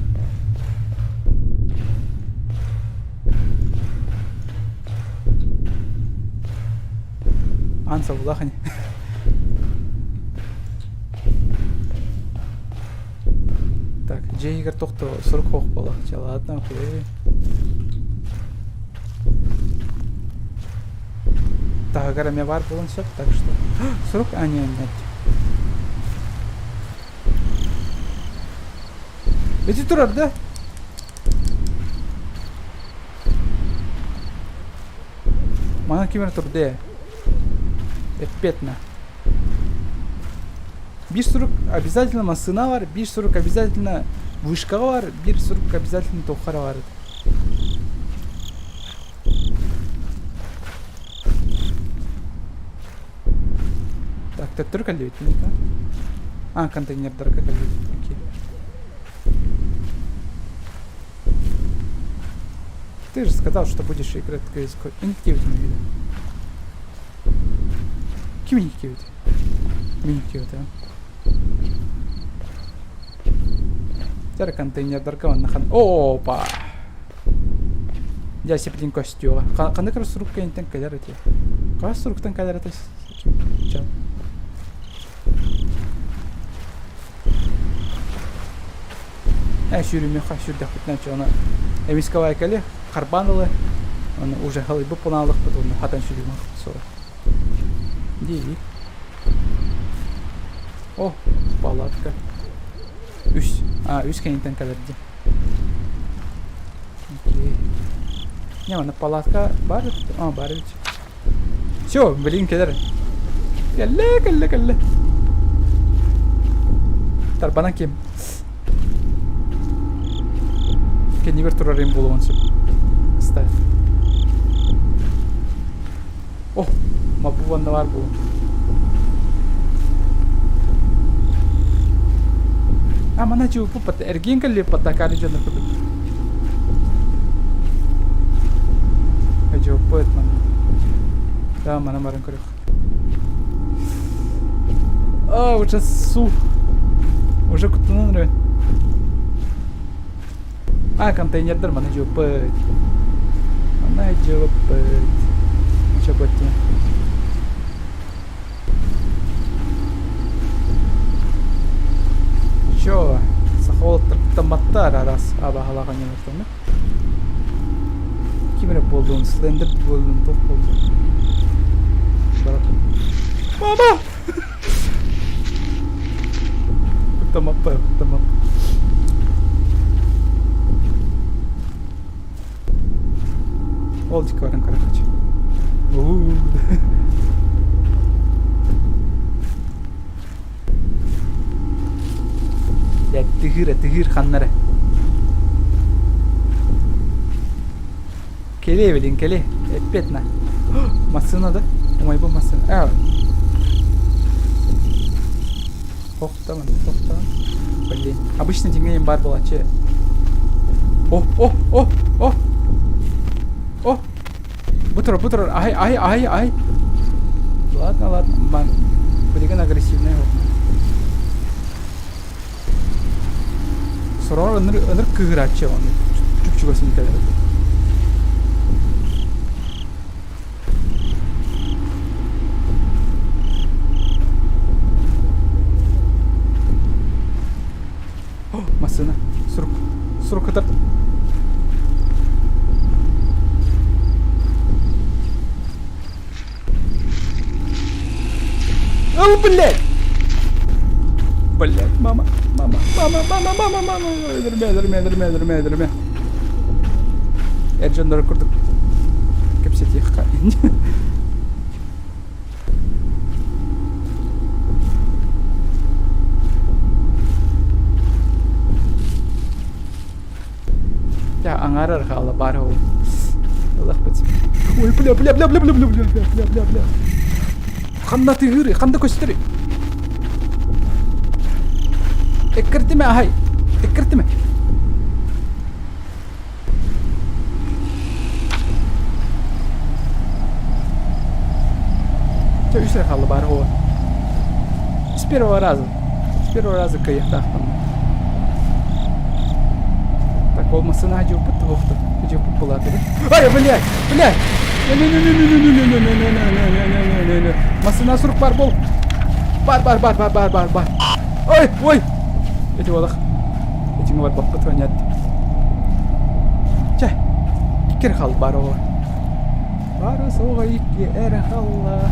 Аан сабылаах ини. Так, дьиэ иһигэр тохто сурук хоох буолла. Чэ, ладно, окей. Таһыгар эмиэ баар буолуон сөп, так что... Сурук, а, не, нет. Ити турар да? Манан ким эрэ турда ээ. Эппиэтинэ. Биир сурук обязательно массыына бар, биир сурук обязательно вышкаҕа бар, биир сурук обязательно туохха эрэ бар. Так, төттөрү кэллибит Ника. А, контейнердарга кэллибит. Окей. Ты же сказал, что будешь играть CSGO. Инктивный видео. Ким инктивит? Минктивит, а? Тер контейнердарга онна хан... Опа! Дьэ сипитин көстүөҕэ. Ханнык эрэ сурук кэнниттэн кэлэр этэ. Хас суруктан кэлэр этэ? Чат. Ээ сүүрүмүөххэ сүүрдэхпитинэ чэ ону эмискэ кэли харбаан ылы ону уже халыйбыт буолаалыкпыт уонна хатан сүүрүмүөхпүт суоҕа дии О, палатка. Үс. А, үс кэнниттэн кэлэр дии. Окей. Не, манна палатка баар эбит. А, баар эбит. Все, блин, кэлэр. Кэллэ, кэллэ, кэллэ. Тарбанан ким? Кэннибэр турар им буолуон сөп. Ставь. О, маппы уонна баар буолуо. А мана чууппут эргиэн кэллиэппат акаары дьоннор курдук. Дьууппут мана. Да, мана баран көрөх. А, уже су. Уже куттанан эрэ. А, контейнердар маны дьууппут. Маны дьууппут. Чопотти. Чё, саха уолаттар араас абаһалаах оонньуулартан Ким эрэ буоллун, слендер буоллун, туох буоллун. Мама! Куттамаппа, куттамаппа. Ол диэки баран көрөхчү. Тыһыыр, тыһыыр ханнары. Кэлиэ билин кэлиэ. Эппиэт на. Массыына да? Умайбыт массыына. Аа. Тохтамын, тохтамын. Блин. Обычно деңгейім бар болачы. О, о, о, о! О! Бу турар, ай, ай, ай, ай. Ладно, ладно. Бан. Билигин агрессивный Сороҕор ыныр, ыныр кыыһырааччы оны чуп-чугас кэлэр. О, массыына. Сурук. Сурук кытар. Ыл, блядь! Блядь, мама, мама, мама, мама, мама, мама, өлөрүмэ, өлөрүмэ, өлөрүмэ, өлөрүмэ, өлөрүмэ. Эр дьоннору курдук кэпсэтиэххэ. Дьэ, аҥаар эрэ хаалла баар ол. Ылахпыт. Ой, бля, бля, бля, бля, бля, бля, бля, бля, бля, бля, бля. Ханна тыһыырый, ханна көстөрүй? Эккиртиме, аһай. Эккиртиме. Чэ, үс эрэ хаалла баар ол. С первого раза. С первого раза кыайыахтаахпын. Так, ол массыына дьылпыт туһуохта. Дьылпыт булаатыбыт. Ай, блядь! Блядь! Массыына сурук бар бол. Бар, бар, бар, бар, бар, бар, бар. Ой, ой! Эти олох. Этиҥ барбаппыт понят. Чэ, икки хал бар ол. Бары суоҕа икки эрэ халла.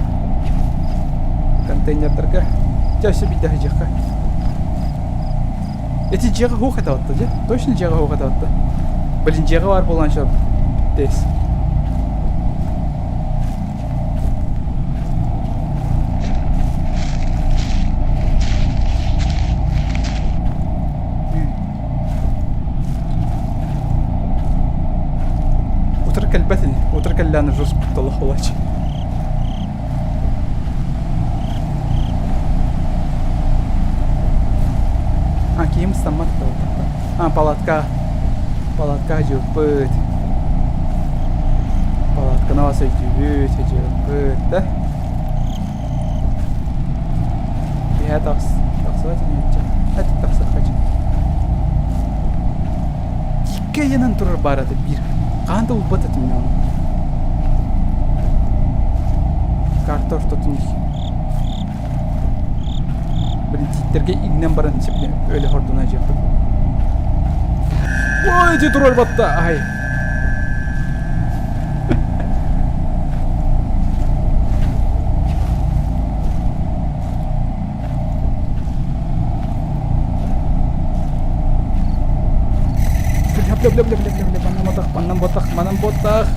Контейнердарга дьэ өссө биирдэ сылдьыахха. Эти дьиэҕэ суох этэ батта дьэ. Точно дьиэҕэ суох этэ батта. Блин, дьиэҕэ баар буолан сөп. Тес. Утары кэлбэт ини. Утары кэллээн уже успутталах буолааччы. А, киһим ыстаммат да А, палатка. Палатка дьылпыт. Палатканы бас өйдүүбүт, дьылпыт, да? Киһи тахсыбат ини Эт тахсыахха Икки айанан турар баар ата биир. Хаһан да булбат этим мин ону. Карта ортотун Блин, тииттэргэ иҥнэн баран сипне өлө хордуна дьиэхпит. Ой, ити турар батта, ай. Бля, бля, бля, бля, бля, бля, манан ботах, манан ботах, манан ботах.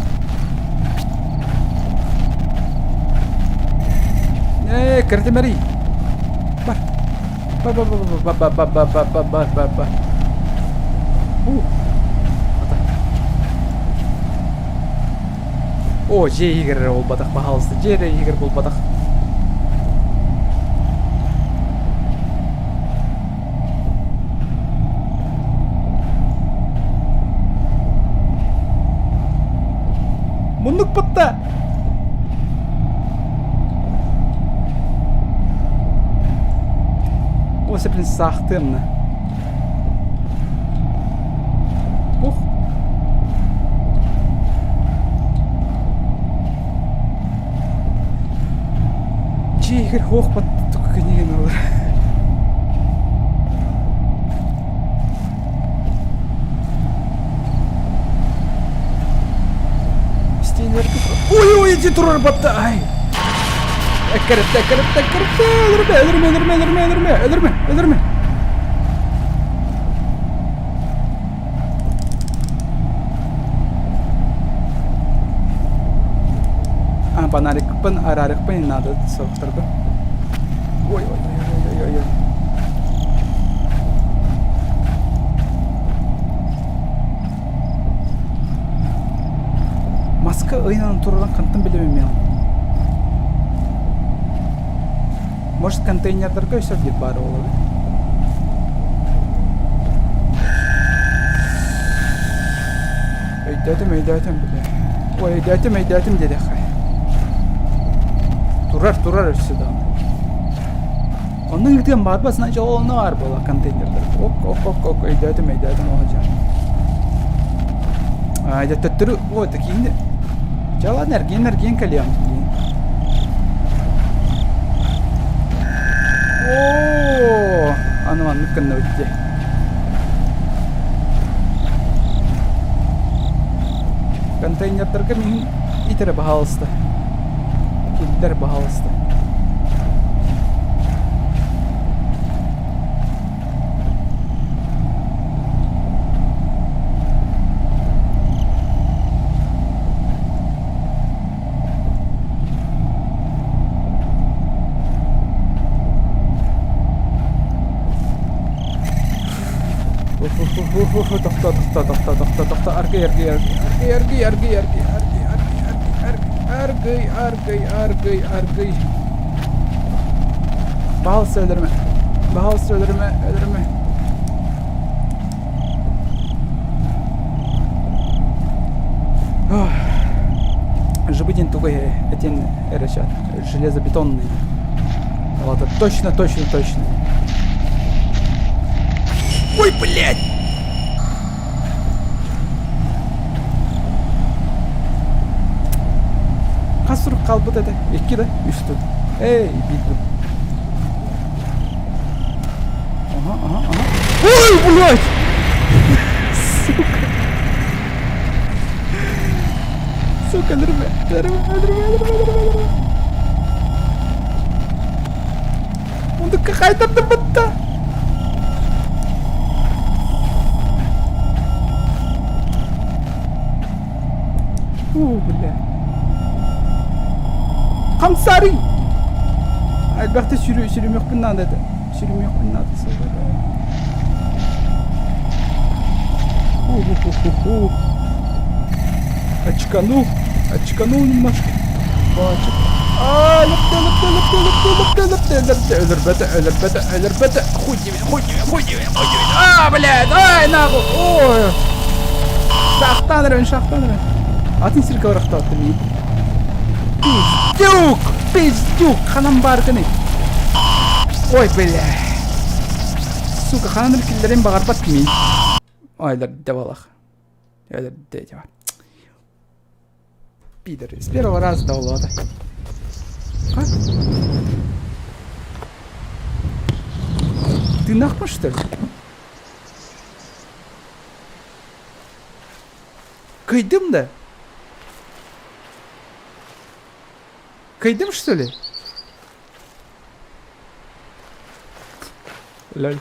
Э, кырдымари. Бар. Бар, бар, бар, бар, бар, бар, бар, бар, бар, бар, бар. У. О, дьиэ иһигэр эрэ буолбатах, баһаалыста, дьиэ эрэ иһигэр буолбатах. Муннук бытта! О, сеплин саахтыамна. Ух! Дьиэ иһигэр суох кэннигин ылар. Стенерге Ой, ой, иди турар батта. Ай. Эккирэтте, эккирэтте, эккирэтте. Өлөрүмэ, өлөрүмэ, өлөрүмэ, өлөрүмэ, өлөрүмэ, өлөрүмэ, өлөрүмэ. А, фонарикпын, араарыкпын не надо соқтырды. Ой, ой, ой, ой, ой, ой. Маска ыйанан турарын хантан билэбин мен? Может контейнердарга өссө биир баар буолабыт? Өйдөөтүм, өйдөөтүм бile. Ой, өйдөөтүм, өйдөөтүм диэтэххэ. Турар, турар өссө даҕаны. Онно ыытыам баарба, значит ол онно баар буола контейнердар. Ок, ок, ок, ок, өйдөөтүм, өйдөөтүм ол дьон. А, дьэ төттөрү, ой, такие Дьэ ладно, эргиэн эргиэн кэлиэм. Оо, аны маннык гынныбыт дии. Контейнердарга миһин итэрэ баһаалыста. Киллэр баһаалыста. Тохто, тохто, тохто, тохто, тохто, аргый, аргый, аргый, аргый, аргый, аргый, аргый, аргый, аргый, аргый, аргый, аргый. Баһалса өлөрүмэ. Баһалса өлөрүмэ, өлөрүмэ. Жибытин тугай этин эрэ железобетонный. Вот, точно, точно, точно. Ой, блядь! Хас сурук хаалбыт этэ? Икки да? Үс тут. Эй, биир Ага, ага, ага. Ой, блядь! Сука. Сука, өлөрүмэ, өлөрүмэ, өлөрүмэ, өлөрүмэ, өлөрүмэ, өлөрүмэ. Мундукка хайтардым бытта. Фу, бля. Хамсарый! Элбэхтэ сүрүмүөхпүн наада этэ. Сүрүмүөхпүн наада Ху-ху-ху-ху-ху. Очканул. Очканул немножко. Бачик. А, лепте, лепте, лепте, лепте, лепте, лепте, лепте. Өлөрбөтө, өлөрбөтө, өлөрбөтө. Хуй тебе, хуй тебе, хуй тебе, хуй тебе. А, блядь, ай, нахуй. Ой. Шахтан эрэн, шахтан эрэн. Атын сиргэ барахтааттым мин. Пиздюк! Пиздюк! Ханан баар гыный? Ой, бля. Сука, ханан киллэрин баҕарбат мин. Ой, балах. Пидоры. С первого раза дал это. А? Ты нахуй, что ли? Кыйдым да? Кыйдым, что ли? Лоль.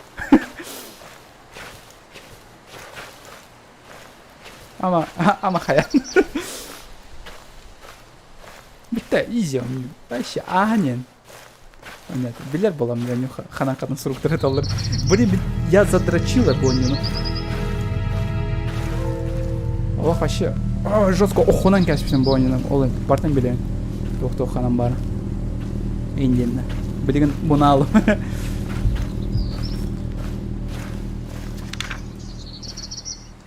Ама, ама хайа. Бүтэ, изи он. Вообще, аанен. Нет, билер буолам мен ханан ханан суруктары таллар. Блин, я задрочила боннину. Олох вообще жестко охунан кәспісін боннину. Ол бартын билен. Туох-туох ханан бар. Индиэннэ. Билигин бунаалым.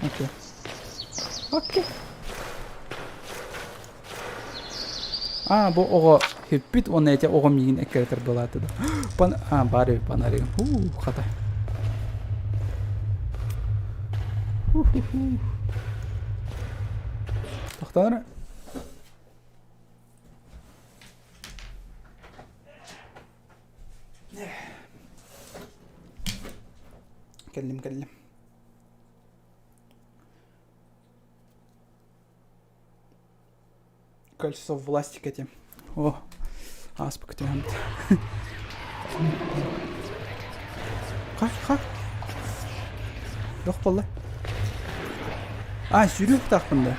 Окей. Окей. А, бу оҕо сүппүт уонна ити оҕо миигин эккирэтэр былаата да. Пан а, баар эбит панаригым. Хуу, хата. Ху-ху-ху. Тохтоор. Кэллим, кэллим. Кольцо власти этим. О, ааспык түһэн. Ха, ха. Yok буолла. А, сүүрүөхтаахпын да.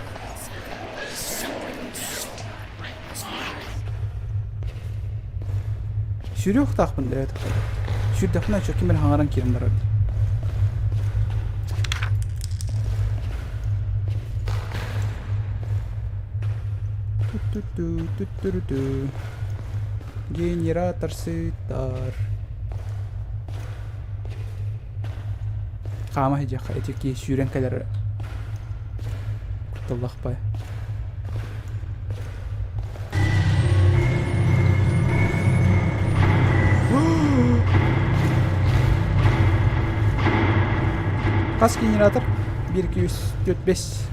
Сүүрүөхтаахпын да Сүүрдэхпинэ ким эрэ хаҥаран киирэн барар. Түттүрүтү. Генератор сытар. Хаама сылдьыахха ити киһи сүүрэн кэлэр кутталлахпай. Хас генератор? 1, 2, 3, 4, 5.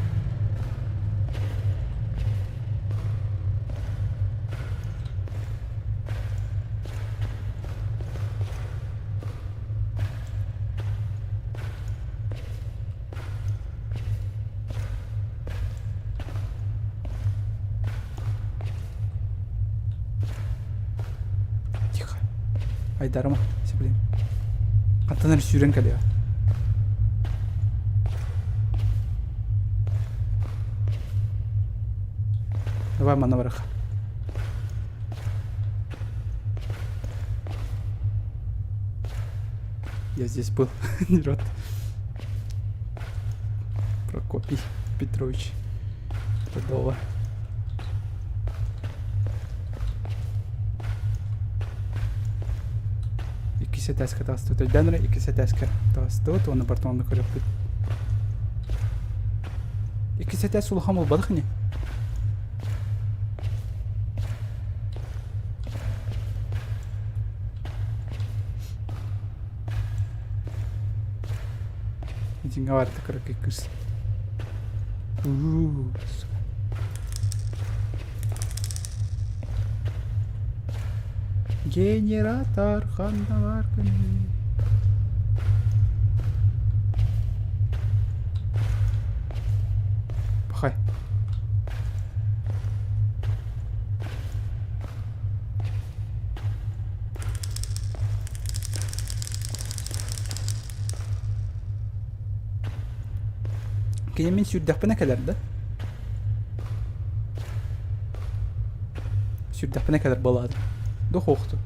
Тихо. Айдарыма, блин. Хантан эрэ сүүрэн кэлиэ. Давай манна барах. Я здесь был. Народ. Прокопий Петрович. Додола. Иккис этээскэ таҕыстыбыт. Өйдөөн эрэ иккис этээскэ таҕыстыбыт уонна бортуонна көрүөхпүт. Иккис этээс улахан буолбатах ини. Итингэ барыта кыракый кыыс. Уу, сука. Генератор ханна бар күнүй? Пахай. Кини мин сүүрдэхпинэ кэлэр да? Сүүрдэхпинэ кэлэр буолаады. Духуохту.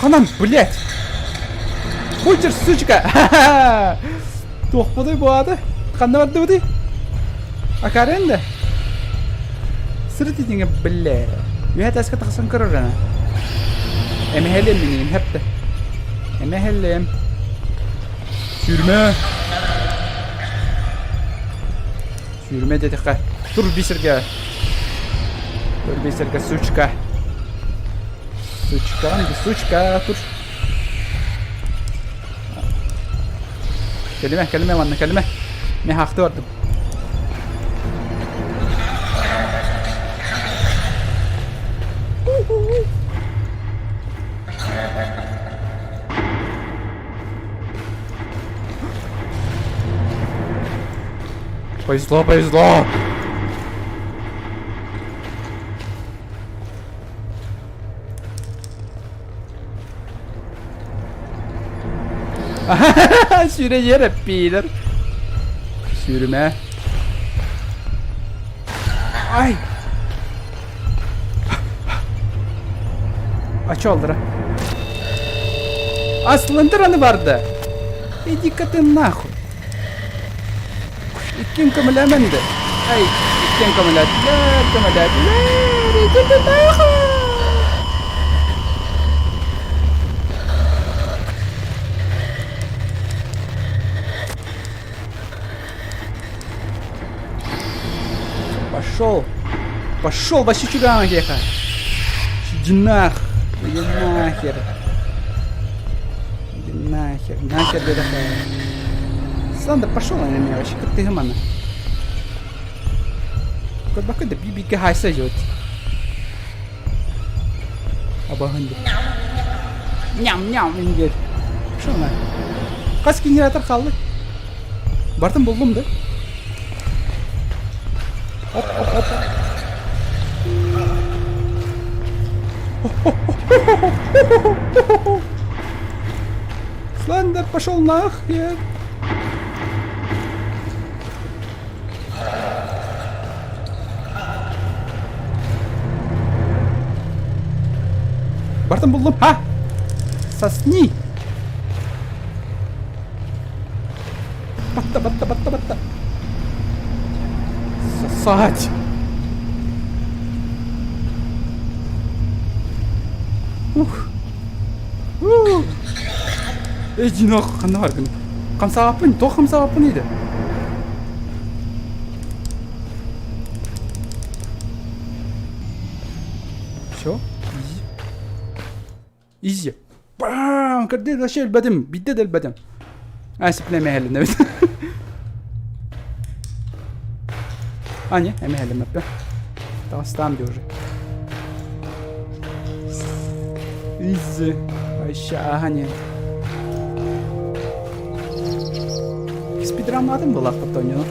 Ханан, блядь! Хочешь, сучка! Туохпутуй буолааты? Ханна бардыбытый? Акарен да? Сырыт итиҥэ, бля. Үһэ таска тахсан көрөр ана. Эмэһэлиэм миниим хэптэ. Эмэһэлиэм. Сүүрмэ! Сүүрмэ диэтэххэ, тур бисергэ! Тур бисергэ, сучка! Сучка, сучка, тур! Кэлимэ, кэлимэ манна, кэлимэ! Мен хаахты бардым. Повезло, повезло! Сүүрэ жер эппиилэр. Сүүрүмэ. Ай! Ача олдура. Асландыр аны барды. Иди-ка ты нахуй. Иккин көмөлөөмөн да. Ай, иккин көмөлөөтүлэр, көмөлөөтүлэр. Иди ты нахуй. Пошел. Пошел, вообще чуган киэхэ. Иди нах. Иди нахер. Иди нахер. Нахер диэтэхэ. Санда пошел на меня вообще, как ты гамана. Көрбөккө да би-бигэ хайса идет. Абаһын Ням-ням ингер. Пошел на. Хас генератор хаалла. Бартын буллум да. Оп, оп, оп. Слендер пошел нахер. Бартын буллум. Ха! Сосни! Батта, батта, батта, батта. Сосать! Ух! Ух! Эй, Динок, ханна баргын? Хамсааппын, тоқ хамсааппын еді. Все, изи. Изи. Бам! Кырдыр вообще өлбөтүм, бидде да өлбөтүм. А, сипле эмэһэлинэ эбит. А, не, эмэһэлимэппэ. Таҕыстаам дии уже. Изи. Вообще, ага, не. Спидраннаатым былаахпыт оонньону.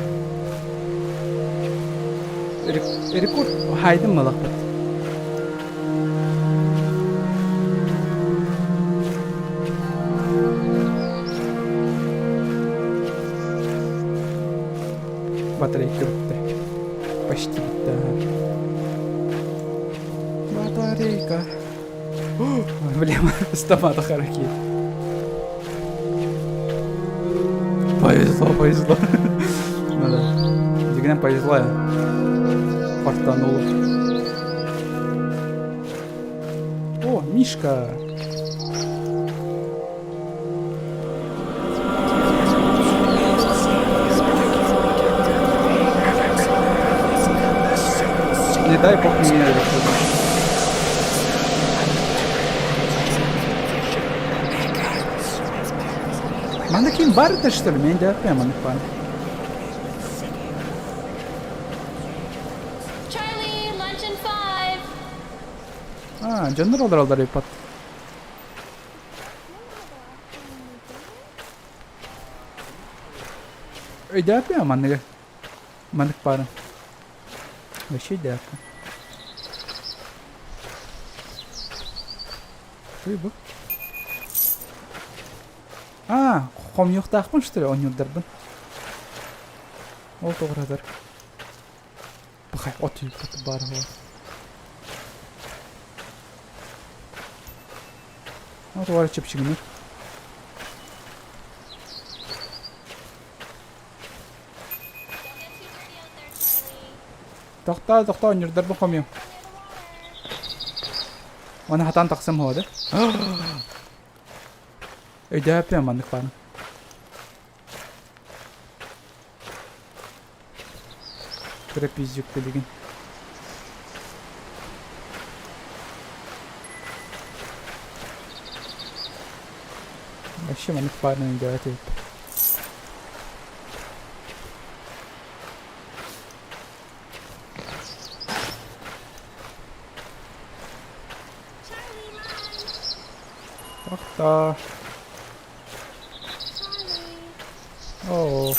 Рекорд хайдым малахпыт. Батарейка бүттэ. Почти бүттэ. Батарейка. Блин, стомата хараки. Повезло, повезло. Надо. Дигнем повезло я. Фартануло. О, Мишка! Не дай бог мне Манна ким бар да что ли? Мен дәппе маннык бар. Charlie, lunch in five. А, дьоннор олороллор эпат. Өйдөөппү манныгы. Маннык баарын. Вообще өйдөөппү. Туй бу. А, хомуйуохтаахпын что ли оонньуурдарбын. Ол тоҕуратар. Пахай, от үүппүт баар буолар. От уара чэпчигинир. Тохтоо, тохтоо, оонньуурдарбын хомуйуҥ. Уонна хатаан тахсам һуо да. Өйдөөппүн маннык баарын. Кыра пиздюк билигин. Вообще маннык баарынан өйдөөбөт эбиппин. Тохтоо. Оо.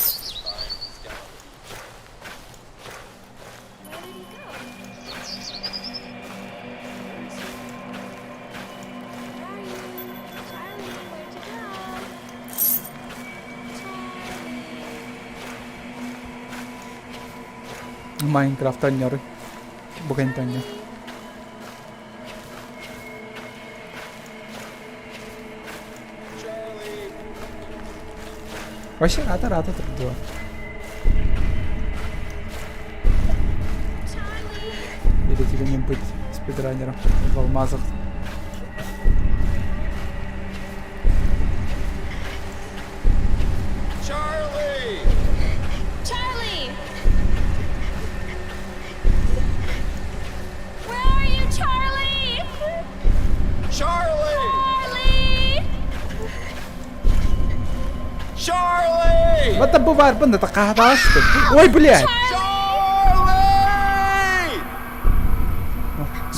Майнкрафт анньары. Бу кэнтэ анньар. Вообще рада-рада турдуо. Или тебе не быть спидранером в алмазах. Charlie! Charlie! Where are you, Charlie? Charlie! Charlie! Charlie! Вот бывает, это что Ой, блядь! Charlie!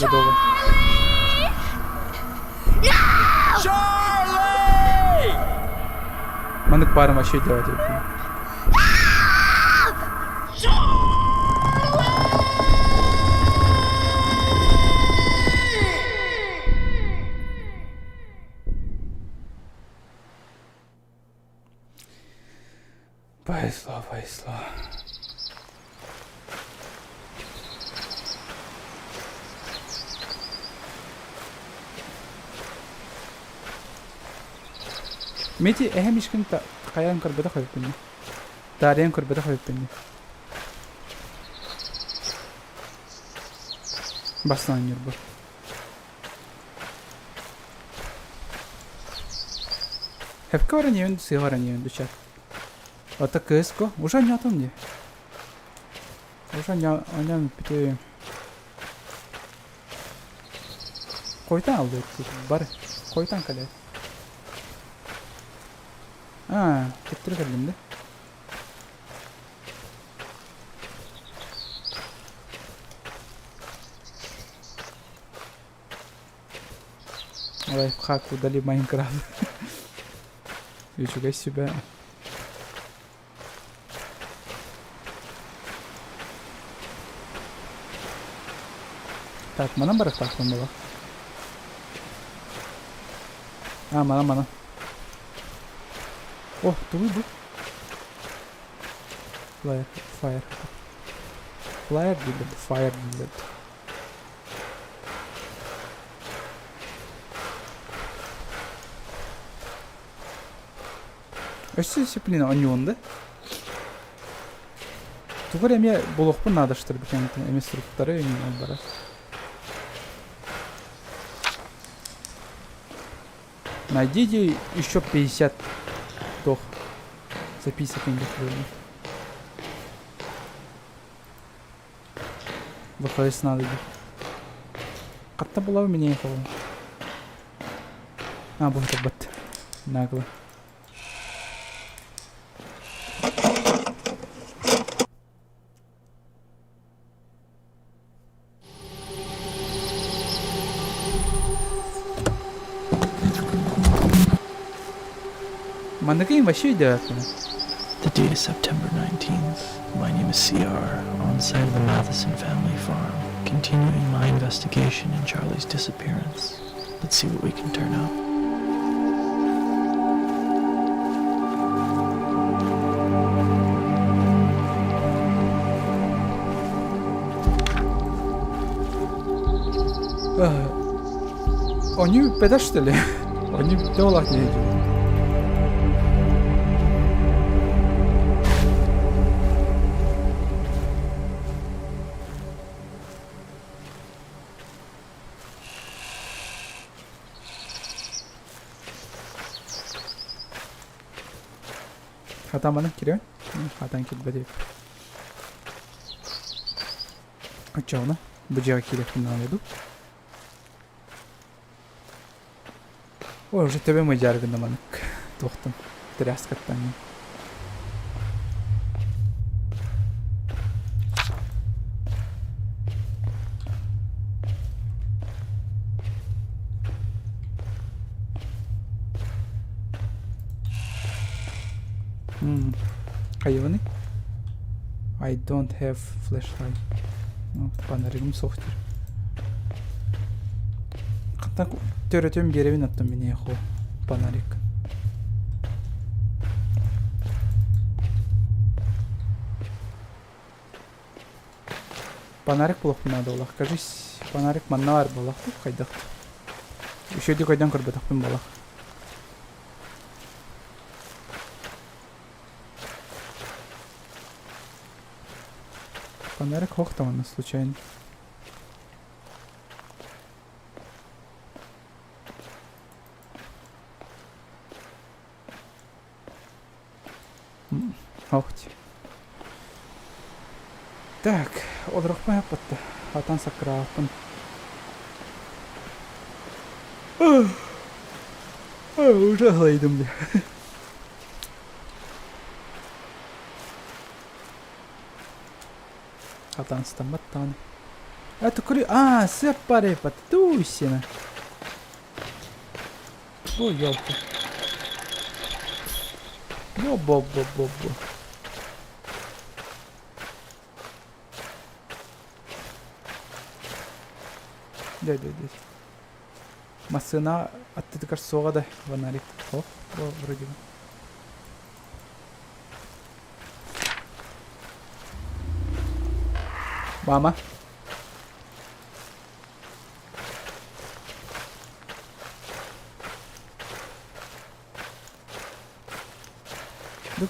Готово. Charlie! Маннык баарым вообще делать Повезло, повезло. Мити эһэм ишкин хайаан көрбөтөх эбиппин. Таарыйан көрбөтөх эбиппин. Бастаан ньурбу. Хепке баран иһэн, сыа баран иһэн дучат. Ото кыыско, уже анньаатым дии. Уже анньаан бүппүтүм. Хойтан алды бар. Хойтан кэлэр. Аа, төттөрү кэллим да. Лайфхак удали Майнкрафт. Үчүгэй сүбэ. Так, манан барыктаахпын буолар. А, манан, манан. О, тугуй бу? Flyer, fire. Flyer дииллэр, fire дииллэр. Өссө дисциплина онньуонда. Тугу эрэ эмиэ булуохпун наадастырбыт эмиэ суруктары эҥин барар. Найдите еще 50 тох записок эҥин ВХС надо диир. Хатта булабын мин эйиэхэ А, бу турбат. Нагло. Маннык вообще идеально. The date is September 19th. My name is CR, on site of the Matheson family farm, continuing my investigation in Charlie's disappearance. Let's see what we can turn up. Они педа что ли? Они долах не идут. Хатаан кириэн? Хатаан киирбэт Оччоҕуна бу дьиэҕэ киириэхпин наада дуу? Ой, уже төбөм ыйдьаары гынна маннык туохтан тряскаттан Хайыбыный? I don't have flashlight. Фонаригым суох диир. Хантан төрөтүм биэрэбин оттон мин хо фонарик. Фонарик булуохпун наада буоллах. Кажись, фонарик манна баар буоллах хайдах. Үчүгэйдик өйдөөн көрбөтөхпүн буоллах. Фонарик ох там случайно. Охть. Так, олорохпун хаппатта. Хатан саккырааппын. Уже аһылайдым дии. Хатан сытаммат даҕаны. Это кури... А, сыап парепат. Туй сена. Бу елки. Бо бо бо бо бо. Дэ дэ дэ. Массыына аттытыгар суоҕа да фонарик. О, вроде бы. Мама.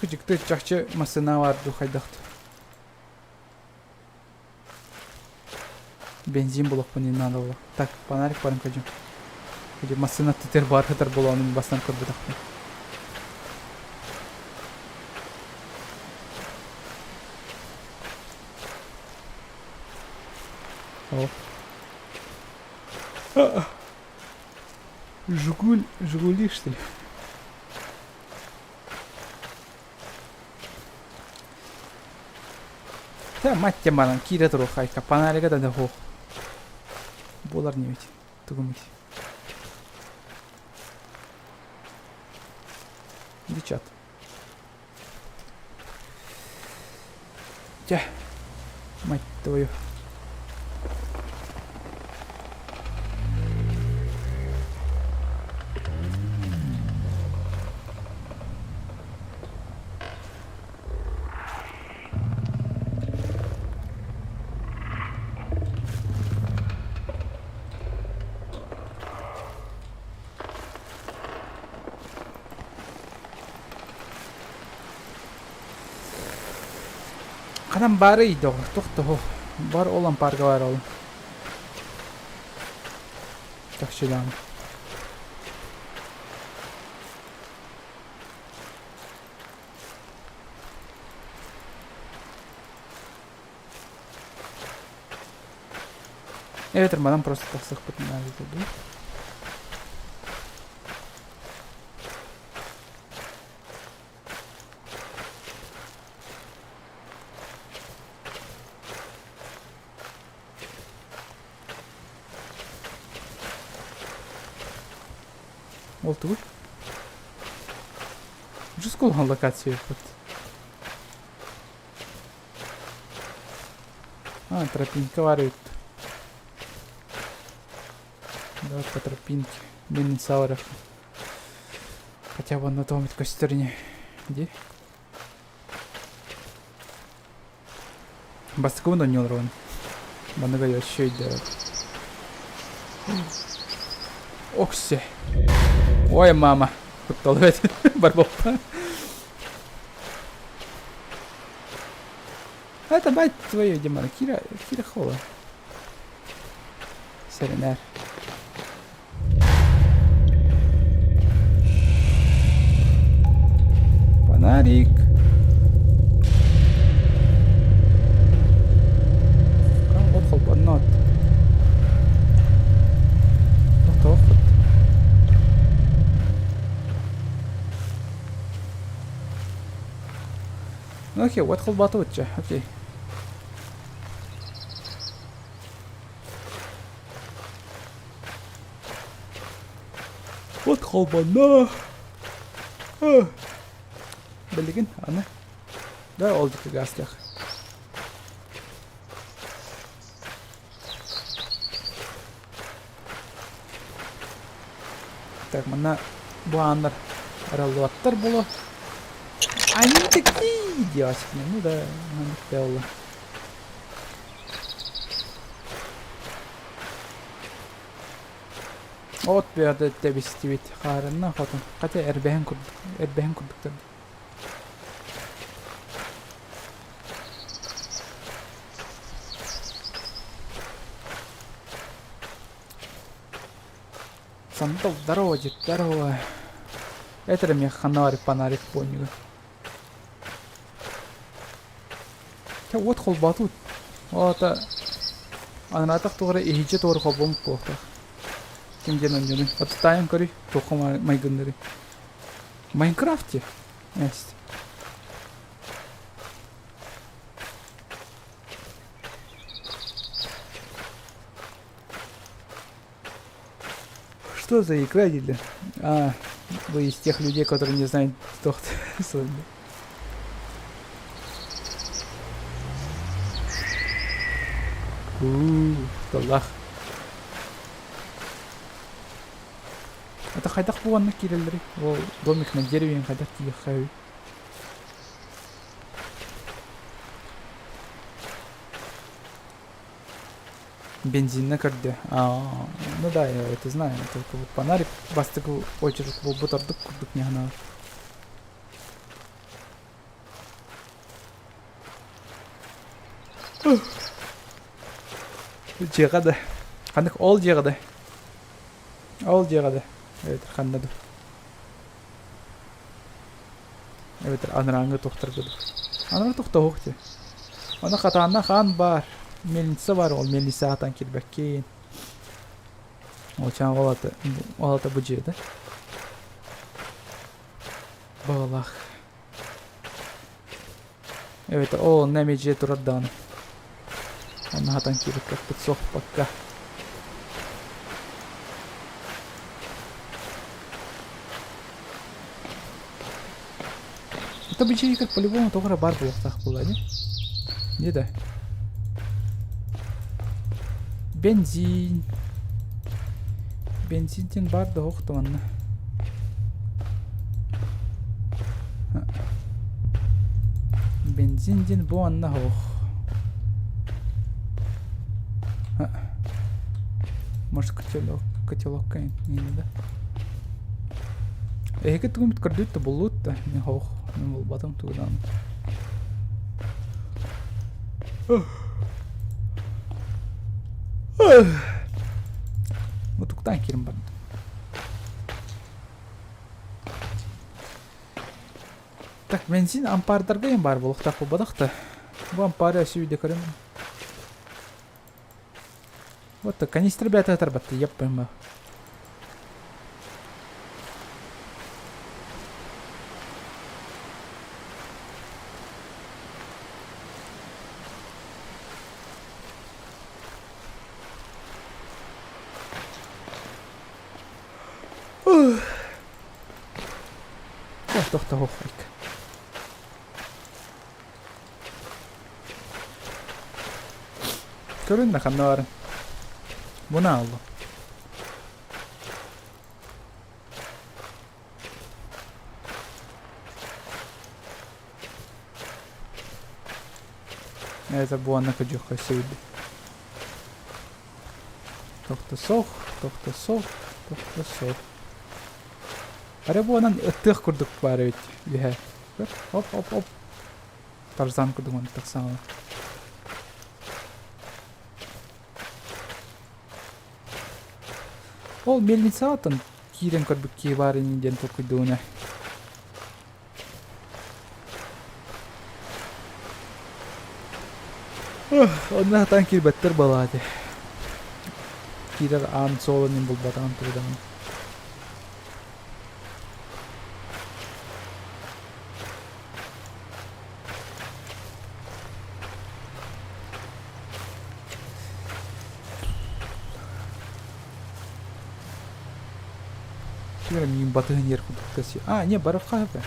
Дьикти чахчы массыына баар дуу хайдах Бензин булуохпун иһин наада буолуо. Так, фонарик баран көрдүм. Или массыына титер бар сытар буолуонун бастан көрбөтөхпүн. О. Жигуль, Жигули, что ли? Та мать баран киирэ туруоххайка панарига да да буолар не ведь тугумут Дичат. Тя, мать твою. Ханан баарый доҕор, тохтоһо. Бар ол ампаарга баар ол. Чахчылаан. Эбэтэр манан просто тахсыахпытын наада дуу. Ол тугуй? Дьускулхан локация ыппыт. А, тропинка баар эбит. Давай по тропинке. Мин саурах. Хотя бы на том көстөр Где? Бастакыбын онньуолларбын. Маннык вообще өйдөөбөт. Оксе. Ой, мама. Куттал эбит. Барбаппа. Это мать твою, Диман, Кира, Кира Хола. Сэрэнээр. Фонарик. От холбоннот. Тохтоохпут. Ну окей, от холбоотубут окей. Вот холбоно. Билигин аны. Да, ол диэки гаастыах. Так, манна бу ааннар араллыбаттар буолуо. Они такие девочки. Ну да, маннык буолла. От бөҕөтө тэбистибит хаарынна хотун. Хотя эрбэһин курдук, эрбэһин курдуктар. Сандал, здорово, дед, здорово. Это мне ханарик фонарик понял. Чэ уот холбоотубут. Ол аата анараатах туох эрэ иһирдьэ туора холбоммут буолуохтаах. Ким диэн оонньуунуй? Отстаайан көрүй, туохха майгыннырый. Майнкрафте? Есть. Что за игра или? А, вы из тех людей, которые не знают, кто Тыллаах. Это хайдах буоланна киирэллэрий? Ол домик на дереве хайдах тиийиэххэ Бензинна көрдө. А, ну да, я это знаю. Только вот фонарик бастакы очередь буолбут ордук курдук не гына. Дьиэҕэ да. Ханнык ол дьиэҕэ да. Ол дьиэҕэ да. Эбэтэр ханна ду. Эбэтэр анарааҥҥы туохтарга ду. Анараа тохтоһуох дии. Аны хатаанна хаан баар. Мельница баар ол мельница аатан киирбэккин. Ол чаҥ ол ата ол ата бу дьиэ да. Баҕалаах. Эбэтэр ол онно эмиэ дьиэ турар даҕаны. Онно хатан киирбэккэппит суох пока. Это бу дьиэ как по-любому тоҕо эрэ баар буолуохтаах буолла ини. Не да. Бензин. Бензин диэн баар да оһох да манна. Бензин диэн бу анна оһох. Может котелок, котелок не да? Эһиги тугу көрдүүт да буллуут да мин оһох мин булбатым тугунан. Мутуктаан киирэн бардым. Так, бензин ампаардарга им баар буолуохтаах буолбатах да. Бу ампаары өссө үйдэ көрөм. Вот так, канистра бэйэтэ тарбатты, я пойму. Тохтоһуоххайк. Көрүннэ ханна барын. Буна алло. Это буонна көдьүөххэ сөйдө. Тохтосох, тохтосох, тохтосох. Арэ буонан ыттыах курдук баар эбит үһэ. Оп, оп, оп. Тарзан курдук онно тахсан Ол мельницаҕа оттон киирэн көрбүт киһи баар ини диэн толкуйдууна. Онно сатаан киирбэттэр балаати. Киирэр аан суолун иһин булбатаҕын турудаҕын. Ким миин батыһын иэр курдук көсү. А, не, барыхха сөп.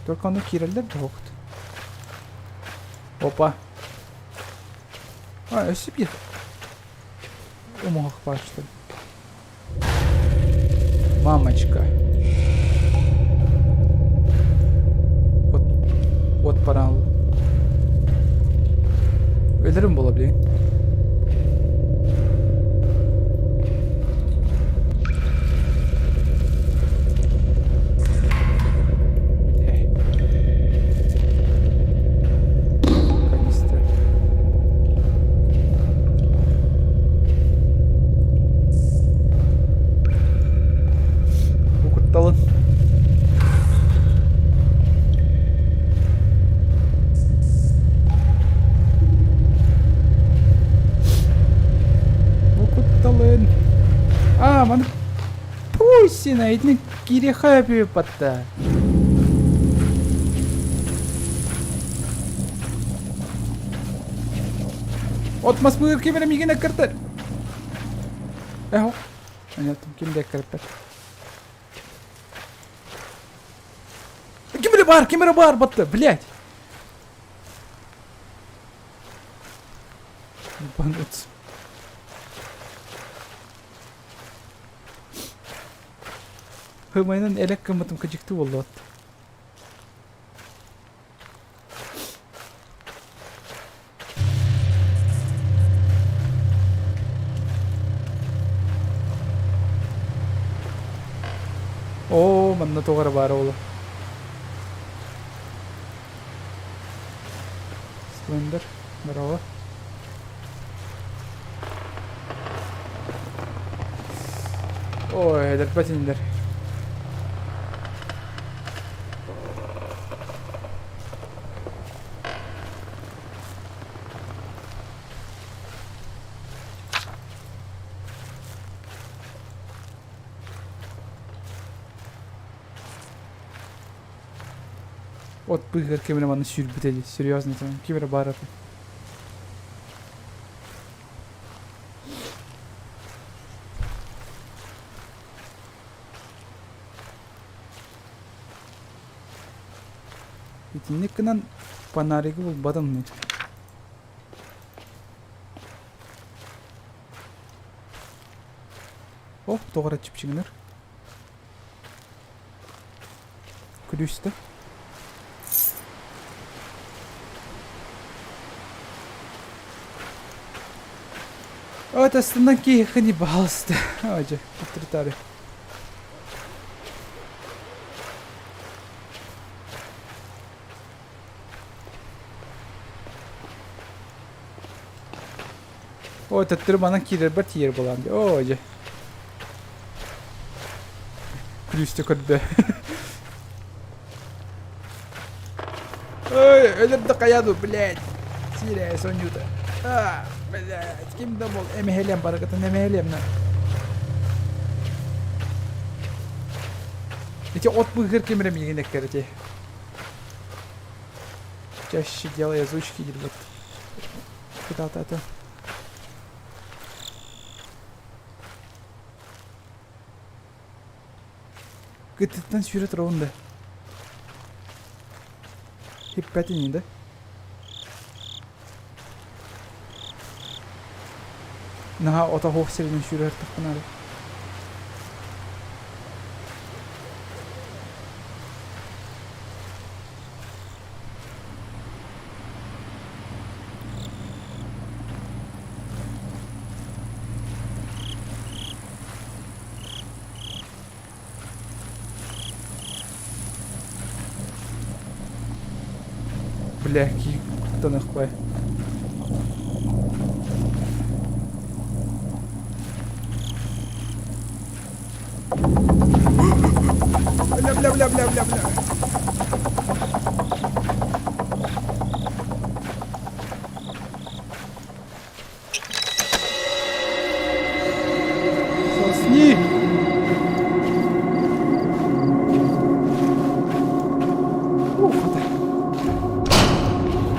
Только ону киирэллэр да оһохт. Опа. А, өссө биир умуһах баар что ли. Мамочка. Вот, вот пора. Өлөрүм буола блин. Канистра. Бу кутталын. Бу кутталын. А, маны Пусина, итини кириэхэ пипатта. От мас быыр ким эрэ миигин эккиртэр. Эхо. Понятно, ким да эккирпэт. Ким эрэ баар, ким эрэ баар батта, блядь. Ебануться. Хымайынан элек гыммытым кыдьыкты буолла Оо, манна тоҕо эрэ баара буолуо. Слендер, здорово. Ой, эдэрбэт инилэр. От быыһыгар ким эрэ манна сүүрбүтэ дии, серьезно там ким эрэ баар этэ. Итинник гынан фонаригы булбатым мин. О, тоҕо эрэ чипчигинэр. Күлүүстэ. Вот астынан киһиэхэ не пожалуйста. Ой, дьэ, авторитары. Ой, төттөрү манан киирэрбэр тиийэр буолаам дии. Оо, дьэ. Күлүүстэ көрдө. Ой, өлөр да хайа ду, блядь. Сиирээ, сонньута. А, блядь, ким да бол, эмэһэлиэм барыгытын эмэһэлиэм на. Ити от быыһыгар ким эрэ миигин эккэр ити. Чаще делай озвучки диир Кытаатаата. Кытыттан сүүрэ турабын да. Хиппэт ини да. Наһаа ото суох сиринэн сүүрэ сыртахпына эрэ. Бля, куттаныахпай. Бля, бля, бля, бля, бля, бля. Сосни! Ух, хата.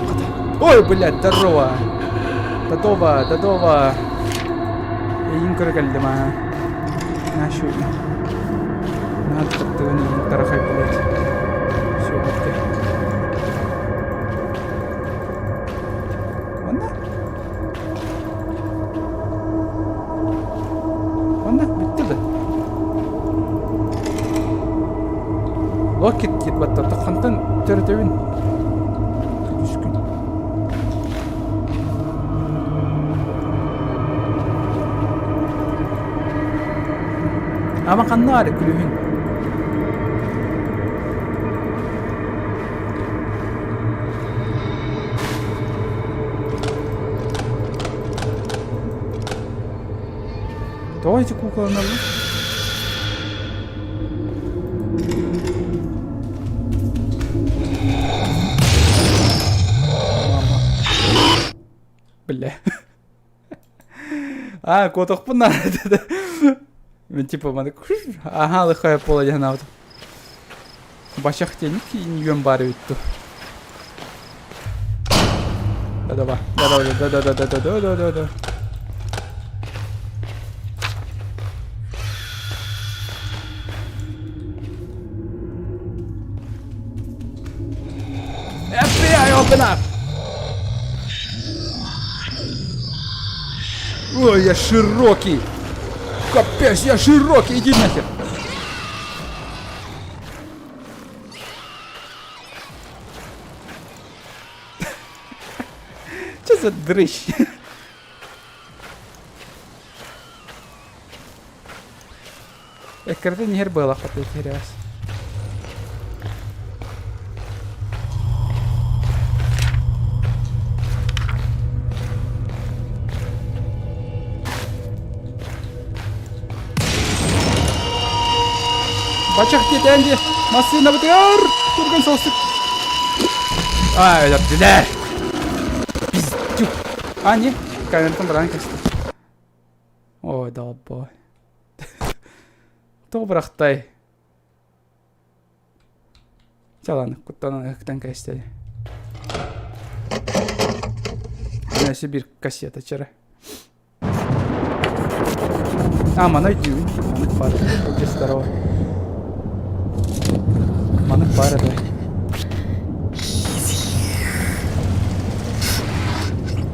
Хата. Ой, блядь, здорово! Додова, додова! Эйин көрө кэллим аа. Нашу. Наһаа таптыгын тарахай блядь. Все, бүттэ. Онно? Онно бүттэ да. Локит диир баттар хантан төрөтөбүн? Күлүскүн. Ама ханна аары күлүһүн? Тоҕо ити куукуланаллар? Мама. Бля. А, куотуохпун наада. Мен типа маны аха лыхая пола диэн аабытым. Бачах диэник үөн баар эбит дуу. Да-да-да, да-да-да-да-да-да-да-да-да. FBI, open up! Ой, я широкий! Капец, я широкий, иди нахер! Что за дрыщ? Эккирэтэн иһэр быалахпат киһирэҕэс. Бачах тиэтээн дии. Массыынабытыгар түргэн соҕустук. Ай, өлөрдүлэр. Пиздюк. А, не, камераттан баран кэстэ. Ой, долбой. Тоҕо бырахтай? Чаланы куттанан ыктан кэстэли. Өссө биир кассета чара. А, маны өйдүүбүн. Манык баар. Өйдө здорово. Манык баар этэ.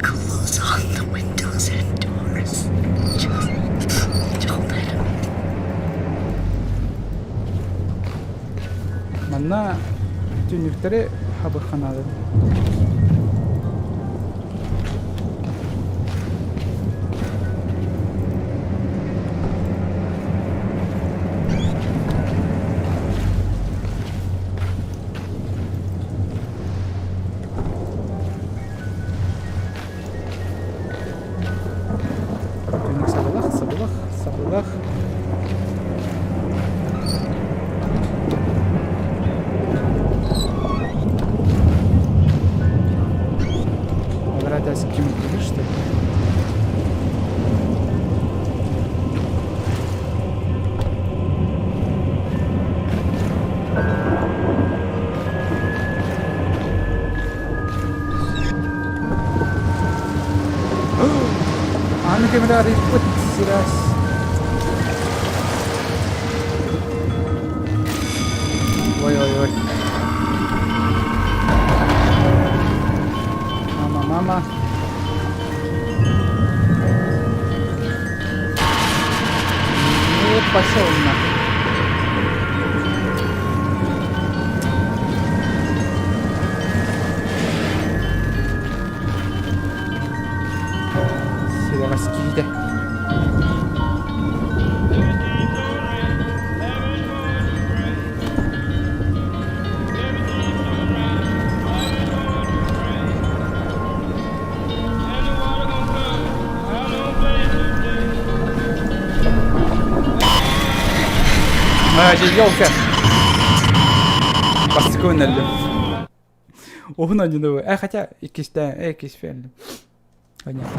Close all the windows and doors. Just don't let him in. Манна түннүктэри хабырханаадым. Түннүк сабылах, сабылах, сабылах. Аллара ким что ли? Аны кэмэрэ арыйбыт сирэс. Ой, ой, ой. Мама, мама. Ну, пошел нахуй. Сирэҕэс киһитэ. Елка. Бастакы өллүм. Уһун ойнуну. Э, хотя иккисте, э, иккис өллүм. Понятно.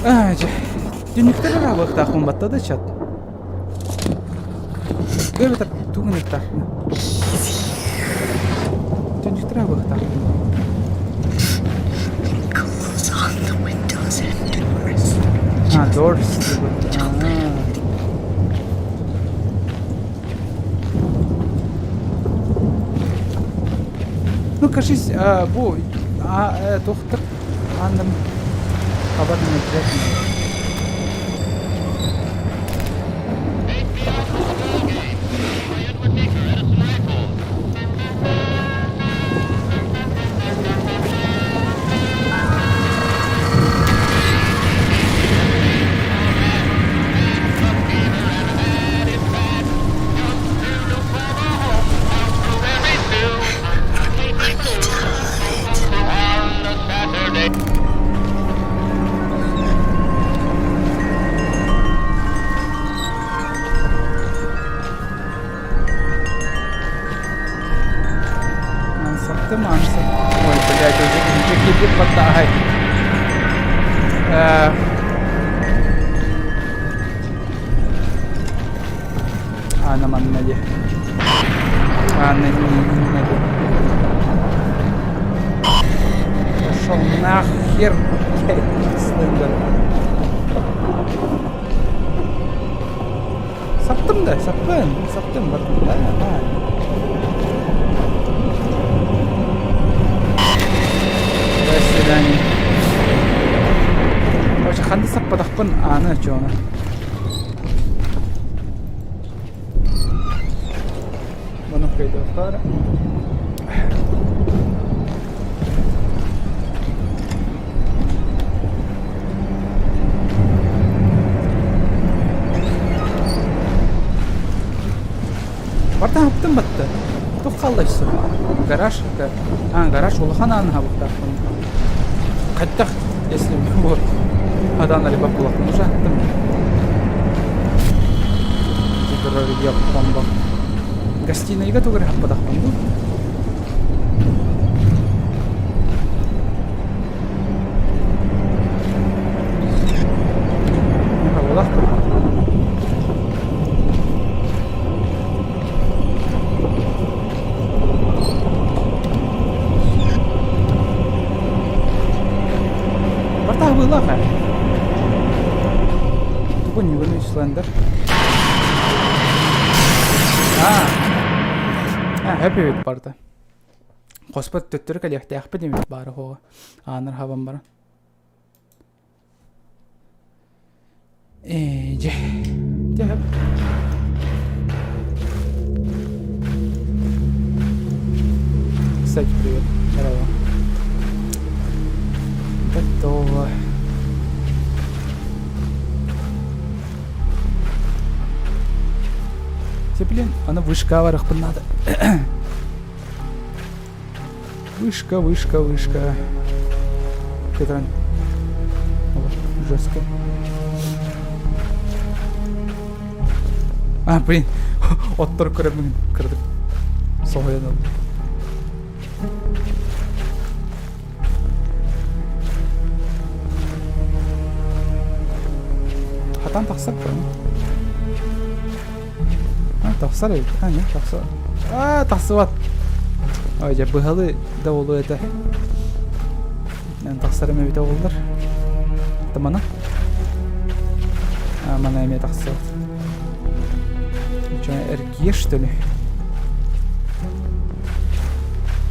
А, дьэ. Түннүктэр араабыахтаахпын батта да чат. Эбэтэр тугун ыттаахпын. Түннүктэр араабыахтаахпын. Close all the windows and doors. А, doors. А. Ну, кажись, а, бу а, э, туохтар ааннарын хабар обязательно. Саптым, саптым. Ой, блядь, уже уже киирбит баттааһай. Э, Аана манна дии. Аана иннинэ дии. Пошел нахер, блядь, Слендер. Саптым да, саппын, саптым, бардым да, да. До свидания. Короче, ханна саппатахпын ааны чуона. Маннык өйдөөхтөр. Барда хаптым батта. Тух хаалла өссө. Гараж а гараж улахан ааны хабыктаахпын. Хайдах если вот адан альба булахпын уже аттым. турар ёппомбо. Гостинайга тугу эрэ хаппатахпын дуу? Хабылах Барта хабылах ээ. Тугу ньугуну Слендер? Аа. Аа, хэппи эбит барда. Хоспот төттөрү кэлиэхтээхпит эбит баара хоҕо. Аанар хабан баран. Ээ, дьэ. Дьэ, Кстати, привет. Здорово. Готово. Те, блин, аны вышка барыахпын надо. Вышка, вышка, вышка. Кетран. Жестко. А, блин, оттор көрөммүн кырдык. Соһуйан ылдым. Хатан тахсар көрөм. А, тахсар эбит. А, не, тахсар. А, тахсыбат. Ой, дьэ, быһалы да буолуо этэ. Эн тахсарым эбитэ буоллар. Тамана. А, мана эмиэ тахсыбат. Че, эргийэ, что ли?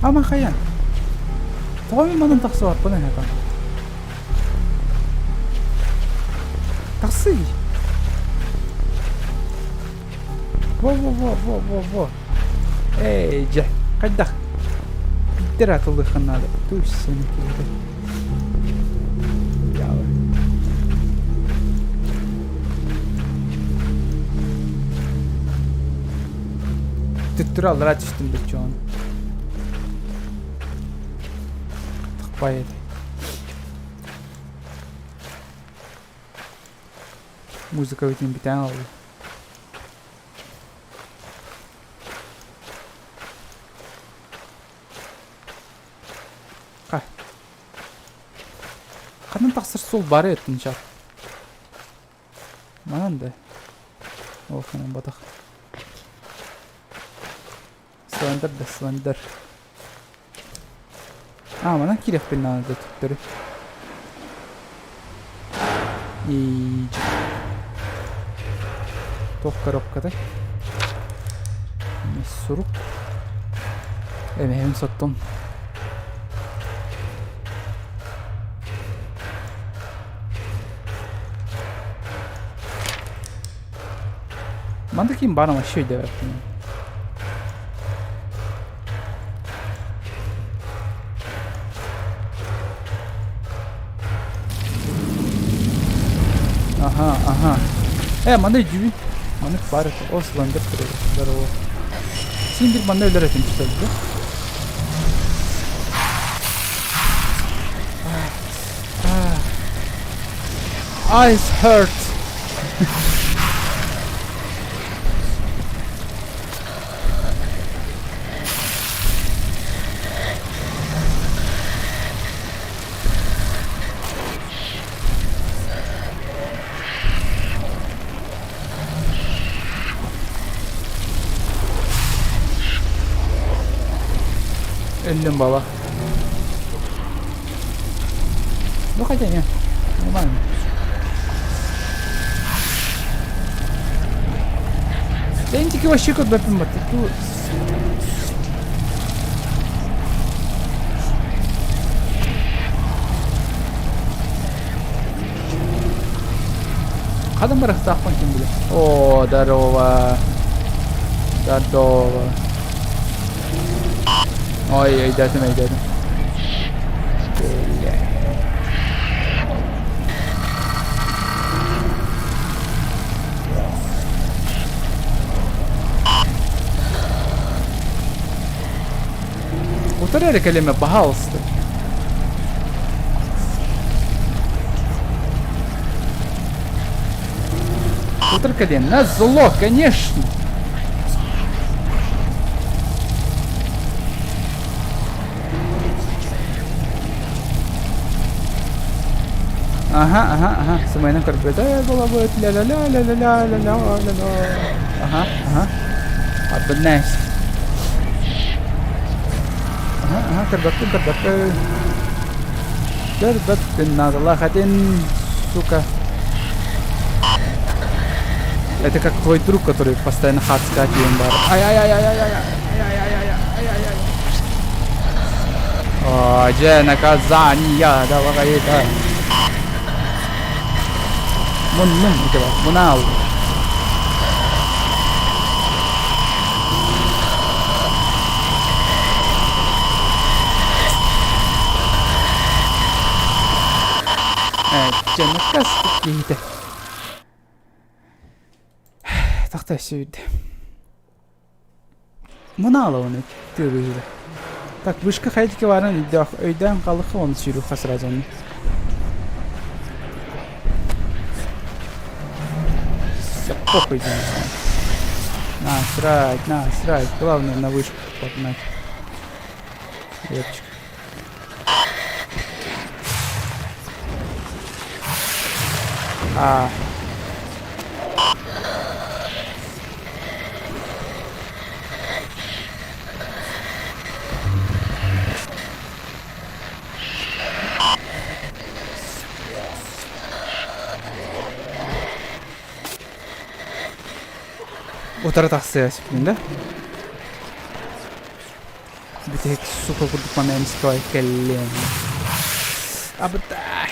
Ама хайан. Тоҕо мин манан тахсыбаппын эһэтэ? Тахсый! Во-во-во-во-во-во. Эй, дьэ, хайдах? Биттер атыллыахха наада. Туй сен киһитэ. Дьаалы. Түттүрү аллара түстүм быччоон. Тахпай этэ. Музыка бүтүн бүтээн олду. Ха. Ханан тахсар суол бары өттүн чат. Манан да. Ол ханан батах. Слендер да слендер. А, манан киириэхпин наада төттөрү. И Туох коробкатай? Сурук. Эмэһин соттум. Манна ким баарын вообще өйдөөбөппүн. Аха, аха. Э, манна өйдүүбүн. Маннык баар этэ. Ол Слендер турар. Здорово. Син бир манна өлөр этим что ли, да? Eyes hurt. Өллүм бала. Ну хотя не. Нормально. Тентики вообще көрбөппүн бат. Ту Хадан барахтаахпын ким билэр. О, здорово. Здорово. Ой, өйдөөтүм, өйдөөтүм. Бля. Утары эрэ кэлимэ, пожалуйста. Утар кэлиэн. На зло, конечно. Ага, ага, ага. Сымайынан көрбөтө буолабыт. Ля-ля-ля-ля-ля-ля-ля-ля-ля. Ага, ага. Абыннайс. Ага, ага, көрбөппүн, көрбөппүн. Көрбөппүн, наадалаах этин, сука. Это как твой друг, который постоянно хатскать бар. Ай-ай-ай-ай-ай-ай. Ай-ай-ай-ай-ай-ай. О, дьэ, наказание, давай это. Мун, мун, ити бар. Мунал. Э, дьэ, наказ киһитэ. Тахта сүйді. Мунаала оны тыа Так, вышка хайдики барын өйдөөн халыха оны сүүрүхха сразу оны. Все, похуй Насрать, насрать. Главное на вышку погнать. Репчик. А. Утары тахсыа сөпкүн да? Бүтэһик сука курдук манна эмискэ кэллиэн. Абытай.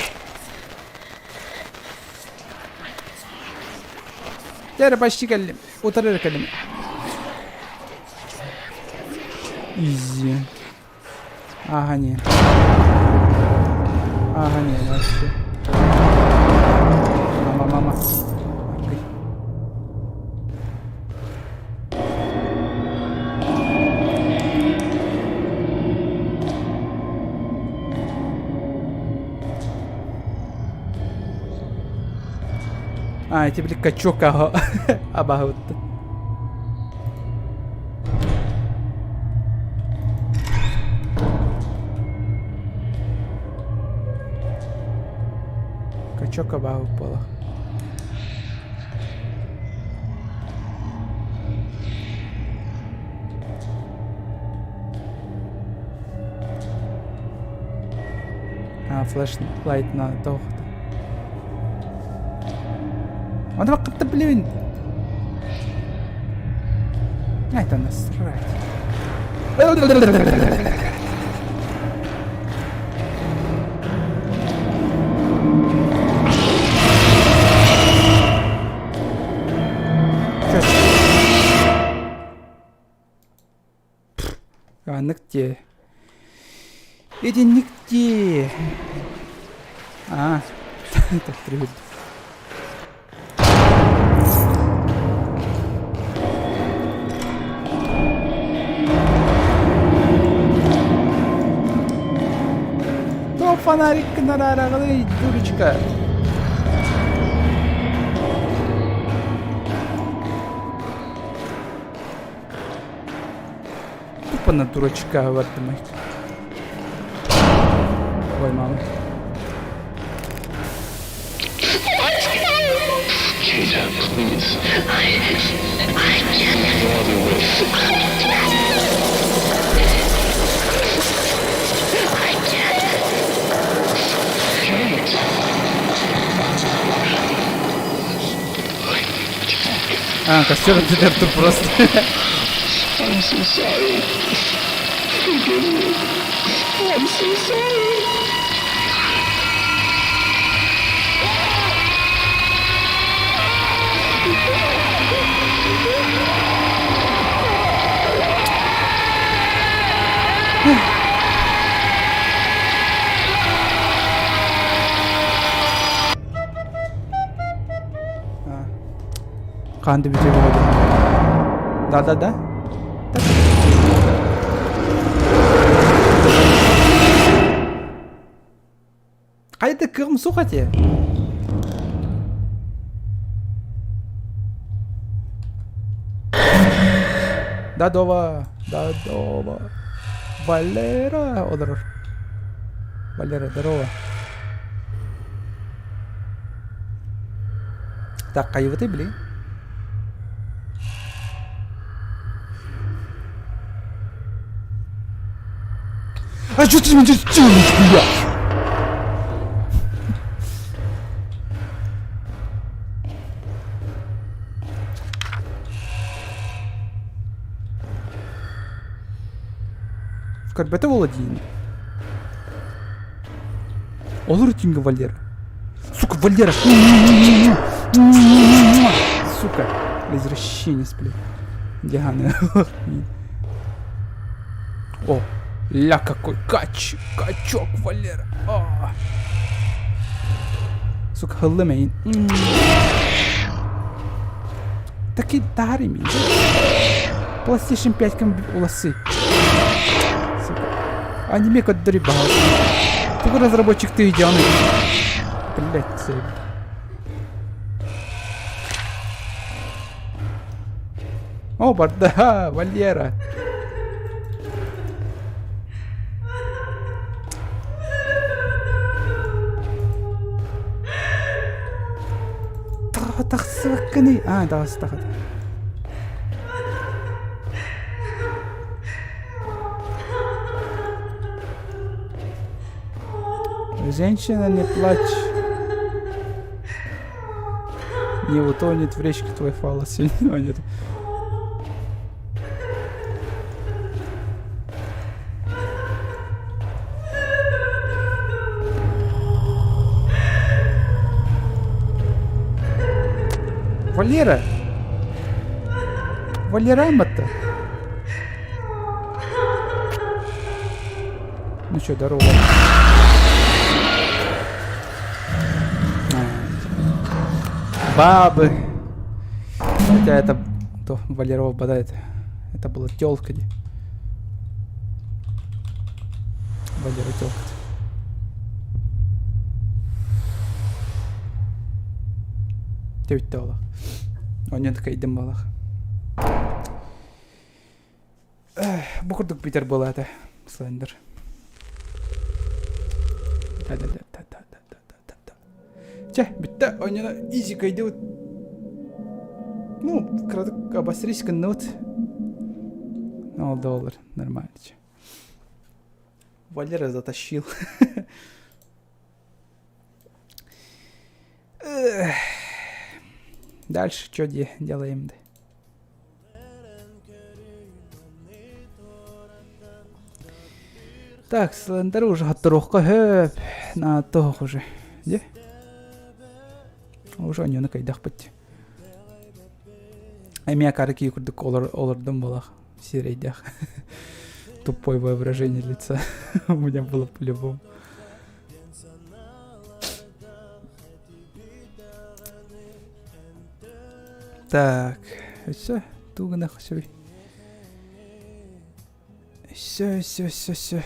Дьэ почти кэллим. Утары эрэ кэллим. Изи. Ага, не. Ага, не, вообще. Мама, мама. Окей. А, эти били качок абаһыт. Качок абаһыт буола. А, флешлайт на тоохто. Аны бакытты билебин. Это насрать. Аннык дии. Итинник дии. Аа, төттөрү То фонарик гынараараҕыный, дурочка. Тупо на дурачка бардым. Ой, мама. Kate, please. I can't. No other way. I can't. I can't. Kate. А, костер это просто. I'm so sorry. Forgive me. I'm so sorry. Хаан да бүтүө бөҕө Да-да-да. Хайда кыым суох этэ. Дадова! Дадова! Валера олорор. Валера, здорово. Так, хайыбыты били? А что ты меня делаешь, блядь? Көрбөтө буола диин. Олор түҥҥэ Валера. Сука, Валера! Сука! Извращенец, блядь. Дианы. О, ля какой кач, качок, Валера. А. Сука, хыллымайын. Таки тари мин. PlayStation 5 кем уласы. Сука. Аниме көрдөрүй баҕа. Тугу разработчик ты идеаны. Блять, цель. О, барда, Валера. Тахсыбаккыный. А, таҕыста. Женщина, не плачь. Не утонет в речке твой фалос. Нет. Валера! Валера это? Ну что, здорово. Бабы. Хотя это то Валерова бада это. Это была телка. Валера телка. Төйтте олох. Онньон кайдым балах. Бу курдук Питер была это. Слендер. Да-да-да-да-да-да-да-да. Чэ, бүттэ, онньоно изи кайдыбыт. Ну, кыратык обосрись гынныбыт. Ол да олар, нормально. Валера затащил. Дальше что делаем? Так, Слендер уже хотторуохха хөп. Наатоох уже. Де? Уже оньону кайдахпыт. Эмиэ акары кии курдук олордум буолах сирэйдэх. Тупое выражение лица у меня было по-любому. Так, все, тугунах сөй. Все, все, все, все.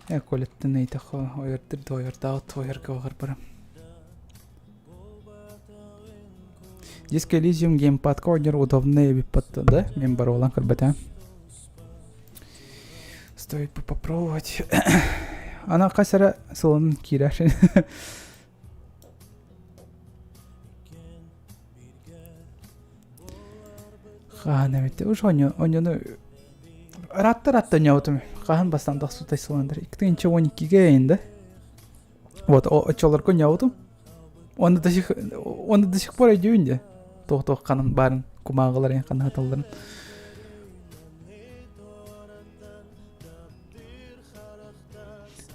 Э, Колеттен ыйтахо ойырдыр да ойырдаат ойырга барым. Диско Elysium геймпадка ойнер удобный эбиппат да? Мен бар олан көрбөтэ. Стоит бы попробовать. Ана хас эрэ сылын киирэр. Хаһан эбит уж оньону ыраатта-ыраатта онньообутум. Хаһан бастаан тахсыбытай сыландар. 2012-ге да? Вот, оччолорго онньообутум. Оны до сих, оны до сих пор өйдүүбүн дии. Туох-туох ханан баарын, кумааҕыларын ханааталларын.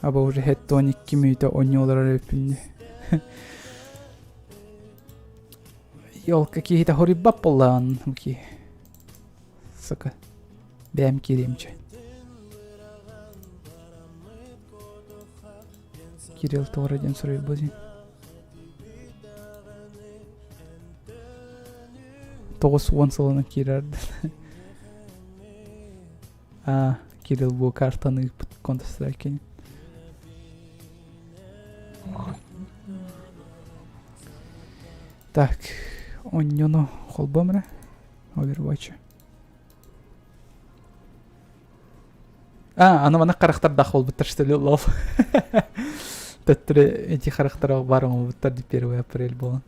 Аба уже 72 мүнүүтэ оонньуу олорор эбиппин дии. Елка киһитэ хоруйбат буоллаҕын ки. Сука. Бэйэм киириэмчэ. Кирилл Тора диэн суруйбут. 90 сылынан киирэр. А, Кирилл бу картаны ыыппыт Counter-Strike. Так, онньону холбом эрэ. Overwatch. А, аны мана харахтардаах буолбуттар, что ли, лол. Төттөрү эти харахтара бар оҥорбуттар ди 1 апрель буолан.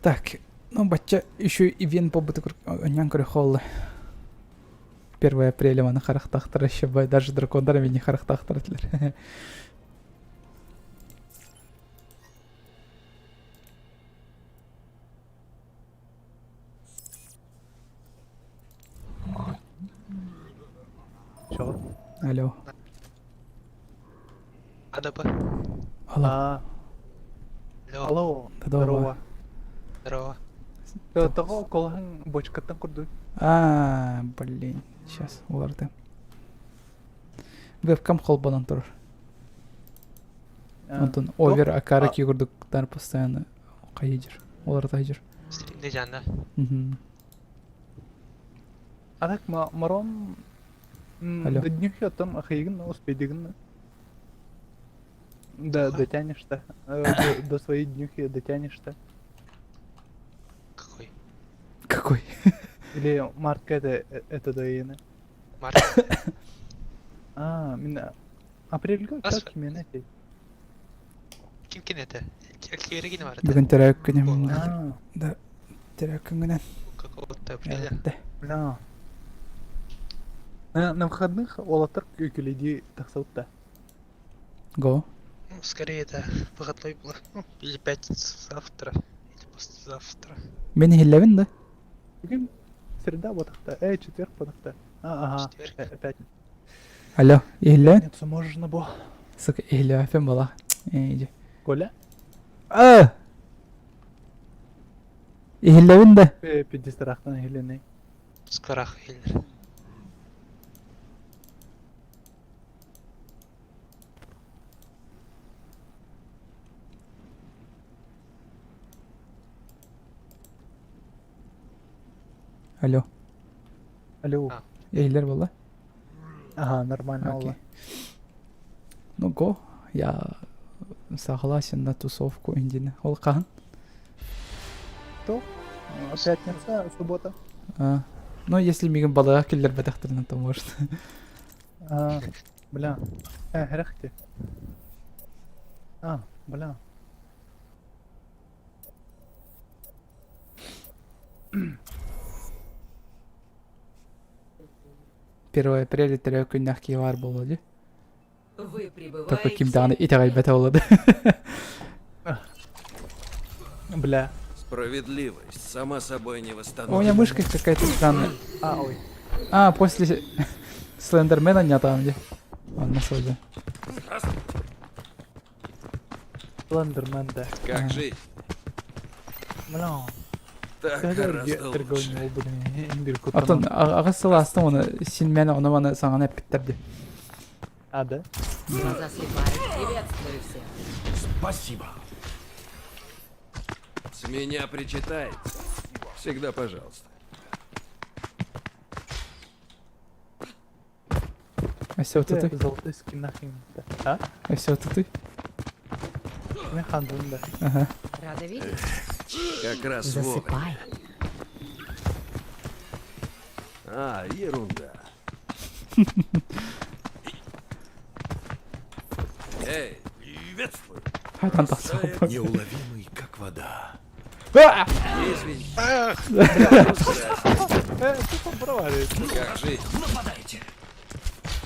Так, ну бачча еще ивент буолбута онньон көрө холла. 1 апреля маны харахтаахтара еще даже дракондар эмиэ харахтаахтар этилэр. Чё? Алло. АДП. Алло. А, Алло. алло, Здорово. здорово. Здорово. Того колаһын бочкаттан курдук. А, блин, сейчас уларытым. Вебкам холбонон турар. Онтон овер акара курдуктар постоянно хайдер. Уларыта хайдер. Стримде жанна. Мгм. А так Марон Алло. до днюхи там ахайгын успейдигин. Да, дотянешь-то. До своей днюхи дотянешь-то. Какой? Какой? Или мартка это доина. Март. А, мин апрельга Ас- как именно это? Ким кин это? Киригин бар Бүгүн терәк күнем. А, Да, терәк күнгенен. Какого-то апреля. бля. На выходных олатыр күледи тахсаутта. Го. Ну, скорее это выходной был. Ну, или пятница завтра, или послезавтра. Мен хиллебин да. Бүгүн среда ботахта, четверг ботахта. А, ага, Четверг. Пятница. Алло, ихиллебин. Пятницу можно было. Сука, ихиллебин була. Иди. Коля? А! Ихиллебин да. Пятистарахтан хиленей. Скорах хиллер. Алло. Алло. А. Ихиллер була. Ага, нормально. Окей. Алла. Ну го, я согласен на тусовку Индина. Ол хаһан? То? Пятница, суббота. А, ну, если мигин балыга киллер бэтахтарына, то может. А, бля. Рахте. А, бля. Первое апреля төрөө күннэх киһи буолла дии. Вы Только ким прибываете... даҕаны итэҕэйбэтэ буолла. Бля. Справедливость сама собой не У меня восстановится. мышка какая-то странная. А, ой. А, после Слендермена не там где. Он на свободе. Слендермен, да. Как жить? Бля. Так гораздо лучше. Оттон аҕыс сыл ааста оны син мэн оны маны саҥаны эппиттэр дии. А, да? Глаза слепают. Приветствую всех. Спасибо. С меня причитается. Всегда пожалуйста. Өссө отутой. Золотой скин нахрен. А? Өссө отутой. Мен хандым, да. Ага. Рада видеть. Как раз вовремя. Засыпай. А, ерунда. Эй, приветствую. Хайтан тахсыбыт. Неуловимый, как вода. Извини. Что там проваливается? Как жить?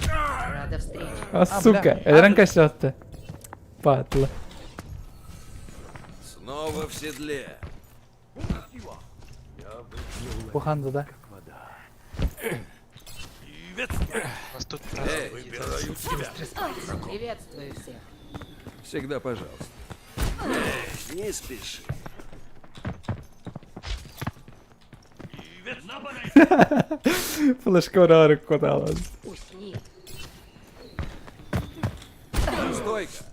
Рада встрече. А, сука, өлөрөн кэсэттэ. Падла. Снова в седле. Бу ханды, да? У нас тут Эй, Приветствую всех. Всегда пожалуйста. Эй, не спеши. Флешка бараары кутаалан. Усни. Стойка.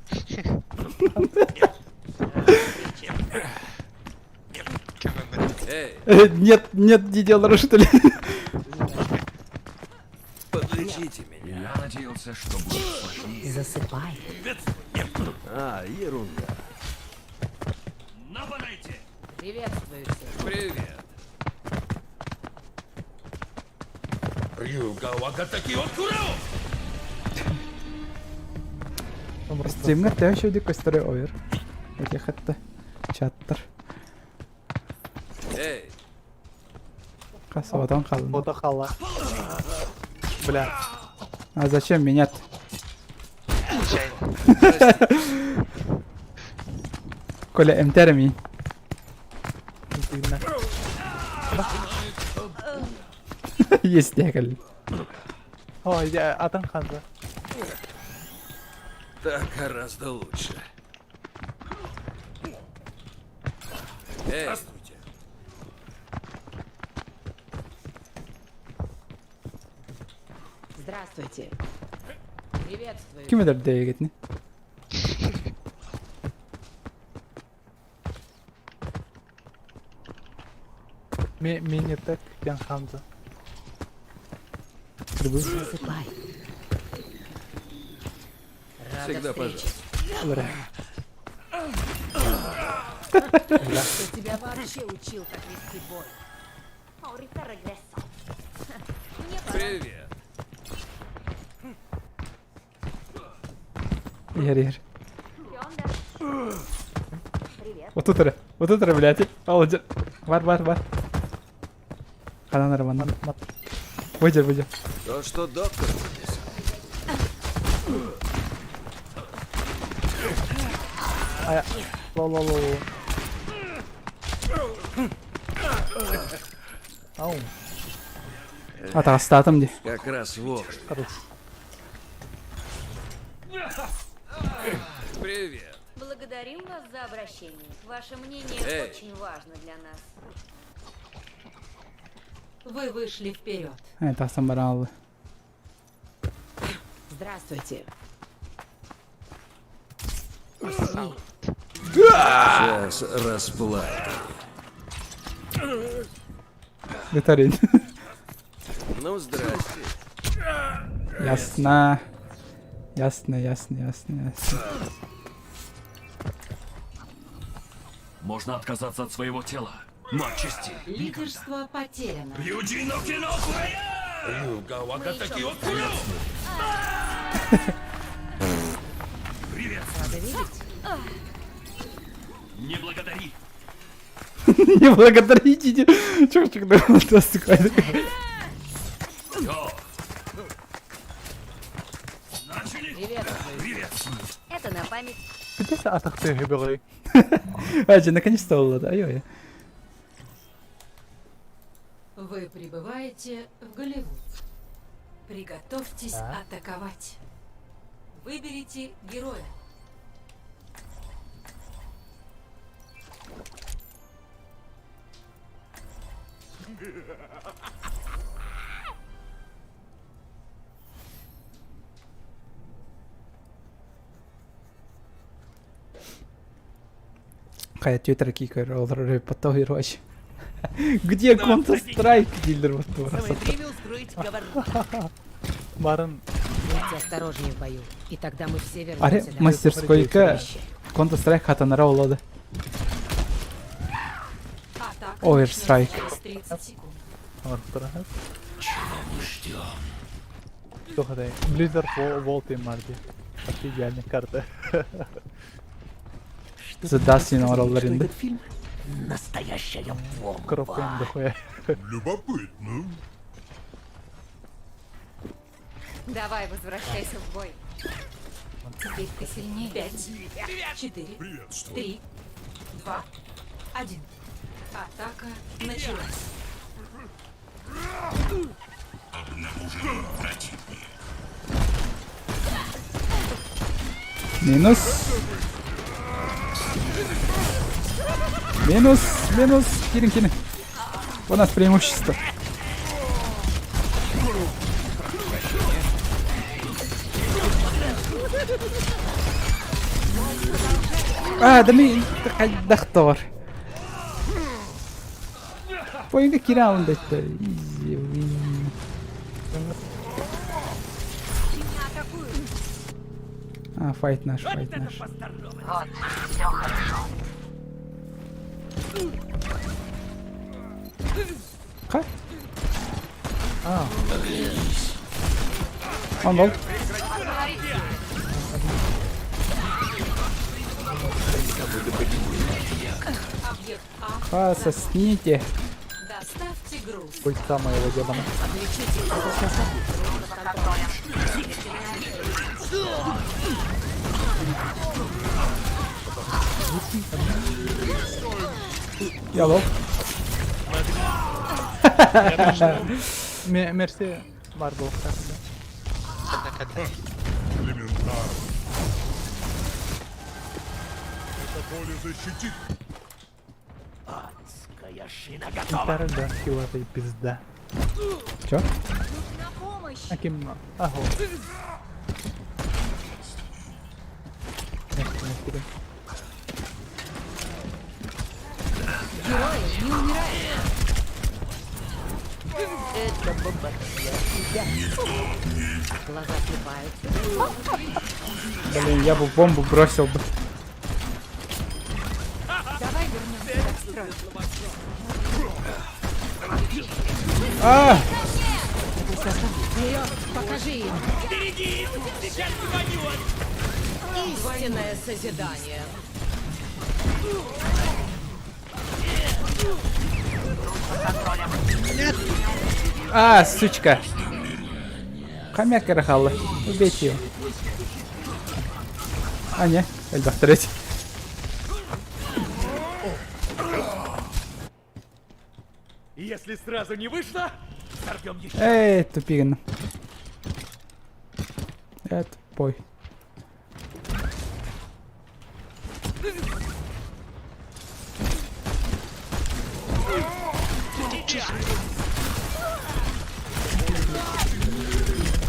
Эй, Нет, нет, не дело, что ли? подлечите меня. Я надеялся, что будет сложнее. Засыпай. А, ерунда. Нападайте! Приветствую всех. Привет. Стримҥэ төһө үчүгэйдик көстөрө ойор. Ити хатта чаттар. Эй, Хас оҕотон хаалла. Фото хала. Бля. А зачем менять? Случайно. Коля эмтэр мин. Видно. Есть кэллим. Ой, я атын ханза. так гораздо лучше. Эй, здравствуйте. Здравствуйте. Приветствую. Ким эдэр дэйгитини? Мини-тек диэн ханза. Засыпай. Рада Всегда встрече. пожалуйста. Кто тебя вообще учил, как вести бой? Ahorita regreso. Мне пора. Привет. Иһэр иһэр. ¿Qué onda? Привет. Вот эрэ. Вот эрэ, блядь. Ал дьэ. Бар бар бар. Ханан эрэ манна. Выйдер, выйдер. То, что доктор выписал. А, ло-ло-ло. Ау, Атаҕастаатым дии. Как раз вовремя. хорош. Привет. Благодарим вас за обращение. Ваше мнение Эй. очень важно для нас. Вы вышли вперед. Э, тахсан баран алла. Здравствуйте. Сейчас расплата. Виталий. Ну, здрасте. Ясно. Ясно, ясно, ясно, ясно. Можно отказаться от своего тела, но от чести никогда. Лидерство потеряно. Приветствую. Рада видеть. Не благодари. Не благодарите. Чувчик, да, Йо. Начали? Приветствую. Приветствую. Это на память. Где атахты гибелы? А, наконец-то олла, ай-ой. Вы прибываете в Голливуд. Приготовьтесь атаковать. Выберите героя. Хайа Twitter кикер олорор потом Где Counter-Strike дилер вот Время устроить кавардак. Барын Будьте осторожнее в бою, и тогда мы все Аре вернемся домой. мастерскойка Counter-Strike хатанара олады. Атака Overstrike. начнется через 30 секунд. Чего мы ждем? Слухай, Blizzard World и Марди. Вообще идеальная карта. The Dustin ораллар инде. фильм настоящая бомба. Коробка дохуя. Любопытно. Давай, возвращайся в бой. Теперь ты сильнее. Пять, четыре, три, два, один. Атака началась. Минус. Минус, минус. Кирин, кирин. У нас преимущество. А, да ми хайдах тор. Поинга кираун да Изи win. А, файт наш, файт наш. Вот, все хорошо. Как? А. Он был. Ха, сосните. Доставьте груз. Пыльца моего демона. Я лох. Мерси бар был. Это поле защитит. Адская шина готова. Дорога, хиловая пизда. Чё? Нужна помощь. Аким, аго. Герои не умирают. Это бомба для тебя. Глаза слепаются. Блин, я бы бомбу бросил бы. Давай вернемся в строй. А! Вперед, покажи им. Истинное созидание. А, сучка. Хомяк рахала. Убейте его. А, не, Эльдар, третий. Если сразу не вышло, сорвем еще. Эй, тупиган. Я тупой.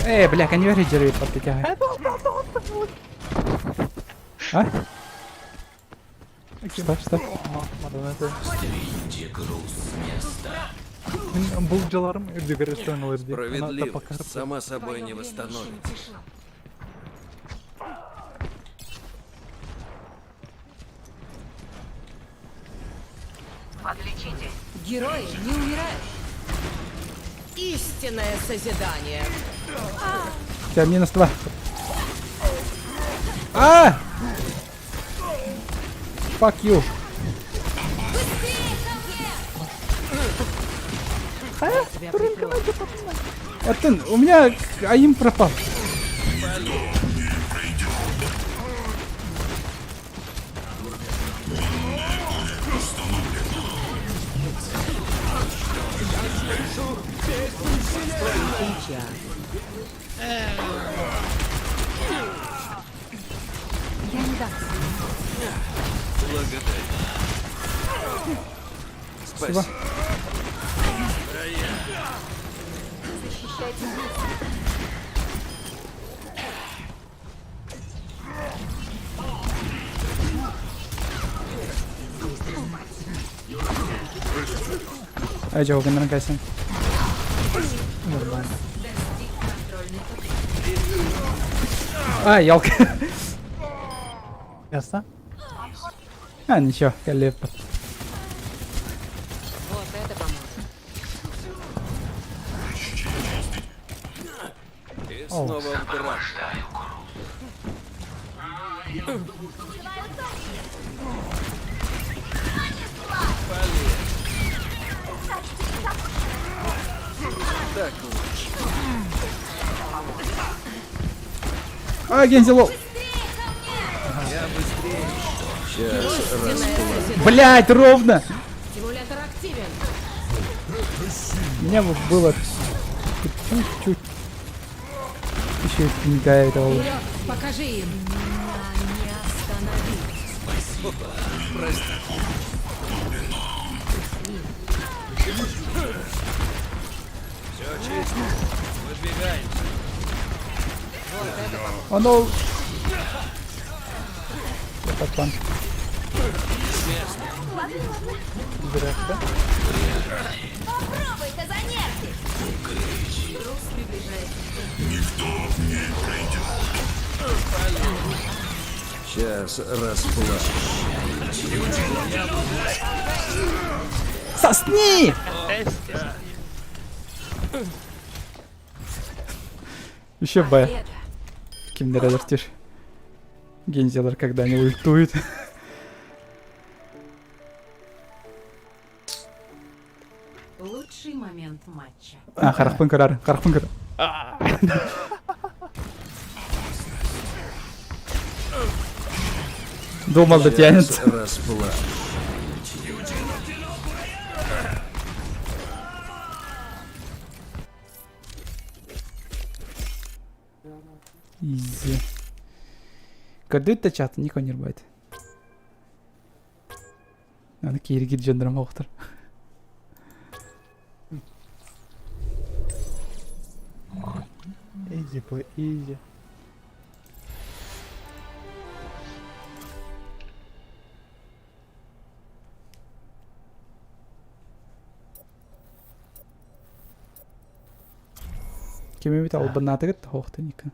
Эй, бля, конвейер деревья подтягивай. А? Что, что? Был дьаларым үрдүгэр ыстанылар дии. Справедливость сама собой не восстановится. Подлечите. Герои не умирают. Истинное созидание. Все, минус два. А! Fuck you. Тебя прикрою. Это у меня aim пропал. Я не дам. Благодарю. Спасибо. Спасибо. Защищайте нас. Ай, чего, гыннаран Нормально. А, ялка. Ясно? А, ничего, коллег. Вот это поможет. И снова в драку. Так лучше. А, Гензело. Я быстрее. Сейчас расплачусь. Блять, ровно. Стимулятор активен. Меня бы было чуть-чуть. Еще и пинга этого. Вперед, покажи им. Меня не остановить. Прости. Выдвигаемся. Оно... Патрон. Попробуй-ка занерти! Груз приближается. Никто не пройдет. Сейчас расплачусь. Сосни! Еще Б. Кимдер өлөртүр. Гензелер, когда они ультуют. Лучший момент матча. А, харахпын көрөр, харахпын көр. Думал, дотянется. Расплачусь. Изи. Көрдүт да чаты не конербайт. Аны кииргир дьоннорум оҕотор. Изи, по изи. Кими бит албыннаатыгыт хоохтun икки.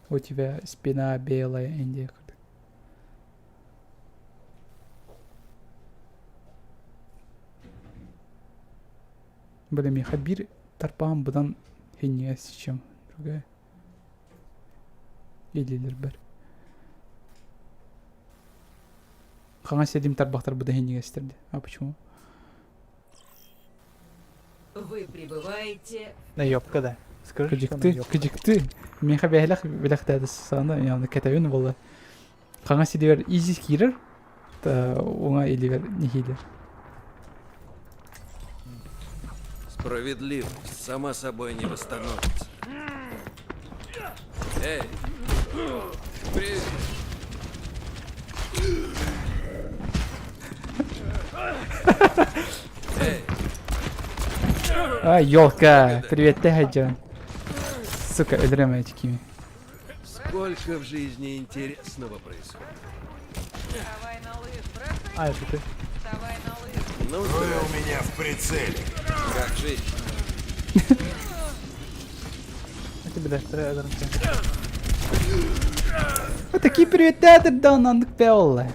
У тебя спина белая, Индия. Блин, Михабир тарпаан быдан хиннигээс чем другая. Илилер бэр. Хаҥас сирим тарбахтар быдан хиннигээс А почему? Вы прибываете Наебка, да. Скажи, что Кыдьыкты, наебка. кыдьыкты. Миэхэ бэһэлэх бэлэхтээдэ саана, яны кэтэбин буолла. Хаҥас сиригэр изи киирэр, уҥа илигэр нэһиилэр. Справедливость сама собой не восстановится. Эй! Привет! Эй! А, елка! Привет, Тэхэджан. Сука, өлөрөм эти кими. Сколько в жизни интересного происходит. Вставай на лыж, бросай, А, это ты. вставай на лыжи. Ну, Вы у меня в прицеле. Как жизнь? А тебе дальше өлөрөм. Вот такие привет, да, нандык пеолла.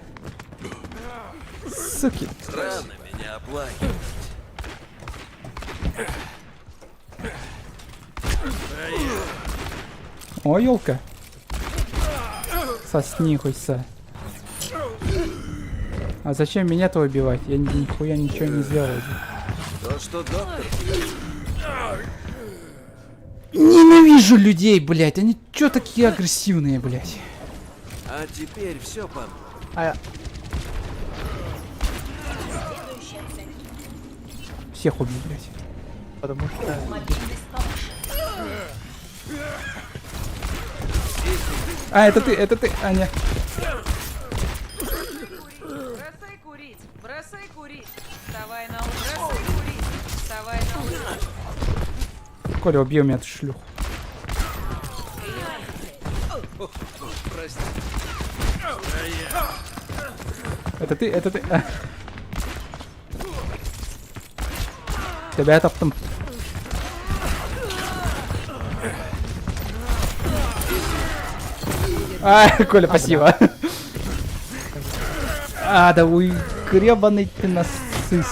Суки. Рано меня оплакивать. О, елка. Сосни хоть са. А зачем меня-то убивать? Я нихуя ничего не сделал. То, что доктор... Ненавижу людей, блядь. Они чё такие агрессивные, блядь? А теперь все по А, Всех убью, блядь. потому что... А, это ты, это ты, Аня. Бросай курить, бросай курить. Вставай на лыжи, бросай курить. Вставай на лыжи. Коля, убей меня эту шлюху. Прости. Это ты, это ты. А. Тебя таптым. А, Коля, спасибо. А, да уй, гребаный ты насыс.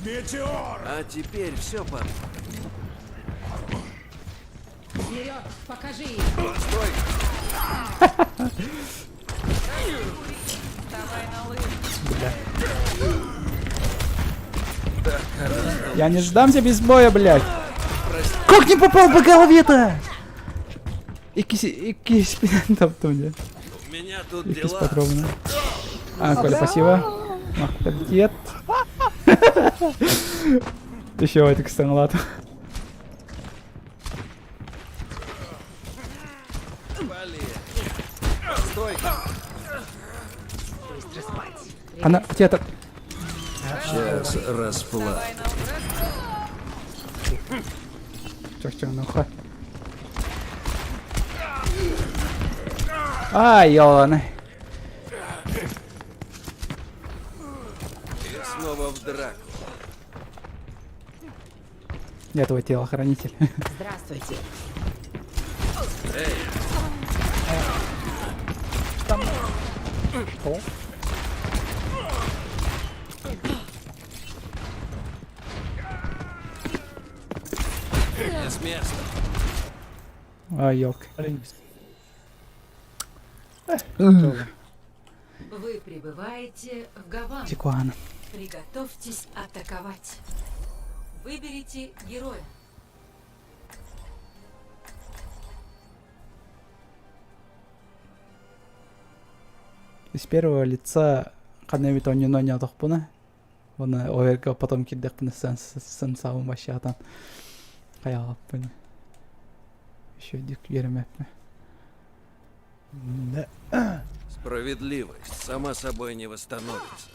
Метеор! А теперь все по Вперед, покажи им. Стой! Вставай на лыжи. Бля. Я не сдамся без боя, блядь. Как не попал по голове-то? Икис, икис, таптым мне. У меня тут Икис дела. патроны. А, Коля, спасибо. Махтадет. Еще это кстанлат. Стой! Быстро спать. Ана театр. Сейчас расплата. Чохчоҥнохо. Ай, ёланы. И снова в драку. Я твой телохранитель. Здравствуйте. Эй, Что? не с места. Ай, елка. Блин. Вы прибываете в Гавану. Тикуана. Приготовьтесь атаковать. Выберите героя. Из первого лица ханна эмит оонньууну оонньоотохпуна уонна оверга потом киирдэхпинэ сансаабын вообще атан хайаҕаппын еще дик үөрэмэппин. Справедливость сама собой не восстановится.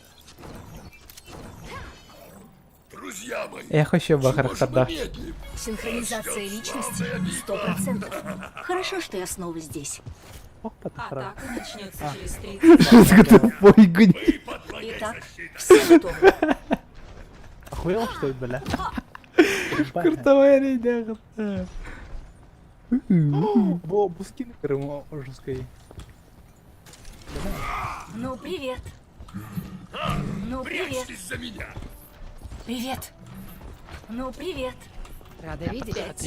Друзья мои, Эх, еще чего же мы бахарахтардаах. медлим? Синхронизация личности 100%. Хорошо, что я снова здесь. Ох, потахара. Атака начнется через 30 Тупой гни. Итак, все готовы. Охуел, что ли, бля? Куртовая рейдяга. Бо, бускин крыму жесткой. Ну, привет. Ну, привет. Прячьтесь за меня. Привет. Ну, привет. Рада видеть. Пять,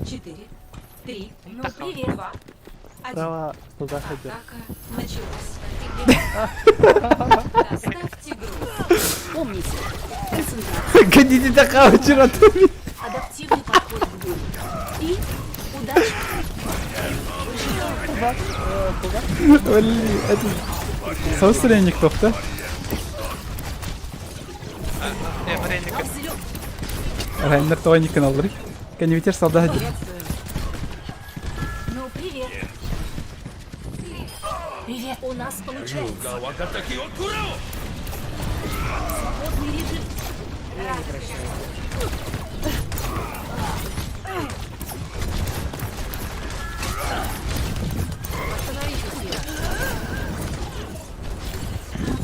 четыре, три, Ну, привет. два, один. Справа туда ходил. Атака началась. Доставьте груз. Помните, концентрация, Гоните такая адаптивный подход к бою. И удачи. Блин, это... Собственник тоқта. Райнер тоғын алыр. Кәнебетер солдат. Ну, привет. Привет. У нас получается. Свободный режим. Восстановите силы.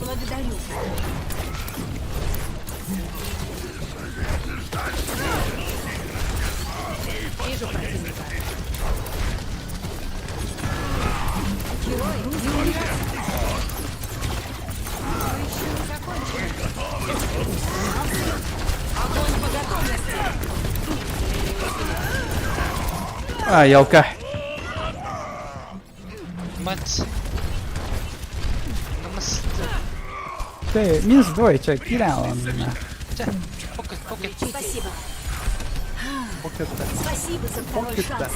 Благодарю. Вижу противника. Герои, не умирайте. Мы еще не закончили. Огонь по готовности. А, елка. Мать. Намасте. Ты минус двое, чё, кидал он. Покет, покет. Спасибо. Покет, Спасибо за второй Покет, шанс.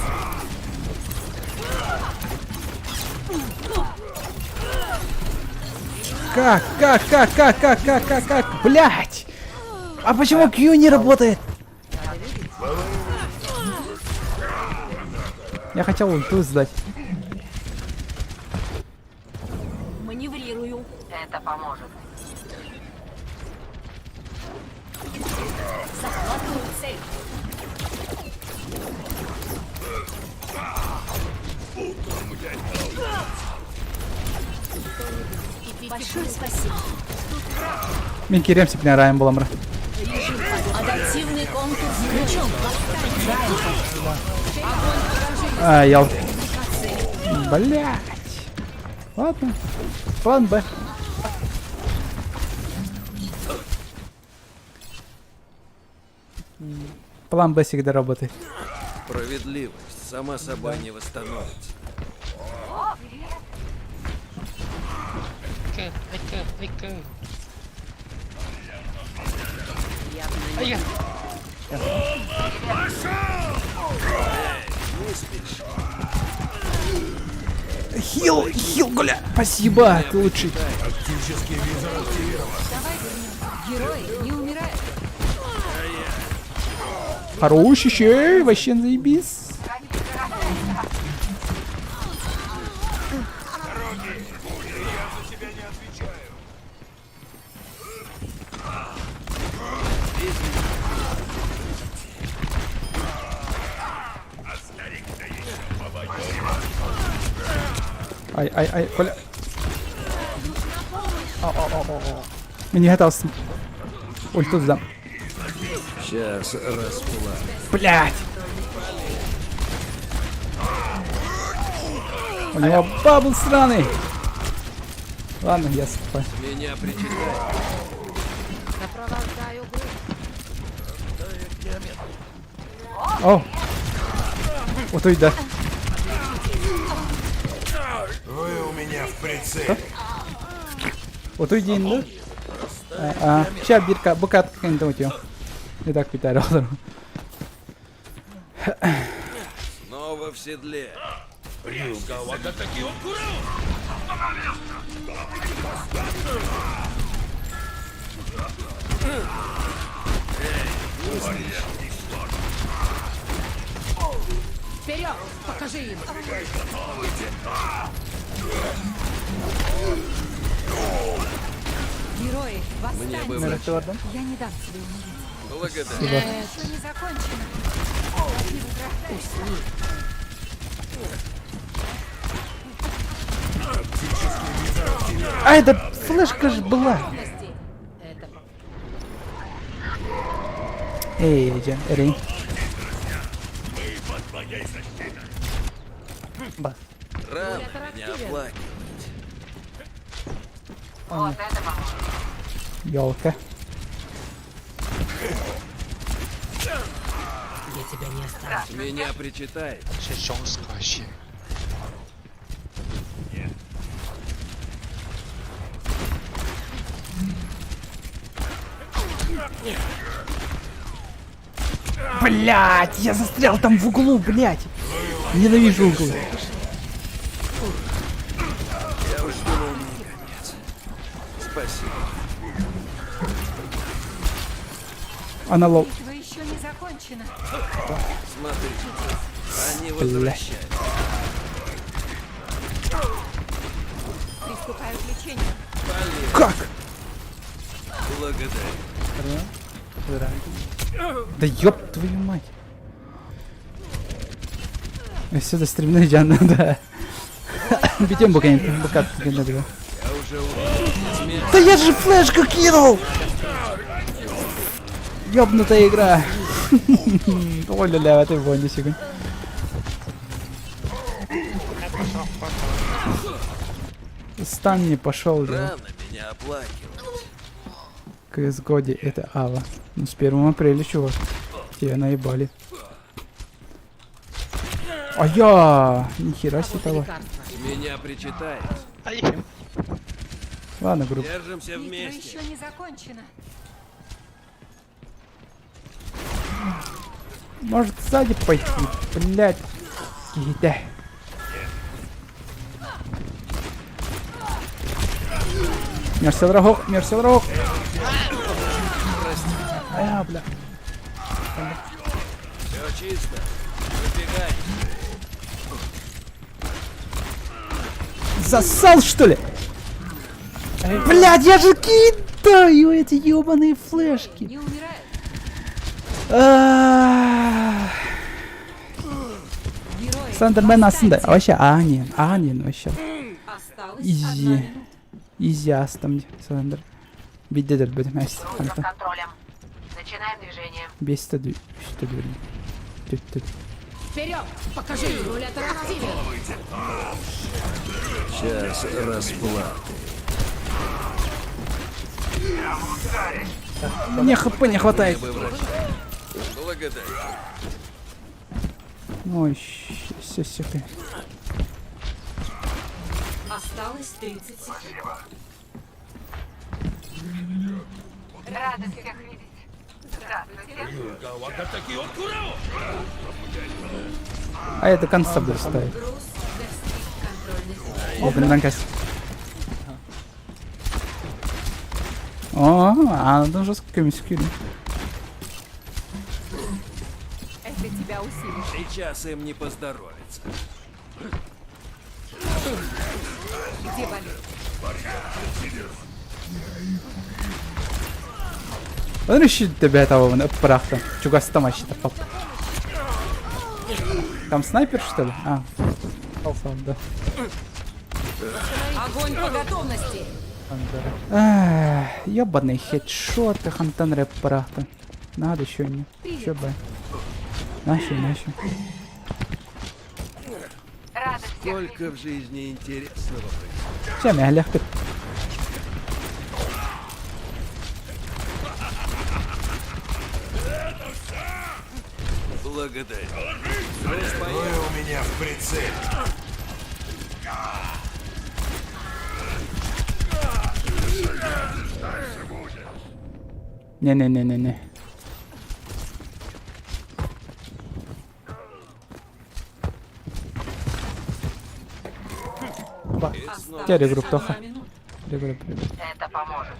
Как, как, как, как, как, как, как, как, блять! А почему Q не работает? Я хотел ульту сдать. Маневрирую. Это поможет. Захватываю цель. Большое спасибо. Мин кириэм сипнэ Райан буламра. Режим адаптивный контур включен. А, я... Блять. Ладно. План Б. План Б всегда работает. Справедливость сама собой не восстановится. Эка, эка, эка. Ай, Не спеши. Хил, хил, Гуля. Спасибо, ты лучший. Тактический визор активирован. Давай вернемся. Герои не умирают. Хороший, щей, вообще заебись. Я за тебя не отвечаю. Ай, ай, ай, Коля. Мне это Ульту сдам. Сейчас расплачусь. Блять! У него bubble сраный! Ладно, я ступаю. Меня причитает. Сопровождаю группу. О! Вот да. Вы у меня в прицеле. Вот уйди, да? А, сейчас бирка, букат какая-нибудь у Не так питаю, Снова в седле. Вперед! Покажи им! Герои, Мне бы восстаньте! врача. Я не дам тебе умереть. Благодарю. Еще не закончено. Не возражай. А, это флешка ж была. Это Эй, дьэ, эрэй. Бас. Рано меня оплакивать. Вот это поможет. Елка. Я тебя не оставлю. Меня причитает. Жестко вообще. Блять, я застрял там в углу, блять. Ненавижу углы. Я уж думал, мне конец. Спасибо. Она low. Битва еще не закончена. Смотри. Они возвращаются. Приступаю к лечению. Как? Благодарю. Да ёб твою мать. Все достремны, Диана, да. Битем букин, букат, Я уже увидел смерть. Да я же флешку кинул! Ёбнутая игра. Ой, ля-ля, это его не секунд. Стан не пошел, да. Рано меня оплакивать. КС Годи, это Ава. Ну, с 1 апреля, чувак. Тебя наебали. А я! Нихера себе того. Лекарство. Меня причитает. Ай, Ладно, группа. Держимся Битва вместе. еще не закончена. Может сзади пойти? Блять. Да. Мерсел рогок, мерсел рогок. А, бля. Все чисто. Выбегай. Засал, что ли? Блядь, я же кидаю эти ебаные флешки. Не умирают. А. Герои, Слендермен астында. восстаньте. Вообще, аанин, аанин вообще. Осталась одна Изи. минута. Изи астам Слендер. Биддедер бөтүм әс. контролем. Начинаем движение. Бесте дүү, үстө дүү. Түт түт. Вперед! Покажи им! Рулятор активен! Сейчас расплата. Мне хп не хватает. Мне бы врача. Благодарю. Ой, все, все. Осталось 30 секунд. Рада всех видеть. Здравствуйте. А это констабль ставит. Груз достиг контрольной точки. О, блин, кас. О, а, ну жестко көмүскүр. Это тебя усилит. Сейчас им не поздоровится. Где болит? Он решит тебя того, прахта. Чугастам вообще пап. Там снайпер, что ли? А, да. Огонь по готовности. Ебаный хедшот, хантан рэп парахта. Надо еще не. Еще бы. Наши, наши. Сколько в жизни интересного происходит. Все, мягляхты. Благодарю. Вы у меня в прицеле. Не-не-не-не-не. Чэ, регрупптоха. Регрупп, регрупп. Это поможет.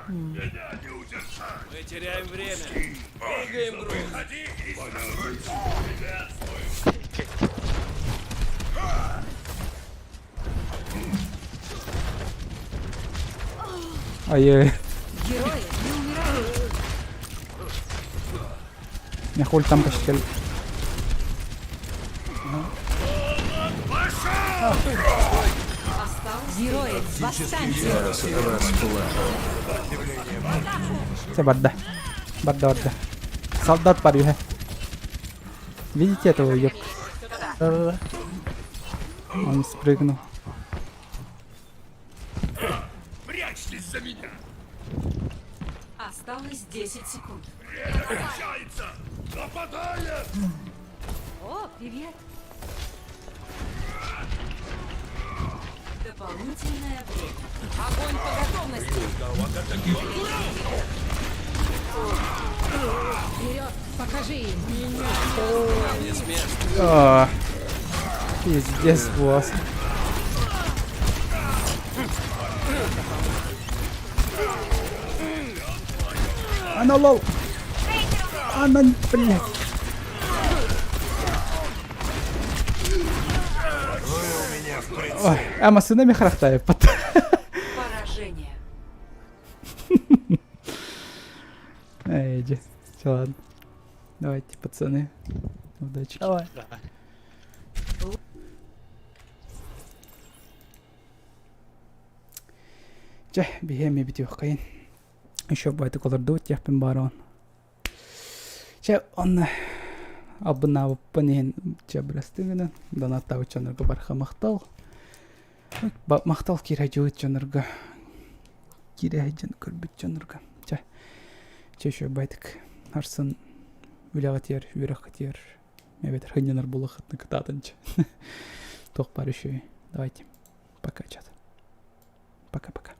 Мы теряем время. Двигаем груз. Ай-яй. Герои не умирают. Миэхэ ультам кэскил. Герои, восстаньте. Чэ барда. Барда барда. Солдат бар үһэ. Видите этого уебка? Да-да-да. Он спрыгнул. Прячьтесь за меня! Осталось 10 секунд. Кончается! Нападает! О, привет. Дополнительное время. Огонь по готовности. Вперед, покажи им. А, Пиздец, босс. Она лол. Она, блядь. Вы у меня в Ой, прицеле. а массына мехрахтайппат. Поражение. Эй, иди. Все, ладно. Давайте, пацаны. Удачи. Давай. Чэ, биһиэ эмиэ бүтүөххэйин. Еще байтык олордубут диэхпин баарабын. Чэ, онно албыннаабыппын иһин чэ бырастыы гынан донаттаабыт дьоннорго барха махтал. Махтал киирэ дьыбыт дьоннорго. Киирэ дьон көрбүт дьоннорго. Чэ, чэ еще байтык арсын үлэҕитигэр, үөрэххитигэр эбэтэр сынньанар буолуоххутун кытаатын чэ. Туох баар үчүгэй. Давайте. Пока, чат. Пока-пока.